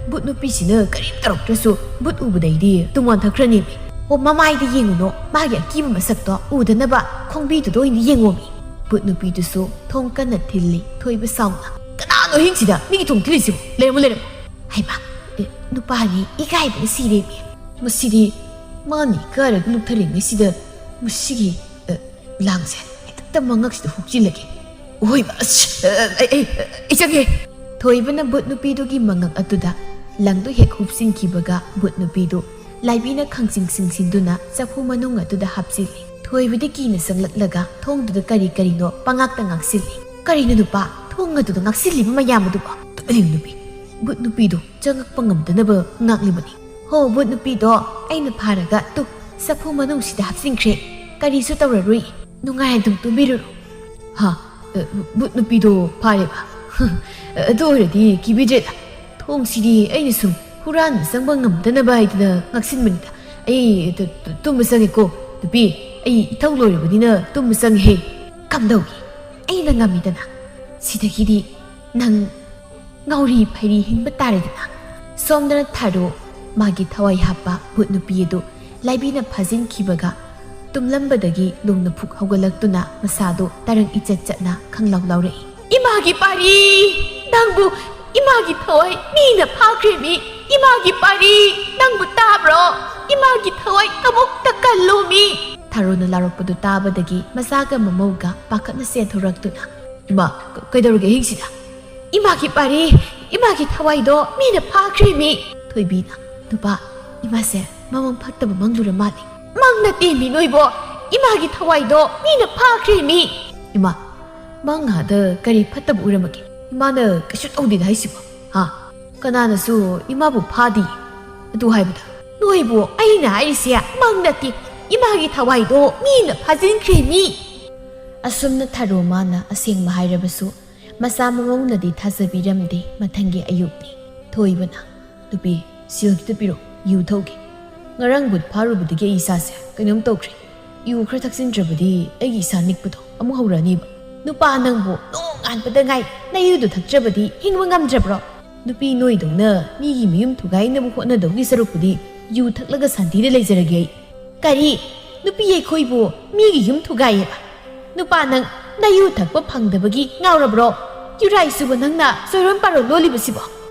ꯚꯨꯠ ꯅꯨꯄꯤꯁꯤꯅ ꯀꯔꯤꯝ ꯇꯧꯔꯛꯇ꯭ꯔꯁꯨ ꯚꯨꯠ ꯎꯕꯗꯩꯗꯤ ꯇꯨꯡꯋꯥꯟ ꯊꯛꯈ꯭ꯔꯅꯦꯃꯤ꯫ ꯑꯣ, ꯃꯃꯥꯏꯗ ꯌꯦꯡꯉꯨꯅꯣ, ꯃꯥꯒꯤ ꯑꯀꯤꯕ ꯃꯁꯛꯇꯣ ꯎꯗꯅꯕ ꯈꯣꯡꯕꯤꯗꯨꯗ ꯑꯣꯏꯅ ꯌꯦꯡꯉꯣꯃꯤ꯫ ꯚꯨꯠ ꯅꯨꯄꯤꯗꯨꯁꯨ ꯊꯣꯡ ꯀꯟꯅ ꯊꯤꯜꯂꯤ, ꯊꯣꯏꯕ ꯁꯥꯎꯅ꯫ "ꯀꯅꯥꯅꯣ ꯑꯍꯤꯡꯁꯤꯗ ꯃꯤꯒꯤ ꯊꯣꯡ ꯊꯤꯜꯂꯤꯁꯤꯕꯨ? ꯂꯩꯔꯝꯃꯣ, ꯂꯩꯔꯝꯃꯣ꯫" ꯍꯩꯃꯥ, ꯑꯦ, ꯅꯨꯄꯥꯅꯤ ꯏꯀꯥꯏꯕꯅ ꯁꯤꯔꯦꯃꯤ꯫ ꯃꯁꯤꯗꯤ ꯃꯥꯅ ꯏꯀꯥꯏꯔꯒ ꯂꯨꯞꯊꯔꯤꯉꯩꯁꯤꯗ ꯃꯁꯤꯒꯤ, ꯑꯦ, ꯂꯥꯡꯁꯦ ꯍꯦꯛꯇ ꯃꯉꯛꯁꯤꯗ ꯍꯨꯛꯆꯤꯜꯂꯒꯦ꯫ ꯑꯣꯏꯕ, ꯑꯁ, ꯑ, ꯑꯩ, ꯑꯩ, ꯑꯩ ꯆꯪꯉꯦ꯫ ꯊꯣꯏꯕꯅ ꯚꯨꯠ ꯅꯨꯄꯤꯗꯨꯒꯤ ꯃꯉꯛ ꯑꯗꯨꯗ ꯂꯪꯗꯨ ꯍꯦꯛ ꯍꯨꯞꯆꯤꯟꯈꯤꯕꯒ ꯚꯨꯠ ꯅꯨꯄꯤꯗꯨ ꯂꯥꯏꯕꯤꯅ ꯈꯪꯁꯤꯡ ꯁꯤꯡꯁꯤꯟꯗꯨꯅ ꯆꯐꯨ ꯃꯅꯨꯡ ꯑꯗꯨꯗ ꯍꯥꯞꯆꯤꯜꯂꯤ꯫ ꯊꯣꯏꯕꯗꯤ ꯀꯤꯅ ꯆꯪꯂꯛꯂꯒ ꯊꯣꯡꯗꯨꯗ ꯀꯔꯤ ꯀꯔꯤꯅꯣ ꯄꯉꯥꯛꯇ ꯉꯥꯛꯁꯤꯜꯂꯤ꯫ "ꯀꯔꯤꯅꯣ ꯅꯨꯄꯥ, ꯊꯣꯡ ꯑꯗꯨꯗ ꯉꯥꯛꯁꯤꯜꯂꯤꯕ ꯃꯌꯥꯝ ꯑꯗꯨꯕꯣ?" "ꯇꯨꯃꯤꯟ ꯂꯩꯌꯨ ꯅꯨꯄꯤ, ꯚꯨꯠ ꯅꯨꯄꯤꯗꯨ ꯆꯪꯉꯛꯄ ꯉꯝꯗꯅꯕ ꯉꯥꯛꯂꯤꯕꯅꯤ꯫" "ꯍꯣ, ꯚꯨꯠ ꯅꯨꯄꯤꯗꯣ ꯑꯩꯅ ꯐꯥꯔꯒ ꯇꯨ ꯆꯐꯨ ꯃꯅꯨꯡꯁꯤꯗ ꯍꯥꯞꯆꯤꯟꯈ꯭ꯔꯦ꯫ ꯀꯔꯤꯁꯨ ꯇꯧꯔꯔꯣꯏ꯫ ꯅꯨꯡꯉꯥꯏ ꯑꯗꯨꯝ ꯇꯨꯝꯕꯤꯔꯨꯔꯣ꯫" "ꯍꯥ? ꯑ, ꯚꯨꯠ ꯅꯨꯄꯤꯗꯣ ꯐꯥꯔꯦꯕ? ꯑꯗꯨ ꯑꯣꯏꯔꯗꯤ ꯀꯤꯕꯤꯗ꯭ꯔꯦꯗ꯫ ꯊꯣꯡꯁꯤꯗꯤ ꯑꯩꯅ ꯁꯨꯝ ꯍꯨꯔꯥꯟꯕ ꯆꯪꯕ ꯉꯝꯗꯅꯕ ꯍꯥꯏꯗꯅ ꯉꯥꯛꯁꯤꯟꯕꯅꯤꯗ꯫ ꯑꯩ ꯇꯨ-, ꯇꯨ-, ꯇꯨꯝꯕ ꯆꯪꯉꯦꯀꯣ꯫ ꯅꯨꯄꯤ, ꯑꯩ ꯏꯊꯧ ꯂꯣꯏꯔꯕꯅꯤꯅ ꯇꯨꯝꯕ ꯆꯪꯉꯦ꯫" "ꯀꯝꯗꯧꯏ? ꯑꯩꯅ ꯉꯝꯃꯤꯗꯅ꯫ ꯁꯤꯗꯒꯤꯗꯤ ꯅꯪ ꯉꯥꯎꯔꯤ ꯐꯩꯔꯤ ꯍꯤꯡꯕ ꯇꯥꯔꯦꯗꯅ꯫ ꯁꯣꯝꯗꯅ ꯊꯥꯔꯣ ꯃꯥꯒꯤ ꯊꯋꯥꯏ ꯍꯥꯞꯄ ꯚꯨꯠ ꯅꯨꯄꯤ ꯑꯗꯨ ꯂꯥꯏꯕꯤꯅ ꯐꯥꯖꯤꯟꯈꯤꯕꯒ ꯇꯨꯝꯂꯝꯕꯗꯒꯤ ꯂꯣꯡꯅ ꯐꯨꯛ ꯍꯧꯒꯠꯂꯛꯇꯨꯅ ꯃꯁꯥꯗꯨ ꯇꯔꯪ ꯏꯆꯠ ꯆꯠꯅ ꯈꯪꯂꯥꯎ ꯂꯥꯎꯔꯛꯏ꯫ "ꯏꯃꯥꯒꯤ ꯄꯥꯔꯤ! ꯅꯪꯕꯨ ꯏꯃꯥꯒꯤ ꯊꯋꯥꯏ ꯃꯤꯅ ꯐꯥꯈ꯭ꯔꯦꯃꯤ! ꯏꯃꯥꯒꯤ ꯄꯥꯔꯤ! ꯅꯪꯕꯨ ꯇꯥꯕ꯭ꯔꯣ? ꯏꯃꯥꯒꯤ ꯊꯋꯥꯏ ꯑꯃꯨꯛꯇ ꯀꯜꯂꯣꯃꯤ!" ꯊꯥꯔꯣꯅ ꯂꯥꯎꯔꯛꯄꯗꯨ ꯇꯥꯕꯗꯒꯤ ꯃꯆꯥꯒ ꯃꯃꯧꯒ ꯄꯥꯈꯠꯅ ꯆꯦꯟꯊꯣꯔꯛꯇꯨꯅ, "ꯏꯃꯥ, ꯀ-, ꯀꯩꯗꯧꯔꯒꯦ ꯑꯍꯤꯡꯁꯤꯗ?" "ꯏꯃꯥꯒꯤ ꯄꯥꯔꯤ! ꯏꯃꯥꯒꯤ ꯊꯋꯥꯏꯗꯣ ꯃꯤꯅ ꯐꯥꯈ꯭ꯔꯦꯃꯤ!" ꯊꯣꯏꯕꯤꯅ, "ꯅꯨꯄꯥ, ꯏꯃꯥꯁꯦ ꯃꯃꯪ ꯐꯠꯇꯕ ꯃꯪꯂꯨꯔ ꯃꯥꯜꯂꯦ꯫" "ꯃꯪ ꯅꯠꯇꯦꯃꯤ ꯅꯣꯏꯕꯣ! ꯏꯃꯥꯒꯤ ꯊꯋꯥꯏꯗꯣ ꯃꯤꯅ ꯐꯥꯈ꯭ꯔꯦꯃꯤ!" "ꯏꯃꯥ, ꯃꯪ ꯑꯥꯗ ꯀꯔꯤ ꯐꯠꯇꯕ ꯎꯔꯝꯃꯒꯦ? ꯏꯃꯥꯅ ꯀꯩꯁꯨ ꯇꯧꯗꯦꯗ ꯍꯥꯏꯁꯤꯕꯣ? ꯍꯥ? ꯀꯅꯥꯅꯁꯨ ꯏꯃꯥꯕꯨ ꯐꯥꯗꯦ ꯑꯗꯨ ꯍꯥꯏꯕꯗ?" "ꯅꯣꯏꯕꯨ ꯑꯩꯅ ꯍꯥꯏꯔꯤꯁꯦ ꯃꯪ ꯅꯠꯇꯦ, ꯏꯃꯥꯒꯤ ꯊꯋꯥꯏꯗꯣ ꯃꯤꯅ ꯐꯥꯖꯤꯟꯈ꯭ꯔꯦꯃꯤ!" ꯑꯁꯨꯝꯅ ꯊꯥꯔꯣ ꯃꯥꯅ ꯑꯁꯦꯡꯕ ꯍꯥꯏꯔꯕꯁꯨ ꯃꯆꯥ ꯃꯃꯧꯅꯗꯤ ꯊꯥꯖꯕꯤꯔꯝꯗꯦ꯫ ꯃꯊꯪꯒꯤ ꯑꯌꯨꯛꯅꯤ꯫ ꯊꯣꯏꯕꯅ, "ꯅꯨꯄꯤ, ꯁꯤꯜ ꯈꯤꯇ ꯄꯤꯔꯣ, ꯌꯨ ꯊꯧꯒꯦ꯫ ꯉꯔꯥꯡ ꯚꯨꯠ ꯐꯥꯔꯨꯕꯗꯒꯤ ꯑꯩ ꯏꯁꯥꯁꯦ ꯀꯩꯅꯣꯝ ꯇꯧꯈ꯭ꯔꯦ꯫ ꯌꯨ ꯈꯔ ꯊꯛꯆꯤꯟꯗ꯭ꯔꯕꯗꯤ ꯑꯩꯒꯤ ꯏꯁꯥ ꯅꯤꯛꯄꯗꯣ ꯑꯃꯨꯛ ꯍꯧꯔꯛꯑꯅꯤꯕ꯫ ꯅꯨꯄꯥ ꯅꯪꯕꯨ ꯅꯣꯡꯉꯥꯟꯕꯗ ꯉꯥꯏ ꯅꯌꯨꯗꯨ ꯊꯛꯆ꯭ꯔꯕꯗꯤ ꯍꯤꯡꯕ ꯉꯝꯗ꯭ꯔꯕ꯭ꯔꯣ? ꯅꯨꯄꯤ ꯅꯣꯏꯗꯧꯅ ꯃꯤꯒꯤ ꯃꯌꯨꯝ ꯊꯨꯒꯥꯏꯅꯕ ꯍꯣꯠꯅꯗꯧꯒꯤ ꯁꯔꯨꯛꯄꯨꯗꯤ ꯌꯨ ꯊꯛꯂꯒ ꯁꯥꯟꯇꯤꯗ ꯂꯩꯖꯔꯒꯦ ꯑꯩ꯫" "ꯀꯔꯤ? ꯅꯨꯄꯤ ꯑꯩꯈꯣꯏꯕꯨ ꯃꯤꯒꯤ ꯌꯨꯝ ꯊꯨꯒꯥꯏꯌꯦꯕ? ꯅꯨꯄꯥ ꯅꯪ ꯅꯌꯨ ꯊꯛꯄ ꯐꯪꯗꯕꯒꯤ ꯉꯥꯎꯔꯕ꯭ꯔꯣ? ꯌꯨꯔꯥꯏ ꯆꯨꯕ ꯅꯪꯅ ꯆꯣꯏꯔꯣꯟ ꯄꯥꯔꯣꯟ ꯂꯣꯜꯂꯤꯕꯁꯤꯕꯣ?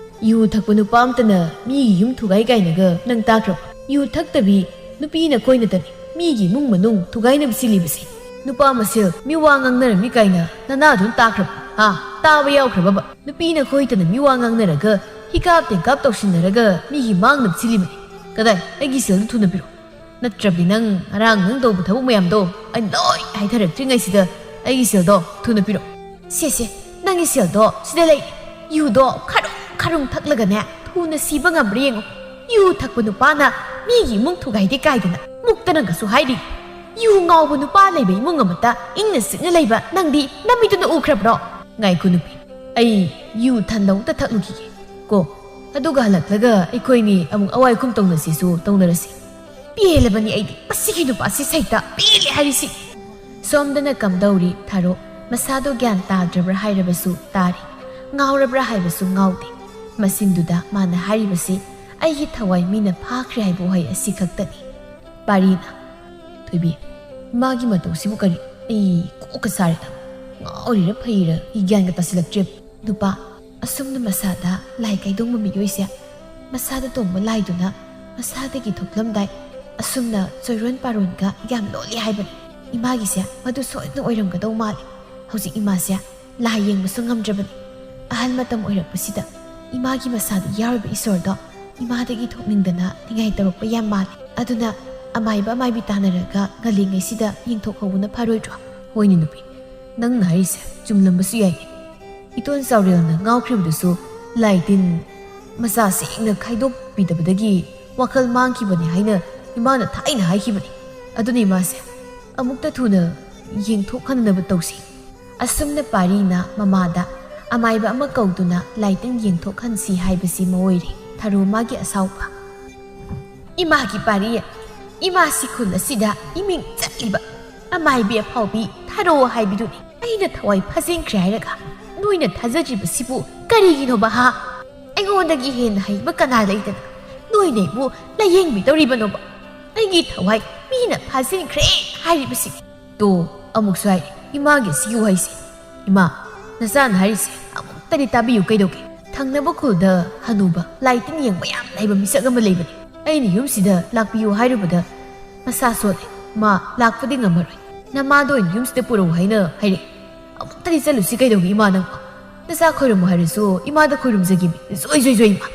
ꯌꯨ ꯊꯛꯄ ꯅꯨꯄꯥ ꯑꯝꯇꯅ ꯃꯤꯒꯤ ꯌꯨꯝ ꯊꯨꯒꯥꯏ ꯀꯥꯏꯅꯒ ꯅꯪ ꯇꯥꯈ꯭ꯔꯕ? ꯌꯨ ꯊꯛꯇꯕꯤ ꯅꯨꯄꯤ ꯅꯈꯣꯏꯅꯇꯅꯤ ꯃꯤꯒꯤ ꯏꯃꯨꯡ ꯃꯅꯨꯡ ꯊꯨꯒꯥꯏꯅꯕ ꯁꯤꯜꯂꯤꯕꯁꯦ꯫ ꯅꯨꯄꯥ ꯃꯁꯦꯜ ꯃꯤꯋꯥ ꯉꯥꯡꯅꯔꯝꯃꯤ ꯀꯥꯏꯅ ꯅꯅꯥꯗꯨꯅ ꯇꯥꯈ꯭ꯔꯕ? ꯍꯥ? ꯇꯥꯕ ꯌꯥꯎꯈ꯭ꯔꯕꯕ? ꯅꯨꯄꯤ ꯅꯈꯣꯏꯇꯅ ꯃꯤꯋꯥ ꯉꯥꯡꯅꯔꯒ ꯍꯤꯀꯥꯞ ꯇꯦꯡꯀꯥꯞ ꯇꯧꯁꯤꯟꯅꯔꯒ ꯃꯤꯒꯤ ꯃꯥꯡꯅꯕ ꯁꯤꯜꯂꯤꯕꯅꯤ꯫ ꯀꯗꯥꯏ? ꯑꯩꯒꯤ ꯁꯦꯜꯗꯨ ꯊꯨꯅ ꯄꯤꯔꯛꯑꯣ꯫ ꯅꯠꯇ꯭ꯔꯕꯗꯤ ꯅꯪ ꯉꯔꯥꯡ ꯅꯪ ꯇꯧꯕ ꯊꯕꯛ ꯃꯌꯥꯝꯗꯣ ꯑꯩ ꯂꯣꯏ ꯍꯥꯏꯊꯔꯛꯇ꯭ꯔꯤꯉꯩꯁꯤꯗ ꯑꯩꯒꯤ ꯁꯦꯜꯗꯣ ꯊꯨꯅ ꯄꯤꯔꯛꯑꯣ꯫" "ꯁꯦ, ꯁꯦ, ꯅꯪꯒꯤ ꯁꯦꯜꯗꯣ ꯁꯤꯗ ꯂꯩ꯫ ꯌꯨꯗꯣ ꯈꯔꯨꯡ ꯈꯔꯨꯡ ꯊꯛꯂꯒꯅꯦ ꯊꯨꯅ ꯁꯤꯕ ꯉꯝꯕ꯭ꯔꯥ ꯌꯦꯡꯉꯣ꯫ ꯌꯨ ꯊꯛꯄ ꯅꯨꯄꯥꯅ ꯃꯤꯒꯤ ꯏꯃꯨꯡ ꯊꯨꯒꯥꯏꯗꯦ ꯀꯥꯏꯗꯅ ꯃꯨꯛꯇꯅꯒꯁꯨ ꯍꯥꯏꯔꯤ꯫ ꯌꯨ ꯉꯥꯎꯕ ꯅꯨꯄꯥ ꯂꯩꯕ ꯏꯃꯨꯡ ꯑꯃꯠꯇ ꯏꯪꯅ ꯆꯤꯛꯅ ꯂꯩꯕ ꯅꯪꯗꯤ ꯅꯃꯤꯠꯇꯨꯅ ꯎꯈ꯭ꯔꯕ꯭ꯔꯣ?" "ꯉꯥꯏꯈꯣ ꯅꯨꯄꯤ, ꯑꯩ ꯌꯨ ꯊꯟꯗ ꯑꯃꯨꯛꯇ ꯊꯛꯂꯨꯈꯤꯒꯦ ꯀꯣ꯫ ꯑꯗꯨꯒ ꯍꯜꯂꯛꯂꯒ ꯑꯩꯈꯣꯏꯅꯤ ꯑꯃꯨꯛ ꯑꯋꯥꯏ ꯈꯨꯝ ꯇꯧꯅꯁꯤꯁꯨ ꯇꯧꯅꯔꯁꯤ꯫" "ꯄꯦꯜꯂꯕꯅꯤ ꯑꯩꯗꯤ ꯃꯁꯤꯒꯤ ꯅꯨꯄꯥꯁꯤ ꯁꯩꯇ, ꯄꯦꯜꯂꯦ ꯍꯥꯏꯔꯤꯁꯤ꯫" ꯁꯣꯝꯗꯅ ꯀꯝꯗꯧꯔꯤ ꯊꯥꯔꯣ ꯃꯁꯥꯗꯣ ꯒ꯭ꯌꯥꯟ ꯇꯥꯗ꯭ꯔꯕ꯭ꯔꯥ ꯍꯥꯏꯔꯕꯁꯨ ꯇꯥꯔꯤ꯫ ꯉꯥꯎꯔꯕ꯭ꯔꯥ ꯍꯥꯏꯕꯁꯨ ꯉꯥꯎꯗꯦ꯫ ꯃꯁꯤꯟꯗꯨꯗ ꯃꯥꯅ ꯍꯥꯏꯔꯤꯕꯁꯤ ꯑꯩꯒꯤ ꯊꯋꯥꯏ ꯃꯤꯅ ꯐꯥꯈ꯭ꯔꯦ ꯍꯥꯏꯕ ꯋꯥꯍꯩ ꯑꯁꯤ ꯈꯛꯇꯅꯤ꯫ ꯄꯥꯔꯤꯅ, "ꯊꯣꯏꯕꯤ, ꯃꯥꯒꯤ ꯃꯇꯧꯁꯤꯕꯨ ꯀꯔꯤ? ꯑꯩ ꯀꯣꯛꯀ ꯁꯥꯔꯦꯗ꯫ ꯉꯥꯎꯔꯤꯔ ꯐꯩꯔ ꯑꯩ ꯒ꯭ꯌꯥꯟꯒ ꯇꯥꯁꯤꯜꯂꯛꯇ꯭ꯔꯦ꯫ ꯅꯨꯄꯥ, ꯑꯁꯨꯝꯅ ꯃꯁꯥꯗ ꯂꯥꯏ ꯀꯩꯗꯣꯡꯕ ꯃꯤꯑꯣꯏꯁꯦ, ꯃꯁꯥꯗ ꯇꯣꯡꯕ ꯂꯥꯏꯗꯨꯅ ꯃꯁꯥꯗꯒꯤ ꯊꯣꯛꯂꯝꯗꯥꯏ ꯑꯁꯨꯝꯅ ꯆꯣꯏꯔꯣꯟ ꯄꯥꯔꯣꯟꯒ ꯌꯥꯝ ꯂꯣꯜꯂꯤ ꯍꯥꯏꯕꯅꯤ꯫ ꯏꯃꯥꯒꯤꯁꯦ ꯃꯗꯨ ꯁꯣꯏꯗꯅ ꯑꯣꯏꯔꯝꯒꯗꯧ ꯃꯥꯜꯂꯤ꯫ ꯍꯧꯖꯤꯛ ꯏꯃꯥꯁꯦ ꯂꯥꯏ ꯌꯦꯡꯕꯁꯨ ꯉꯝꯗ꯭ꯔꯕꯅꯤ꯫ ꯑꯍꯜ ꯃꯇꯝ ꯑꯣꯏꯔꯛꯄꯁꯤꯗ ꯏꯃꯥꯒꯤ ꯃꯁꯥꯗ ꯌꯥꯎꯔꯤꯕ ꯏꯁꯣꯔꯗꯣ ꯏꯃꯥꯗꯒꯤ ꯊꯣꯛꯅꯤꯡꯗꯅ ꯅꯤꯡꯉꯥꯏ ꯇꯧꯔꯛꯄ ꯌꯥꯝ ꯃꯥꯜꯂꯤ꯫ ꯑꯗꯨꯅ ꯑꯃꯥꯏꯕ ꯑꯃꯥꯏꯕꯤ ꯇꯥꯟꯅꯔꯒ ꯉꯜꯂꯤꯉꯩꯁꯤꯗ ꯌꯦꯡꯊꯣꯛꯍꯧꯕꯅ ꯐꯔꯣꯏꯗ꯭ꯔꯣ?" "ꯍꯣꯏꯅꯦ ꯅꯨꯄꯤ, ꯅꯪꯅ ꯍꯥꯏꯔꯤꯁꯦ ꯆꯨꯝꯂꯝꯕꯁꯨ ꯌꯥꯏꯅꯦ꯫ ꯏꯇꯣꯟ ꯆꯥꯎꯔꯦꯜꯅ ꯉꯥꯎꯈ꯭ꯔꯤꯕꯗꯨꯁꯨ ꯂꯥꯏ ꯇꯤꯟ ꯃꯆꯥ ꯁꯦꯡꯅ ꯈꯥꯏꯗꯣꯛꯄꯤꯗꯕꯗꯒꯤ ꯋꯥꯈꯜ ꯃꯥꯡꯈꯤꯕꯅꯤ ꯍꯥꯏꯅ ꯏꯃꯥꯅ ꯊꯥꯏꯅ ꯍꯥꯏꯈꯤꯕꯅꯤ꯫ ꯑꯗꯨꯅ ꯏꯃꯥꯁꯦ ꯑꯃꯨꯛꯇ ꯊꯨꯅ ꯌꯦꯡꯊꯣꯛꯍꯟꯅꯕ ꯇꯧꯁꯤ꯫" ꯑꯁꯨꯝꯅ ꯄꯥꯔꯤꯅ ꯃꯃꯥꯗ ꯑꯃꯥꯏꯕ ꯑꯃ ꯀꯧꯗꯨꯅ ꯂꯥꯏꯇꯤꯟ ꯌꯦꯡꯊꯣꯛꯍꯟꯁꯤ ꯍꯥꯏꯕꯁꯤ ꯃꯣꯏꯔꯦ ꯊꯔꯣ ꯃꯥꯒꯤ ꯑꯁꯥꯎꯕ꯫ "ꯏꯃꯥꯒꯤ ꯄꯥꯔꯤ, ꯏꯃꯥꯁꯤ ꯈꯨꯜ ꯑꯁꯤꯗ ꯏꯃꯤꯡ ꯆꯠꯂꯤꯕ ꯑꯃꯥꯏꯕꯤ ꯑꯐꯥꯎꯕꯤ ꯊꯔꯣ ꯍꯥꯏꯕꯤꯗꯨꯅꯤ꯫ ꯑꯩꯅ ꯊꯋꯥꯏ ꯐꯥꯖꯤꯟꯈ꯭ꯔꯦ ꯍꯥꯏꯔꯒ ꯅꯣꯏꯅ ꯊꯥꯖꯗ꯭ꯔꯤꯕꯁꯤꯕꯨ ꯀꯔꯤꯒꯤꯅꯣꯕ ꯍꯥ? ꯑꯩꯉꯣꯟꯗꯒꯤ ꯍꯦꯟꯅ ꯍꯩꯕ ꯀꯅꯥ ꯂꯩꯗꯅ ꯅꯣꯏꯅ ꯑꯩꯕꯨ ꯂꯥꯌꯦꯡꯕꯤꯗꯧꯔꯤꯕꯅꯣꯕ? ꯑꯩꯒꯤ ꯊꯋꯥꯏ ꯃꯤꯅ ꯐꯥꯖꯤꯟꯈ꯭ꯔꯦ ꯍꯥꯏꯔꯤꯕꯁꯤ꯫" "ꯇꯣ, ꯑꯃꯨꯛꯁꯨ ꯍꯥꯏꯔꯦ ꯏꯃꯥꯒꯤ ꯁꯤꯒꯤ ꯋꯥꯍꯩꯁꯦ꯫ ꯏꯃꯥ, ꯅꯆꯥꯅ ꯍꯥꯏꯔꯤꯁꯦ ꯑꯃꯨꯛꯇꯗꯤ ꯇꯥꯕꯤꯌꯨ ꯀꯩꯗꯧꯒꯦ? ꯊꯪꯅꯕ ꯈꯨꯜꯗ ꯍꯅꯨꯕ ꯂꯥꯏ ꯇꯤꯟ ꯌꯦꯡꯕ ꯌꯥꯝ ꯍꯩꯕ ꯃꯤꯁꯛ ꯑꯃ ꯂꯩꯕꯅꯤ꯫ ꯑꯩꯅ ꯌꯨꯝꯁꯤꯗ ꯂꯥꯛꯄꯤꯌꯨ ꯍꯥꯏꯔꯨꯕꯗ ꯃꯁꯥ ꯁꯣꯜꯂꯦ꯫ ꯃꯥ ꯂꯥꯛꯄꯗꯤ ꯉꯝꯃꯔꯣꯏ꯫ ꯅꯃꯥꯗ ꯑꯣꯏꯅ ꯌꯨꯝꯁꯤꯗ ꯄꯨꯔꯛꯎ ꯍꯥꯏꯅ ꯍꯥꯏꯔꯛꯑꯦ꯫ ꯑꯃꯨꯛꯇꯗꯤ ꯆꯠꯂꯨꯁꯤ ꯀꯩꯗꯧꯒꯦ ꯏꯃꯥ ꯅꯪꯕꯣ? ꯅꯆꯥ ꯈꯣꯏꯔꯝꯃꯨ ꯍꯥꯏꯔꯁꯨ ꯏꯃꯥꯗ ꯈꯣꯏꯔꯨꯝꯖꯒꯦꯃꯤ꯫ ꯖꯣꯏ ꯖꯣꯏ ꯖꯣꯏ ꯏꯃꯥ꯫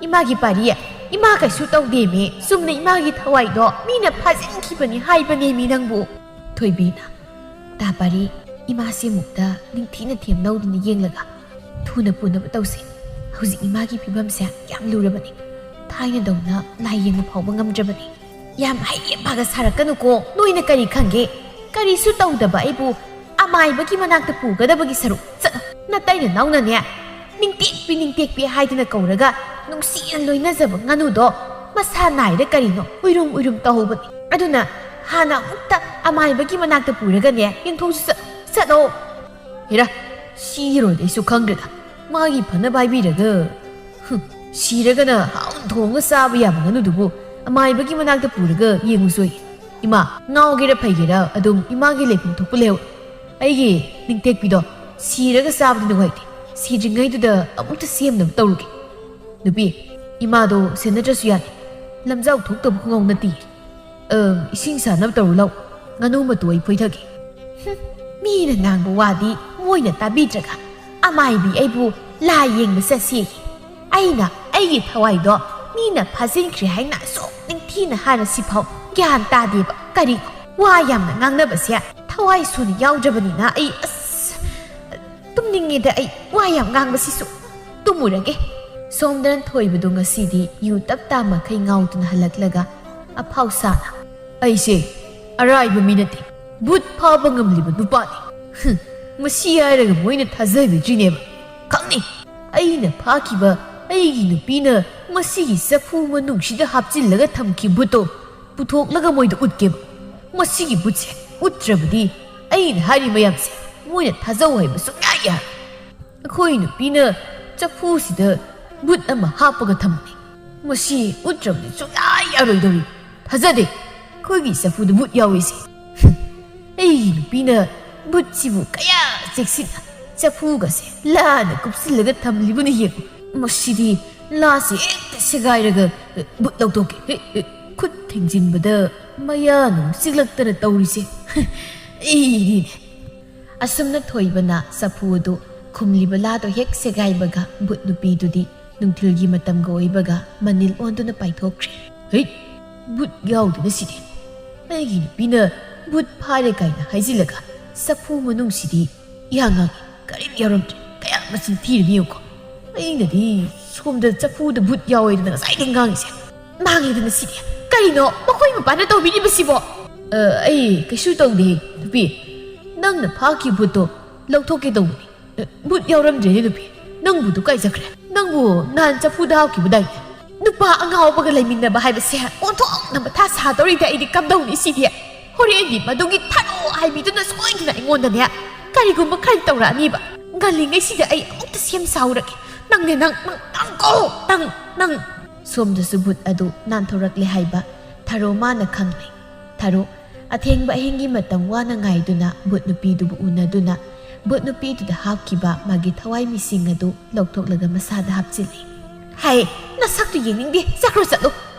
ꯏꯃꯥꯒꯤ ꯄꯥꯔꯤ, ꯏꯃꯥ ꯀꯩꯁꯨ ꯇꯧꯗꯦꯃꯤ꯫ ꯆꯨꯝꯅ ꯏꯃꯥꯒꯤ ꯊꯋꯥꯏꯗꯣ ꯃꯤꯅ ꯐꯥꯖꯤꯟꯈꯤꯕꯅꯤ ꯍꯥꯏꯕꯅꯦꯃꯤ ꯅꯪꯕꯨ꯫" ꯊꯣꯏꯕꯤꯅ, "ꯇꯥ ꯄꯥꯔꯤ, ꯏꯃꯥꯁꯤ ꯑꯃꯨꯛꯇ ꯅꯤꯡꯊꯤꯅ ꯊꯦꯝꯅꯧꯗꯨꯅ ꯌꯦꯡꯂꯒ ꯊꯨꯅ ꯄꯨꯅꯕ ꯇꯧꯁꯤ꯫ ꯍꯧꯖꯤꯛ ꯏꯃꯥꯒꯤ ꯐꯤꯕꯝꯁꯦ ꯌꯥꯝ ꯂꯨꯔꯕꯅꯤ꯫ ꯊꯥꯏꯅꯗꯧꯅ ꯂꯥꯏ ꯌꯦꯡꯕ ꯐꯥꯎꯕ ꯉꯝꯗ꯭ꯔꯕꯅꯤ꯫" "ꯌꯥꯝ ꯍꯩ ꯌꯥꯝ ꯐꯒ ꯁꯥꯔꯛꯀꯅꯨꯀꯣ꯫ ꯅꯣꯏꯅ ꯀꯔꯤ ꯈꯪꯒꯦ? ꯀꯔꯤꯁꯨ ꯇꯧꯗꯕ ꯑꯩꯕꯨ ꯑꯃꯥꯏꯕꯒꯤ ꯃꯅꯥꯛꯇ ꯄꯨꯒꯗꯕꯒꯤ ꯁꯔꯨꯛ꯫ ꯆꯠꯂꯣ, ꯅꯇꯩ ꯅꯅꯥꯎꯅꯅꯦ ꯅꯤꯡꯇꯦꯛꯄꯤ ꯅꯤꯡꯇꯦꯛꯄꯤ ꯍꯥꯏꯗꯅ ꯀꯧꯔꯒ ꯅꯨꯡꯁꯤꯅ ꯂꯣꯏꯅꯖꯕ ꯉꯥꯅꯨꯗꯣ ꯃꯁꯥ ꯅꯥꯏꯔ ꯀꯔꯤꯅꯣ ꯎꯏꯔꯨꯝ ꯎꯏꯔꯨꯝ ꯇꯧꯍꯧꯕꯅꯤ꯫ ꯑꯗꯨꯅ ꯍꯥꯟꯅ ꯑꯃꯨꯛꯇ ꯑꯃꯥꯏꯕꯒꯤ ꯃꯅꯥꯛꯇ ꯄꯨꯔꯒꯅꯦ ꯌꯦꯡꯊꯣꯛꯁꯤ꯫ ꯆꯠ-, ꯆꯠꯂꯣ꯫" "ꯍꯦꯔꯥ, ꯁꯤꯔꯣꯏꯗ ꯑꯩꯁꯨ ꯈꯪꯗ꯭ꯔꯦꯗ꯫ ꯃꯥꯒꯤ ꯐꯅꯕ ꯍꯥꯏꯕꯤꯔꯒ, ꯍꯨꯝ, ꯁꯤꯔꯒꯅ ꯍꯥꯎꯅ ꯊꯣꯡꯉ ꯆꯥꯕ ꯌꯥꯕ ꯉꯥꯅꯨꯗꯨꯕꯨ ꯑꯃꯥꯏꯕꯒꯤ ꯃꯅꯥꯛꯇ ꯄꯨꯔꯒ ꯌꯦꯡꯉꯨꯁꯣꯏ꯫ ꯏꯃꯥ, ꯉꯥꯎꯒꯦꯔꯥ ꯐꯩꯒꯦꯔꯥ ꯑꯗꯨꯝ ꯏꯃꯥꯒꯤ ꯂꯩꯐꯝ ꯊꯣꯛꯄ ꯂꯩꯍꯧ꯫ ꯑꯩꯒꯤ ꯅꯤꯡꯇꯦꯛꯄꯤꯗꯣ ꯁꯤꯔꯒ ꯆꯥꯕꯗꯤ ꯅꯨꯡꯉꯥꯏꯇꯦ꯫ ꯁꯤꯗ꯭ꯔꯤꯉꯩꯗꯨꯗ ꯑꯃꯨꯛꯇ ꯁꯦꯝꯅꯕ ꯇꯧꯔꯨꯒꯦ꯫ ꯅꯨꯄꯤ, ꯏꯃꯥꯗꯣ ꯁꯦꯟꯅꯗ꯭ꯔꯁꯨ ꯌꯥꯅꯤ꯫ ꯂꯝꯖꯥꯎ ꯊꯣꯛꯇꯕ ꯈꯨꯡꯒꯪ ꯅꯠꯇꯦ꯫ ꯑꯝ, ꯏꯁꯤꯡ ꯁꯥꯅꯕ ꯇꯧꯔꯨ ꯂꯥꯎ꯫ ꯉꯥꯅꯨ ꯃꯇꯨ ꯑꯩ ꯐꯣꯏꯊꯒꯦ꯫ ꯍꯨꯝ, ꯃꯤꯅ ꯉꯥꯡꯕ ꯋꯥꯗꯤ ꯃꯣꯏꯅ ꯇꯥꯕꯤꯗ꯭ꯔꯒ ꯑꯃꯥꯏꯕꯤ ꯑꯩꯕꯨ ꯂꯥꯏ ꯌꯦꯡꯕ ꯆꯠꯁꯤ꯫ ꯑꯩꯅ ꯑꯩꯒꯤ ꯊꯋꯥꯏꯗꯣ ꯃꯤꯅ ꯐꯥꯖꯤꯟꯈ꯭ꯔꯦ ꯍꯥꯏꯅ ꯑꯁꯨꯛ ꯅꯤꯡꯊꯤꯅ ꯍꯥꯏꯔꯁꯤꯐꯥꯎ ꯒ꯭ꯌꯥꯟ ꯇꯥꯗꯦꯕ꯫ ꯀꯔꯤ ꯋꯥ ꯌꯥꯝꯅ ꯉꯥꯡꯅꯕꯁꯦ ꯊꯋꯥꯏ ꯁꯨꯅ ꯌꯥꯎꯗ꯭ꯔꯕꯅꯤꯅ ꯑꯩ ꯑꯁ ꯇꯨꯝꯅꯤꯡꯉꯦꯗ꯫ ꯑꯩ ꯋꯥ ꯌꯥꯝ ꯉꯥꯡꯕꯁꯤꯁꯨ꯫ ꯇꯨꯝꯃꯨꯔꯒꯦ꯫ ꯁꯣꯝꯗꯅ ꯊꯣꯏꯕꯗꯨ ꯉꯁꯤꯗꯤ ꯌꯨ ꯇꯞ ꯇꯥ ꯃꯈꯩ ꯉꯥꯎꯗꯨꯅ ꯍꯜꯂꯛꯂꯒ ꯑꯐꯥꯎ ꯁꯥꯅ, "ꯑꯩꯁꯦ ꯑꯔꯥꯏꯕ ꯃꯤ ꯅꯠꯇꯦ, ꯚꯨꯠ ꯐꯥꯕ ꯉꯝꯂꯤꯕ ꯅꯨꯄꯥꯅꯤ꯫ ꯍꯨꯝ, ꯃꯁꯤ ꯍꯥꯏꯔꯒ ꯃꯣꯏꯅ ꯊꯥꯖꯕꯤꯗ꯭ꯔꯤꯅꯦꯕ꯫ ꯈꯪꯅꯤ, ꯑꯩꯅ ꯐꯥꯈꯤꯕ ꯑꯩꯒꯤ ꯅꯨꯄꯤꯅ ꯃꯁꯤꯒꯤ ꯆꯐꯨ ꯃꯅꯨꯡꯁꯤꯗ ꯍꯥꯞꯆꯤꯜꯂꯒ ꯊꯝꯈꯤꯕ ꯚꯨꯠꯇꯣ ꯄꯨꯊꯣꯛꯂꯒ ꯃꯣꯏꯗ ꯎꯠꯀꯦꯕ꯫ ꯃꯁꯤꯒꯤ ꯚꯨꯠꯁꯦ ꯎꯠꯇ꯭ꯔꯕꯗꯤ ꯑꯩꯅ ꯍꯥꯏꯔꯤ ꯃꯌꯥꯝꯁꯦ ꯃꯣꯏꯅ ꯊꯥꯖꯧ ꯍꯥꯏꯕ ꯁꯨꯡꯌꯥ ꯌꯥꯔꯣꯏ꯫ ꯑꯩꯈꯣꯏ ꯅꯨꯄꯤꯅ ꯆꯐꯨꯁꯤꯗ ꯚꯨꯠ ꯑꯃ ꯍꯥꯞꯄꯒ ꯊꯝꯕꯅꯤ꯫ ꯃꯁꯤ ꯎꯠꯇ꯭ꯔꯕꯗꯤ ꯁꯨꯡꯌꯥ ꯌꯥꯔꯣꯏꯗꯧꯔꯤ꯫ ꯊꯥꯖꯗꯦ꯫ ꯑꯩꯈꯣꯏꯒꯤ ꯆꯐꯨꯗ ꯚꯨꯠ ꯌꯥꯎꯔꯤꯁꯦ꯫ ꯍꯨꯝ, ꯑꯩꯒꯤ ꯅꯨꯄꯤꯅ ꯚꯨꯠꯁꯤꯕꯨ ꯀꯌꯥ ꯆꯦꯛꯁꯤꯟꯅ ꯆꯐꯨꯒꯁꯦ ꯂꯥꯅ ꯀꯨꯞꯁꯤꯜꯂꯒ ꯊꯝꯂꯤꯕꯅ ꯌꯦꯡꯉꯨ꯫ ꯃꯁꯤꯗꯤ ꯂꯥꯁꯦ ꯍꯦꯛꯇ ꯁꯦꯒꯥꯏꯔꯒ ꯚꯨꯠ ꯂꯧꯊꯣꯛꯀꯦ꯫ ꯍꯦ, ꯍꯦ, ꯈꯨꯠ ꯊꯤꯡꯖꯤꯟꯕꯗ ꯃꯌꯥꯅ ꯑꯃꯨꯛ ꯆꯤꯛꯂꯛꯇꯅ ꯇꯧꯔꯤꯁꯦ꯫ ꯑꯩꯗꯤꯅꯦ꯫ ꯑꯁꯨꯝꯅ ꯊꯣꯏꯕꯅ ꯆꯐꯨ ꯑꯗꯨ ꯈꯨꯝꯂꯤꯕ ꯂꯥꯗꯣ ꯍꯦꯛ ꯁꯦꯒꯥꯏꯕꯒ ꯚꯨꯠ ꯅꯨꯄꯤꯗꯨꯗꯤ ꯅꯨꯡꯊꯤꯜꯒꯤ ꯃꯇꯝꯒ ꯑꯣꯏꯕꯒ ꯃꯅꯤꯜ ꯑꯣꯟꯗꯨꯅ ꯄꯥꯏꯊꯣꯛꯈ꯭ꯔꯦ꯫ "ꯍꯩꯠ! ꯚꯨꯠ ꯌꯥꯎꯗꯅ ꯁꯤꯗꯤ꯫ ꯑꯩꯒꯤ ꯅꯨꯄꯤꯅ ꯚꯨꯠ ꯐꯥꯔꯦ ꯀꯥꯏꯅ ꯍꯥꯏꯖꯤꯜꯂꯒ ꯆꯐꯨ ꯃꯅꯨꯡꯁꯤꯗꯤ ꯏꯍꯥꯡ ꯍꯥꯡꯉꯤ꯫ ꯀꯔꯤꯝ ꯌꯥꯎꯔꯝꯗ꯭ꯔꯦ꯫ ꯀꯌꯥ ꯃꯆꯤꯟ ꯊꯤꯔꯤꯅꯤ ꯌꯦꯡꯉꯨꯀꯣ꯫ ꯑꯩꯅꯗꯤ ꯁꯣꯝꯗ ꯆꯐꯨꯗ ꯚꯨꯠ ꯌꯥꯎꯋꯦꯗꯅ ꯉꯁꯥꯏꯗꯩ ꯉꯥꯡꯉꯤꯁꯦ꯫ ꯃꯥꯡꯉꯦꯗꯅ ꯁꯤꯗꯤ꯫ ꯀꯔꯤꯅꯣ ꯃꯈꯣꯏ ꯃꯄꯥꯅ ꯇꯧꯕꯤꯔꯤꯕꯁꯤꯕꯣ?" "ꯑ, ꯑꯩ ꯀꯩꯁꯨ ꯇꯧꯗꯦ, ꯅꯨꯄꯤ꯫ ꯅꯪꯅ ꯐꯥꯈꯤꯕ ꯚꯨꯠꯇꯣ ꯂꯧꯊꯣꯛꯀꯦ ꯇꯧꯕꯅꯤ꯫ ꯑ, ꯚꯨꯠ ꯌꯥꯎꯔꯝꯗ꯭ꯔꯦꯅꯦ, ꯅꯨꯄꯤ꯫ ꯅꯪꯕꯨ ꯀꯥꯏ ꯆꯠꯈ꯭ꯔꯦ? ꯅꯪꯕꯨ ꯅꯍꯥꯟ ꯆꯐꯨꯗ ꯍꯥꯞꯈꯤꯕꯗꯥꯏꯅꯦ?" ꯅꯨꯄꯥ ꯑꯉꯥꯎꯕꯒ ꯂꯩꯃꯤꯟꯅꯕ ꯍꯥꯏꯕꯁꯦ ꯑꯣꯟꯊꯣꯛꯅ ꯃꯊꯥ ꯁꯥꯗꯧꯔꯤꯗ꯫ ꯑꯩꯗꯤ ꯀꯝꯗꯧꯅꯤ ꯁꯤꯗꯤ? ꯍꯣꯔꯦꯟꯗꯤ ꯃꯗꯨꯒꯤ ꯊꯥꯔꯣ ꯍꯥꯏꯕꯤꯗꯨꯅ ꯁꯣꯏꯗꯅ ꯑꯩꯉꯣꯟꯗꯅꯦ ꯀꯔꯤꯒꯨꯝꯕ ꯈꯔ ꯇꯧꯔꯛꯑꯅꯤꯕ꯫ ꯉꯜꯂꯤꯉꯩꯁꯤꯗ ꯑꯩ ꯑꯃꯨꯛꯇ ꯁꯦꯝ ꯁꯥꯎꯔꯒꯦ꯫ ꯅꯪꯅꯦ, ꯅꯪ, ꯅꯪ, ꯅꯪ ꯀꯣ, ꯅꯪ, ꯅꯪ꯫ ꯁꯣꯝꯗꯁꯨ ꯚꯨꯠ ꯑꯗꯨ ꯅꯥꯟꯊꯣꯔꯛꯂꯦ ꯍꯥꯏꯕ ꯊꯥꯔꯣ ꯃꯥꯅ ꯈꯪꯂꯦ꯫ ꯊꯥꯔꯣ, ꯑꯊꯦꯡꯕ ꯑꯍꯤꯡꯒꯤ ꯃꯇꯝ ꯋꯥꯅ ꯉꯥꯏꯗꯨꯅ ꯚꯨꯠ ꯅꯨꯄꯤꯗꯨꯕꯨ ꯎꯅꯗꯨꯅ, ꯚꯨꯠ ꯅꯨꯄꯤꯗꯨꯗ ꯍꯥꯞꯈꯤꯕ ꯃꯥꯒꯤ ꯊꯋꯥꯏ ꯃꯤꯁꯤꯡ ꯑꯗꯨ ꯂꯧꯊꯣꯛꯂꯒ ꯃꯁꯥꯗ ꯍꯥꯞꯆꯤꯜꯂꯤ꯫ ꯍꯥꯏ, ꯅꯁꯛꯇꯨ ꯌꯦꯡꯅꯤꯡꯗꯦ, ꯆꯠꯈ꯭ꯔꯣ ꯆꯠꯂꯣ꯫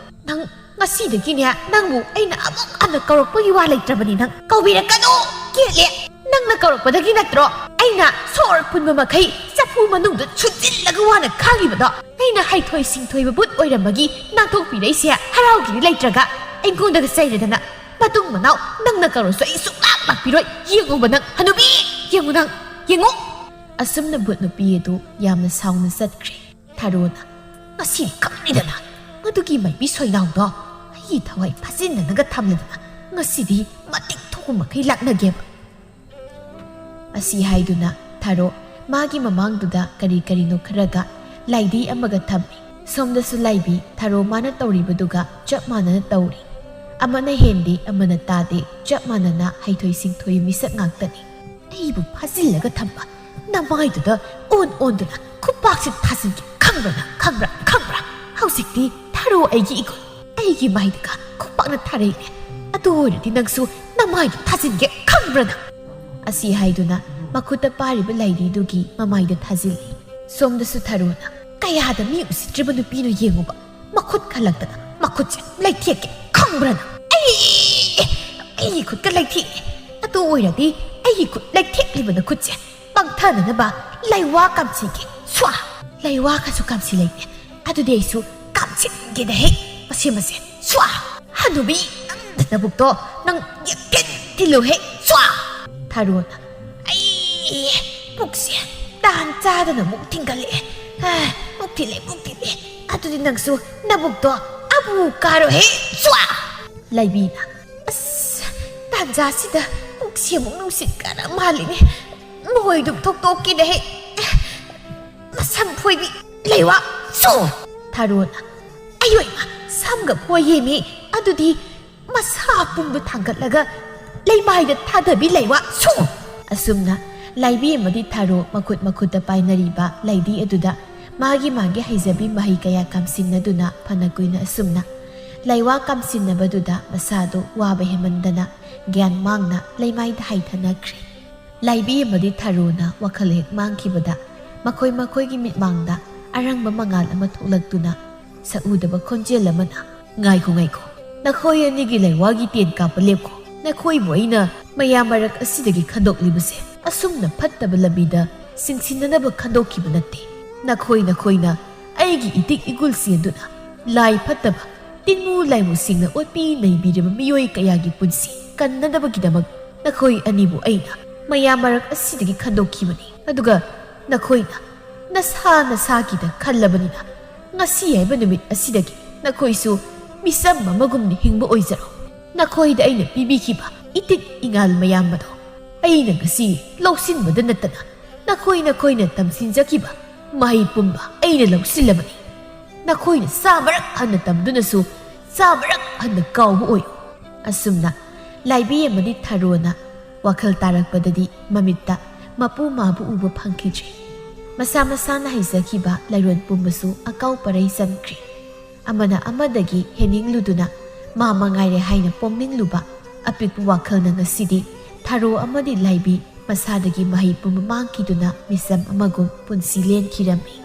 ꯅꯪ, ꯉꯁꯤꯗꯒꯤꯅꯦ, ꯅꯪꯕꯨ ꯑꯩꯅ ꯑꯃꯨꯛ ꯍꯟꯅ ꯀꯧꯔꯛꯄꯒꯤ ꯋꯥ ꯂꯩꯇ꯭ꯔꯕꯅꯤ꯫ ꯅꯪ ꯀꯧꯕꯤꯔꯛꯀꯅꯨ꯫ ꯀꯦꯠꯂꯦ, ꯅꯪꯅ ꯀꯧꯔꯛꯄꯗꯒꯤ ꯅꯠꯇ꯭ꯔꯣ ꯑꯩꯅ ꯁꯣꯔ ꯐꯨꯟꯕ ꯃꯈꯩ ꯆꯐꯨ ꯃꯅꯨꯡꯗ ꯁꯨꯠꯆꯤꯜꯂꯒ ꯋꯥꯅ ꯈꯥꯡꯉꯤꯕꯗꯣ? ꯑꯩꯅ ꯍꯩꯊꯣꯏ ꯁꯤꯡꯊꯣꯏꯕ ꯚꯨꯠ ꯑꯣꯏꯔꯝꯕꯒꯤ ꯅꯥꯟꯊꯣꯛꯄꯤꯔꯛꯏꯁꯦ ꯍꯔꯥꯎꯒꯤꯔꯤ ꯂꯩꯇ꯭ꯔꯒ ꯑꯩꯉꯣꯟꯗꯒ ꯆꯩꯔꯗꯅ꯫ ꯃꯇꯨꯡ ꯃꯅꯥꯎ ꯅꯪꯅ ꯀꯧꯔꯁꯨ ꯑꯩ ꯁꯨꯡꯂꯥꯛ ꯂꯥꯛꯄꯤꯔꯣꯏ꯫ ꯌꯦꯡꯉꯨꯕ ꯅꯪ, ꯍꯅꯨꯕꯤ, ꯌꯦꯡꯉꯨ ꯅꯪ, ꯌꯦꯡꯉꯨ꯫ ꯑꯁꯨꯝꯅ ꯚꯨꯠ ꯅꯨꯄꯤ ꯑꯗꯨ ꯌꯥꯝꯅ ꯁꯥꯎꯅ ꯆꯠꯈ꯭ꯔꯦ꯫ ꯊꯥꯔꯣꯅ, "ꯉꯁꯤꯗꯤ ꯈꯪꯅꯤꯗꯅ, ꯃꯗꯨꯒꯤ ꯃꯥꯏꯕꯤ ꯁꯣꯏꯅꯥꯎꯗꯣ ꯑꯩꯒꯤ ꯊꯋꯥꯏ ꯐꯥꯖꯤꯟꯅꯅꯒ ꯊꯝꯂꯗꯅ ꯉꯁꯤꯗꯤ ꯃꯇꯤꯛ ꯊꯣꯛꯄ ꯃꯈꯩ ꯂꯥꯛꯅꯒꯦꯕ"꯫ ꯑꯁꯤ ꯍꯥꯏꯗꯨꯅ ꯊꯥꯔꯣ ꯃꯥꯒꯤ ꯃꯃꯥꯡꯗꯨꯗ ꯀꯔꯤ ꯀꯔꯤꯅꯣ ꯈꯔꯒ ꯂꯥꯏꯗꯤ ꯑꯃꯒ ꯊꯝꯃꯤ꯫ ꯁꯣꯝꯗꯁꯨ ꯂꯥꯏꯕꯤ ꯊꯥꯔꯣ ꯃꯥꯅ ꯇꯧꯔꯤꯕꯗꯨꯒ ꯆꯞ ꯃꯥꯟꯅꯅ ꯇꯧꯔꯤ꯫ ꯑꯃꯅ ꯍꯦꯟꯗꯦ, ꯑꯃꯅ ꯇꯥꯗꯦ, ꯆꯞ ꯃꯥꯟꯅꯅ ꯍꯩꯊꯣꯏ ꯁꯤꯡꯊꯣꯏ ꯃꯤꯁꯛ ꯉꯥꯛꯇꯅꯤ꯫ ꯑꯩꯕꯨ ꯐꯥꯖꯤꯜꯂꯒ ꯊꯝꯕ ꯅꯃꯥꯏꯗꯨꯗ ꯑꯣꯟ ꯑꯣꯟꯗꯨꯅ ꯈꯨꯄꯥꯛꯁꯤ ꯊꯥꯖꯤꯟꯒꯦ ꯈꯪꯕ꯭ꯔꯥ ꯅꯪ? ꯈꯪꯕ꯭ꯔꯥ? ꯈꯪꯕ꯭ꯔꯥ? ꯍꯧꯖꯤꯛꯇꯤ ꯊꯥꯔꯣ ꯑꯩꯒꯤ ꯏꯒꯨꯟ, ꯑꯩꯒꯤ ꯃꯥꯏꯗꯒ ꯈꯨꯄꯥꯛꯅ ꯊꯥꯔꯛꯏꯅꯦ꯫ ꯑꯗꯨ ꯑꯣꯏꯔꯗꯤ ꯅꯪꯁꯨ ꯅꯃꯥꯏꯗ ꯊꯥꯖꯤꯟꯒꯦ ꯈꯪꯕ꯭ꯔꯥ ꯅꯪ? ꯑꯁꯤ ꯍꯥꯏꯗꯨꯅ ꯃꯈꯨꯠꯇ ꯄꯥꯏꯔꯤꯕ ꯂꯥꯏꯙꯤꯗꯨꯒꯤ ꯃꯃꯥꯏꯗ ꯊꯥꯖꯤꯜꯂꯤ꯫ ꯁꯣꯝꯗꯁꯨ ꯊꯥꯔꯣꯅ, "ꯀꯌꯥꯗ ꯃꯤ ꯎꯁꯤꯠꯇ꯭ꯔꯤꯕ ꯅꯨꯄꯤꯅꯣ ꯌꯦꯡꯉꯨꯕ꯫ ꯃꯈꯨꯠ ꯈꯜꯂꯛꯇꯅ ꯃꯈꯨꯠꯁꯦ ꯂꯩꯊꯦꯛꯀꯦ ꯈꯪꯕ꯭ꯔꯥ ꯅꯪ? ꯑꯩ, ꯑꯩꯒꯤ ꯈꯨꯠꯀ ꯂꯩꯊꯦꯛꯑꯦ꯫ ꯑꯗꯨ ꯑꯣꯏꯔꯗꯤ ꯑꯩꯒꯤ ꯈꯨꯠ ꯂꯩꯊꯦꯛꯂꯤꯕ ꯅꯈꯨꯠꯁꯦ ꯄꯪꯊꯅꯅꯕ ꯂꯩꯋꯥ ꯀꯥꯝꯁꯤꯒꯦ꯫ ꯁ꯭ꯋꯥ! ꯂꯩꯋꯥꯒꯁꯨ ꯀꯥꯝꯁꯤ ꯂꯩꯇꯦ꯫ ꯑꯗꯨꯗꯤ ꯑꯩꯁꯨ ꯀꯥꯝꯁꯤꯟꯒꯦꯗ ꯍꯦ꯫ ꯃꯁꯦ, ꯃꯁꯦ꯫ ꯁ꯭ꯋꯥ! ꯍꯅꯨꯕꯤ, ꯅꯪ ꯅꯕꯨꯛꯇꯣ ꯅꯪ ꯌꯦꯛꯊꯤꯟ ꯊꯤꯜꯂꯨ ꯍꯦ꯫ ꯁ꯭ꯋꯥ!" ꯊꯥꯔꯣꯅ, "ꯑꯩ ꯄꯨꯛꯁꯦ ꯇꯥꯟ ꯆꯥꯗꯅ ꯑꯃꯨꯛ ꯊꯤꯟꯒꯠꯂꯛꯑꯦ꯫ ꯑ, ꯄꯨꯛ ꯊꯤꯜꯂꯦ, ꯄꯨꯛ ꯊꯤꯜꯂꯦ꯫ ꯑꯗꯨꯗꯤ ꯅꯪꯁꯨ ꯅꯕꯨꯛꯇꯣ ꯑꯕꯨ ꯀꯥꯔꯣ ꯍꯦ꯫ ꯁ꯭ꯋꯥ!" ꯂꯥꯏꯕꯤꯅ, "ꯑꯁ, ꯇꯥꯟꯖꯥꯁꯤꯗ ꯄꯨꯛꯁꯦ ꯑꯃꯨꯛ ꯅꯨꯡꯁꯤꯠ ꯀꯥꯔ ꯃꯥꯜꯂꯤꯅꯦ꯫ ꯃꯣꯏꯗꯨ ꯊꯣꯛꯇꯣꯛꯀꯦꯗ ꯍꯦ꯫ ꯃꯁꯝ ꯐꯣꯏꯕꯤ ꯂꯩꯋꯥ ꯁꯨ!" ꯊꯥꯔꯣꯅ, "ꯑꯌꯣꯏꯃ, ꯁꯝꯒ ꯐꯣꯏꯌꯦꯃꯤ꯫ ꯑꯗꯨꯗꯤ ꯃꯁꯥ ꯄꯨꯝꯕ ꯊꯥꯡꯒꯠꯂꯒ ꯂꯩꯃꯥꯏꯗ ꯊꯥꯗꯕꯤ ꯂꯩꯋꯥ ꯁꯨ!" ꯑꯁꯨꯝꯅ ꯂꯥꯏꯕꯤ ꯑꯃꯗꯤ ꯊꯥꯔꯣ ꯃꯈꯨꯠ ꯃꯈꯨꯠꯇ ꯄꯥꯏꯅꯔꯤꯕ ꯂꯩꯗꯤ ꯑꯗꯨꯗ ꯃꯥꯒꯤ ꯃꯥꯒꯤ ꯍꯩꯖꯕꯤ ꯃꯍꯩ ꯀꯌꯥ ꯀꯥꯝꯁꯤꯟꯅꯗꯨꯅ ꯐꯅ ꯀꯨꯏꯅ ꯑꯁꯨꯝꯅ ꯂꯥꯏꯋꯥ ꯀꯥꯝꯁꯤꯟꯅꯕꯗꯨꯗ ꯃꯁꯥꯗꯨ ꯋꯥꯕ ꯍꯦꯟꯃꯟꯗꯅ ꯒ꯭ꯌꯥꯟ ꯃꯥꯡꯅ ꯂꯩꯃꯥꯏꯗ ꯍꯥꯏꯊꯅꯈ꯭ꯔꯦ꯫ ꯂꯥꯏꯕꯤ ꯑꯃꯗꯤ ꯊꯥꯔꯣꯅ ꯋꯥꯈꯜ ꯍꯦꯛ ꯃꯥꯡꯈꯤꯕꯗ ꯃꯈꯣꯏ ꯃꯈꯣꯏꯒꯤ ꯃꯤꯠꯃꯥꯡꯗ ꯑꯔꯪꯕ ꯃꯉꯥꯜ ꯑꯃ ꯊꯣꯛꯂꯛꯇꯨꯅ ꯁꯛꯎꯗꯕ ꯈꯣꯟꯖꯦꯜ ꯑꯃꯅ, "ꯉꯥꯏꯈꯣ, ꯉꯥꯏꯈꯣ, ꯅꯈꯣꯏ ꯑꯅꯤꯒꯤ ꯂꯩꯋꯥꯒꯤ ꯇꯦꯟ ꯀꯥꯞꯄ ꯂꯦꯞꯈꯣ꯫ ꯅꯈꯣꯏꯕꯨ ꯑꯩꯅ ꯃꯌꯥꯝ ꯃꯔꯛ ꯑꯁꯤꯗꯒꯤ ꯈꯟꯗꯣꯛꯂꯤꯕꯁꯦ ꯑꯁꯨꯝꯅ ꯐꯠꯇꯕ ꯂꯝꯕꯤꯗ ꯆꯤꯡꯁꯤꯟꯅꯅꯕ ꯈꯟꯗꯣꯛꯈꯤꯕ ꯅꯠꯇꯦ꯫ ꯅꯈꯣꯏ ꯅꯈꯣꯏꯅ ꯑꯩꯒꯤ ꯏꯇꯤꯛ ꯏꯒꯨꯜ ꯆꯦꯟꯗꯨꯅ ꯂꯥꯏ ꯐꯠꯇꯕ ꯇꯤꯟꯃꯨ ꯂꯥꯏꯃꯨꯁꯤꯡꯅ ꯑꯣꯠꯄꯤ ꯅꯩꯕꯤꯔꯕ ꯃꯤꯑꯣꯏ ꯀꯌꯥꯒꯤ ꯄꯨꯟꯁꯤ ꯀꯟꯅꯅꯕꯒꯤꯗꯃꯛ ꯅꯈꯣꯏ ꯑꯅꯤꯕꯨ ꯑꯩꯅ ꯃꯌꯥꯝ ꯃꯔꯛ ꯑꯁꯤꯗꯒꯤ ꯈꯟꯗꯣꯛꯈꯤꯕꯅꯤ꯫ ꯑꯗꯨꯒ ꯅꯈꯣꯏꯅ ꯅꯁꯥ ꯅꯁꯥꯒꯤꯗ ꯈꯜꯂꯕꯅꯤꯅ ꯉꯁꯤ ꯍꯥꯏꯕ ꯅꯨꯃꯤꯠ ꯑꯁꯤꯗꯒꯤ ꯅꯈꯣꯏꯁꯨ ꯃꯤꯆꯝ ꯑꯃꯒꯨꯝꯅ ꯍꯤꯡꯕ ꯑꯣꯏꯖꯔꯣ꯫ ꯅꯈꯣꯏꯗ ꯑꯩꯅ ꯄꯤꯕꯤꯈꯤꯕ ꯏꯇꯤꯛ ꯏꯉꯥꯜ ꯃꯌꯥꯝ ꯑꯗꯣ ꯑꯩꯅ ꯉꯁꯤ ꯂꯧꯁꯤꯟꯕꯗ ꯅꯠꯇꯅ ꯅꯈꯣꯏ ꯅꯈꯣꯏꯅ ꯇꯝꯁꯤꯟꯖꯈꯤꯕ ꯃꯍꯩ ꯄꯨꯝꯕ ꯑꯩꯅ ꯂꯧꯁꯤꯜꯂꯕꯅꯤ꯫ ꯅꯈꯣꯏꯅ ꯆꯥꯃꯔꯛ ꯍꯟꯅ ꯇꯝꯗꯨꯅꯁꯨ ꯆꯥꯃꯔꯛ ꯍꯟꯅ ꯀꯥꯎꯕ ꯑꯣꯏꯌꯨ꯫" ꯑꯁꯨꯝꯅ ꯂꯥꯏꯕꯤ ꯑꯃꯗꯤ ꯊꯔꯣꯅ ꯋꯥꯈꯜ ꯇꯥꯔꯛꯄꯗꯗꯤ ꯃꯃꯤꯠꯇ ꯃꯄꯨ ꯃꯥꯕꯨ ꯎꯕ ꯐꯪꯈꯤꯗ꯭ꯔꯦ꯫ ꯃꯁꯥ ꯃꯁꯥꯅ ꯍꯩꯖꯈꯤꯕ ꯂꯥꯏꯔꯣꯟ ꯄꯨꯝꯕꯁꯨ ꯑꯀꯥꯎ ꯄꯔꯩ ꯆꯟꯈ꯭ꯔꯦ꯫ ꯑꯃꯅ ꯑꯃꯗꯒꯤ ꯍꯦꯟꯅꯤꯡꯂꯨꯗꯨꯅ ꯃꯥ ꯃꯉꯥꯏꯔꯦ ꯍꯥꯏꯅ ꯄꯣꯡꯅꯤꯡꯂꯨꯕ ꯑꯄꯤꯛꯄ ꯋꯥꯈꯜꯅ ꯉꯁꯤꯗꯤ ꯊꯔꯣ ꯑꯃꯗꯤ ꯂꯥꯏꯕꯤ ꯃꯁꯥꯗꯒꯤ ꯃꯍꯩ ꯄꯨꯝꯕ ꯃꯥꯡꯈꯤꯗꯨꯅ ꯃꯤꯆꯝ ꯑꯃꯒꯨꯝ ꯄꯨꯟꯁꯤ ꯂꯦꯟꯈꯤꯔꯝꯃꯤ꯫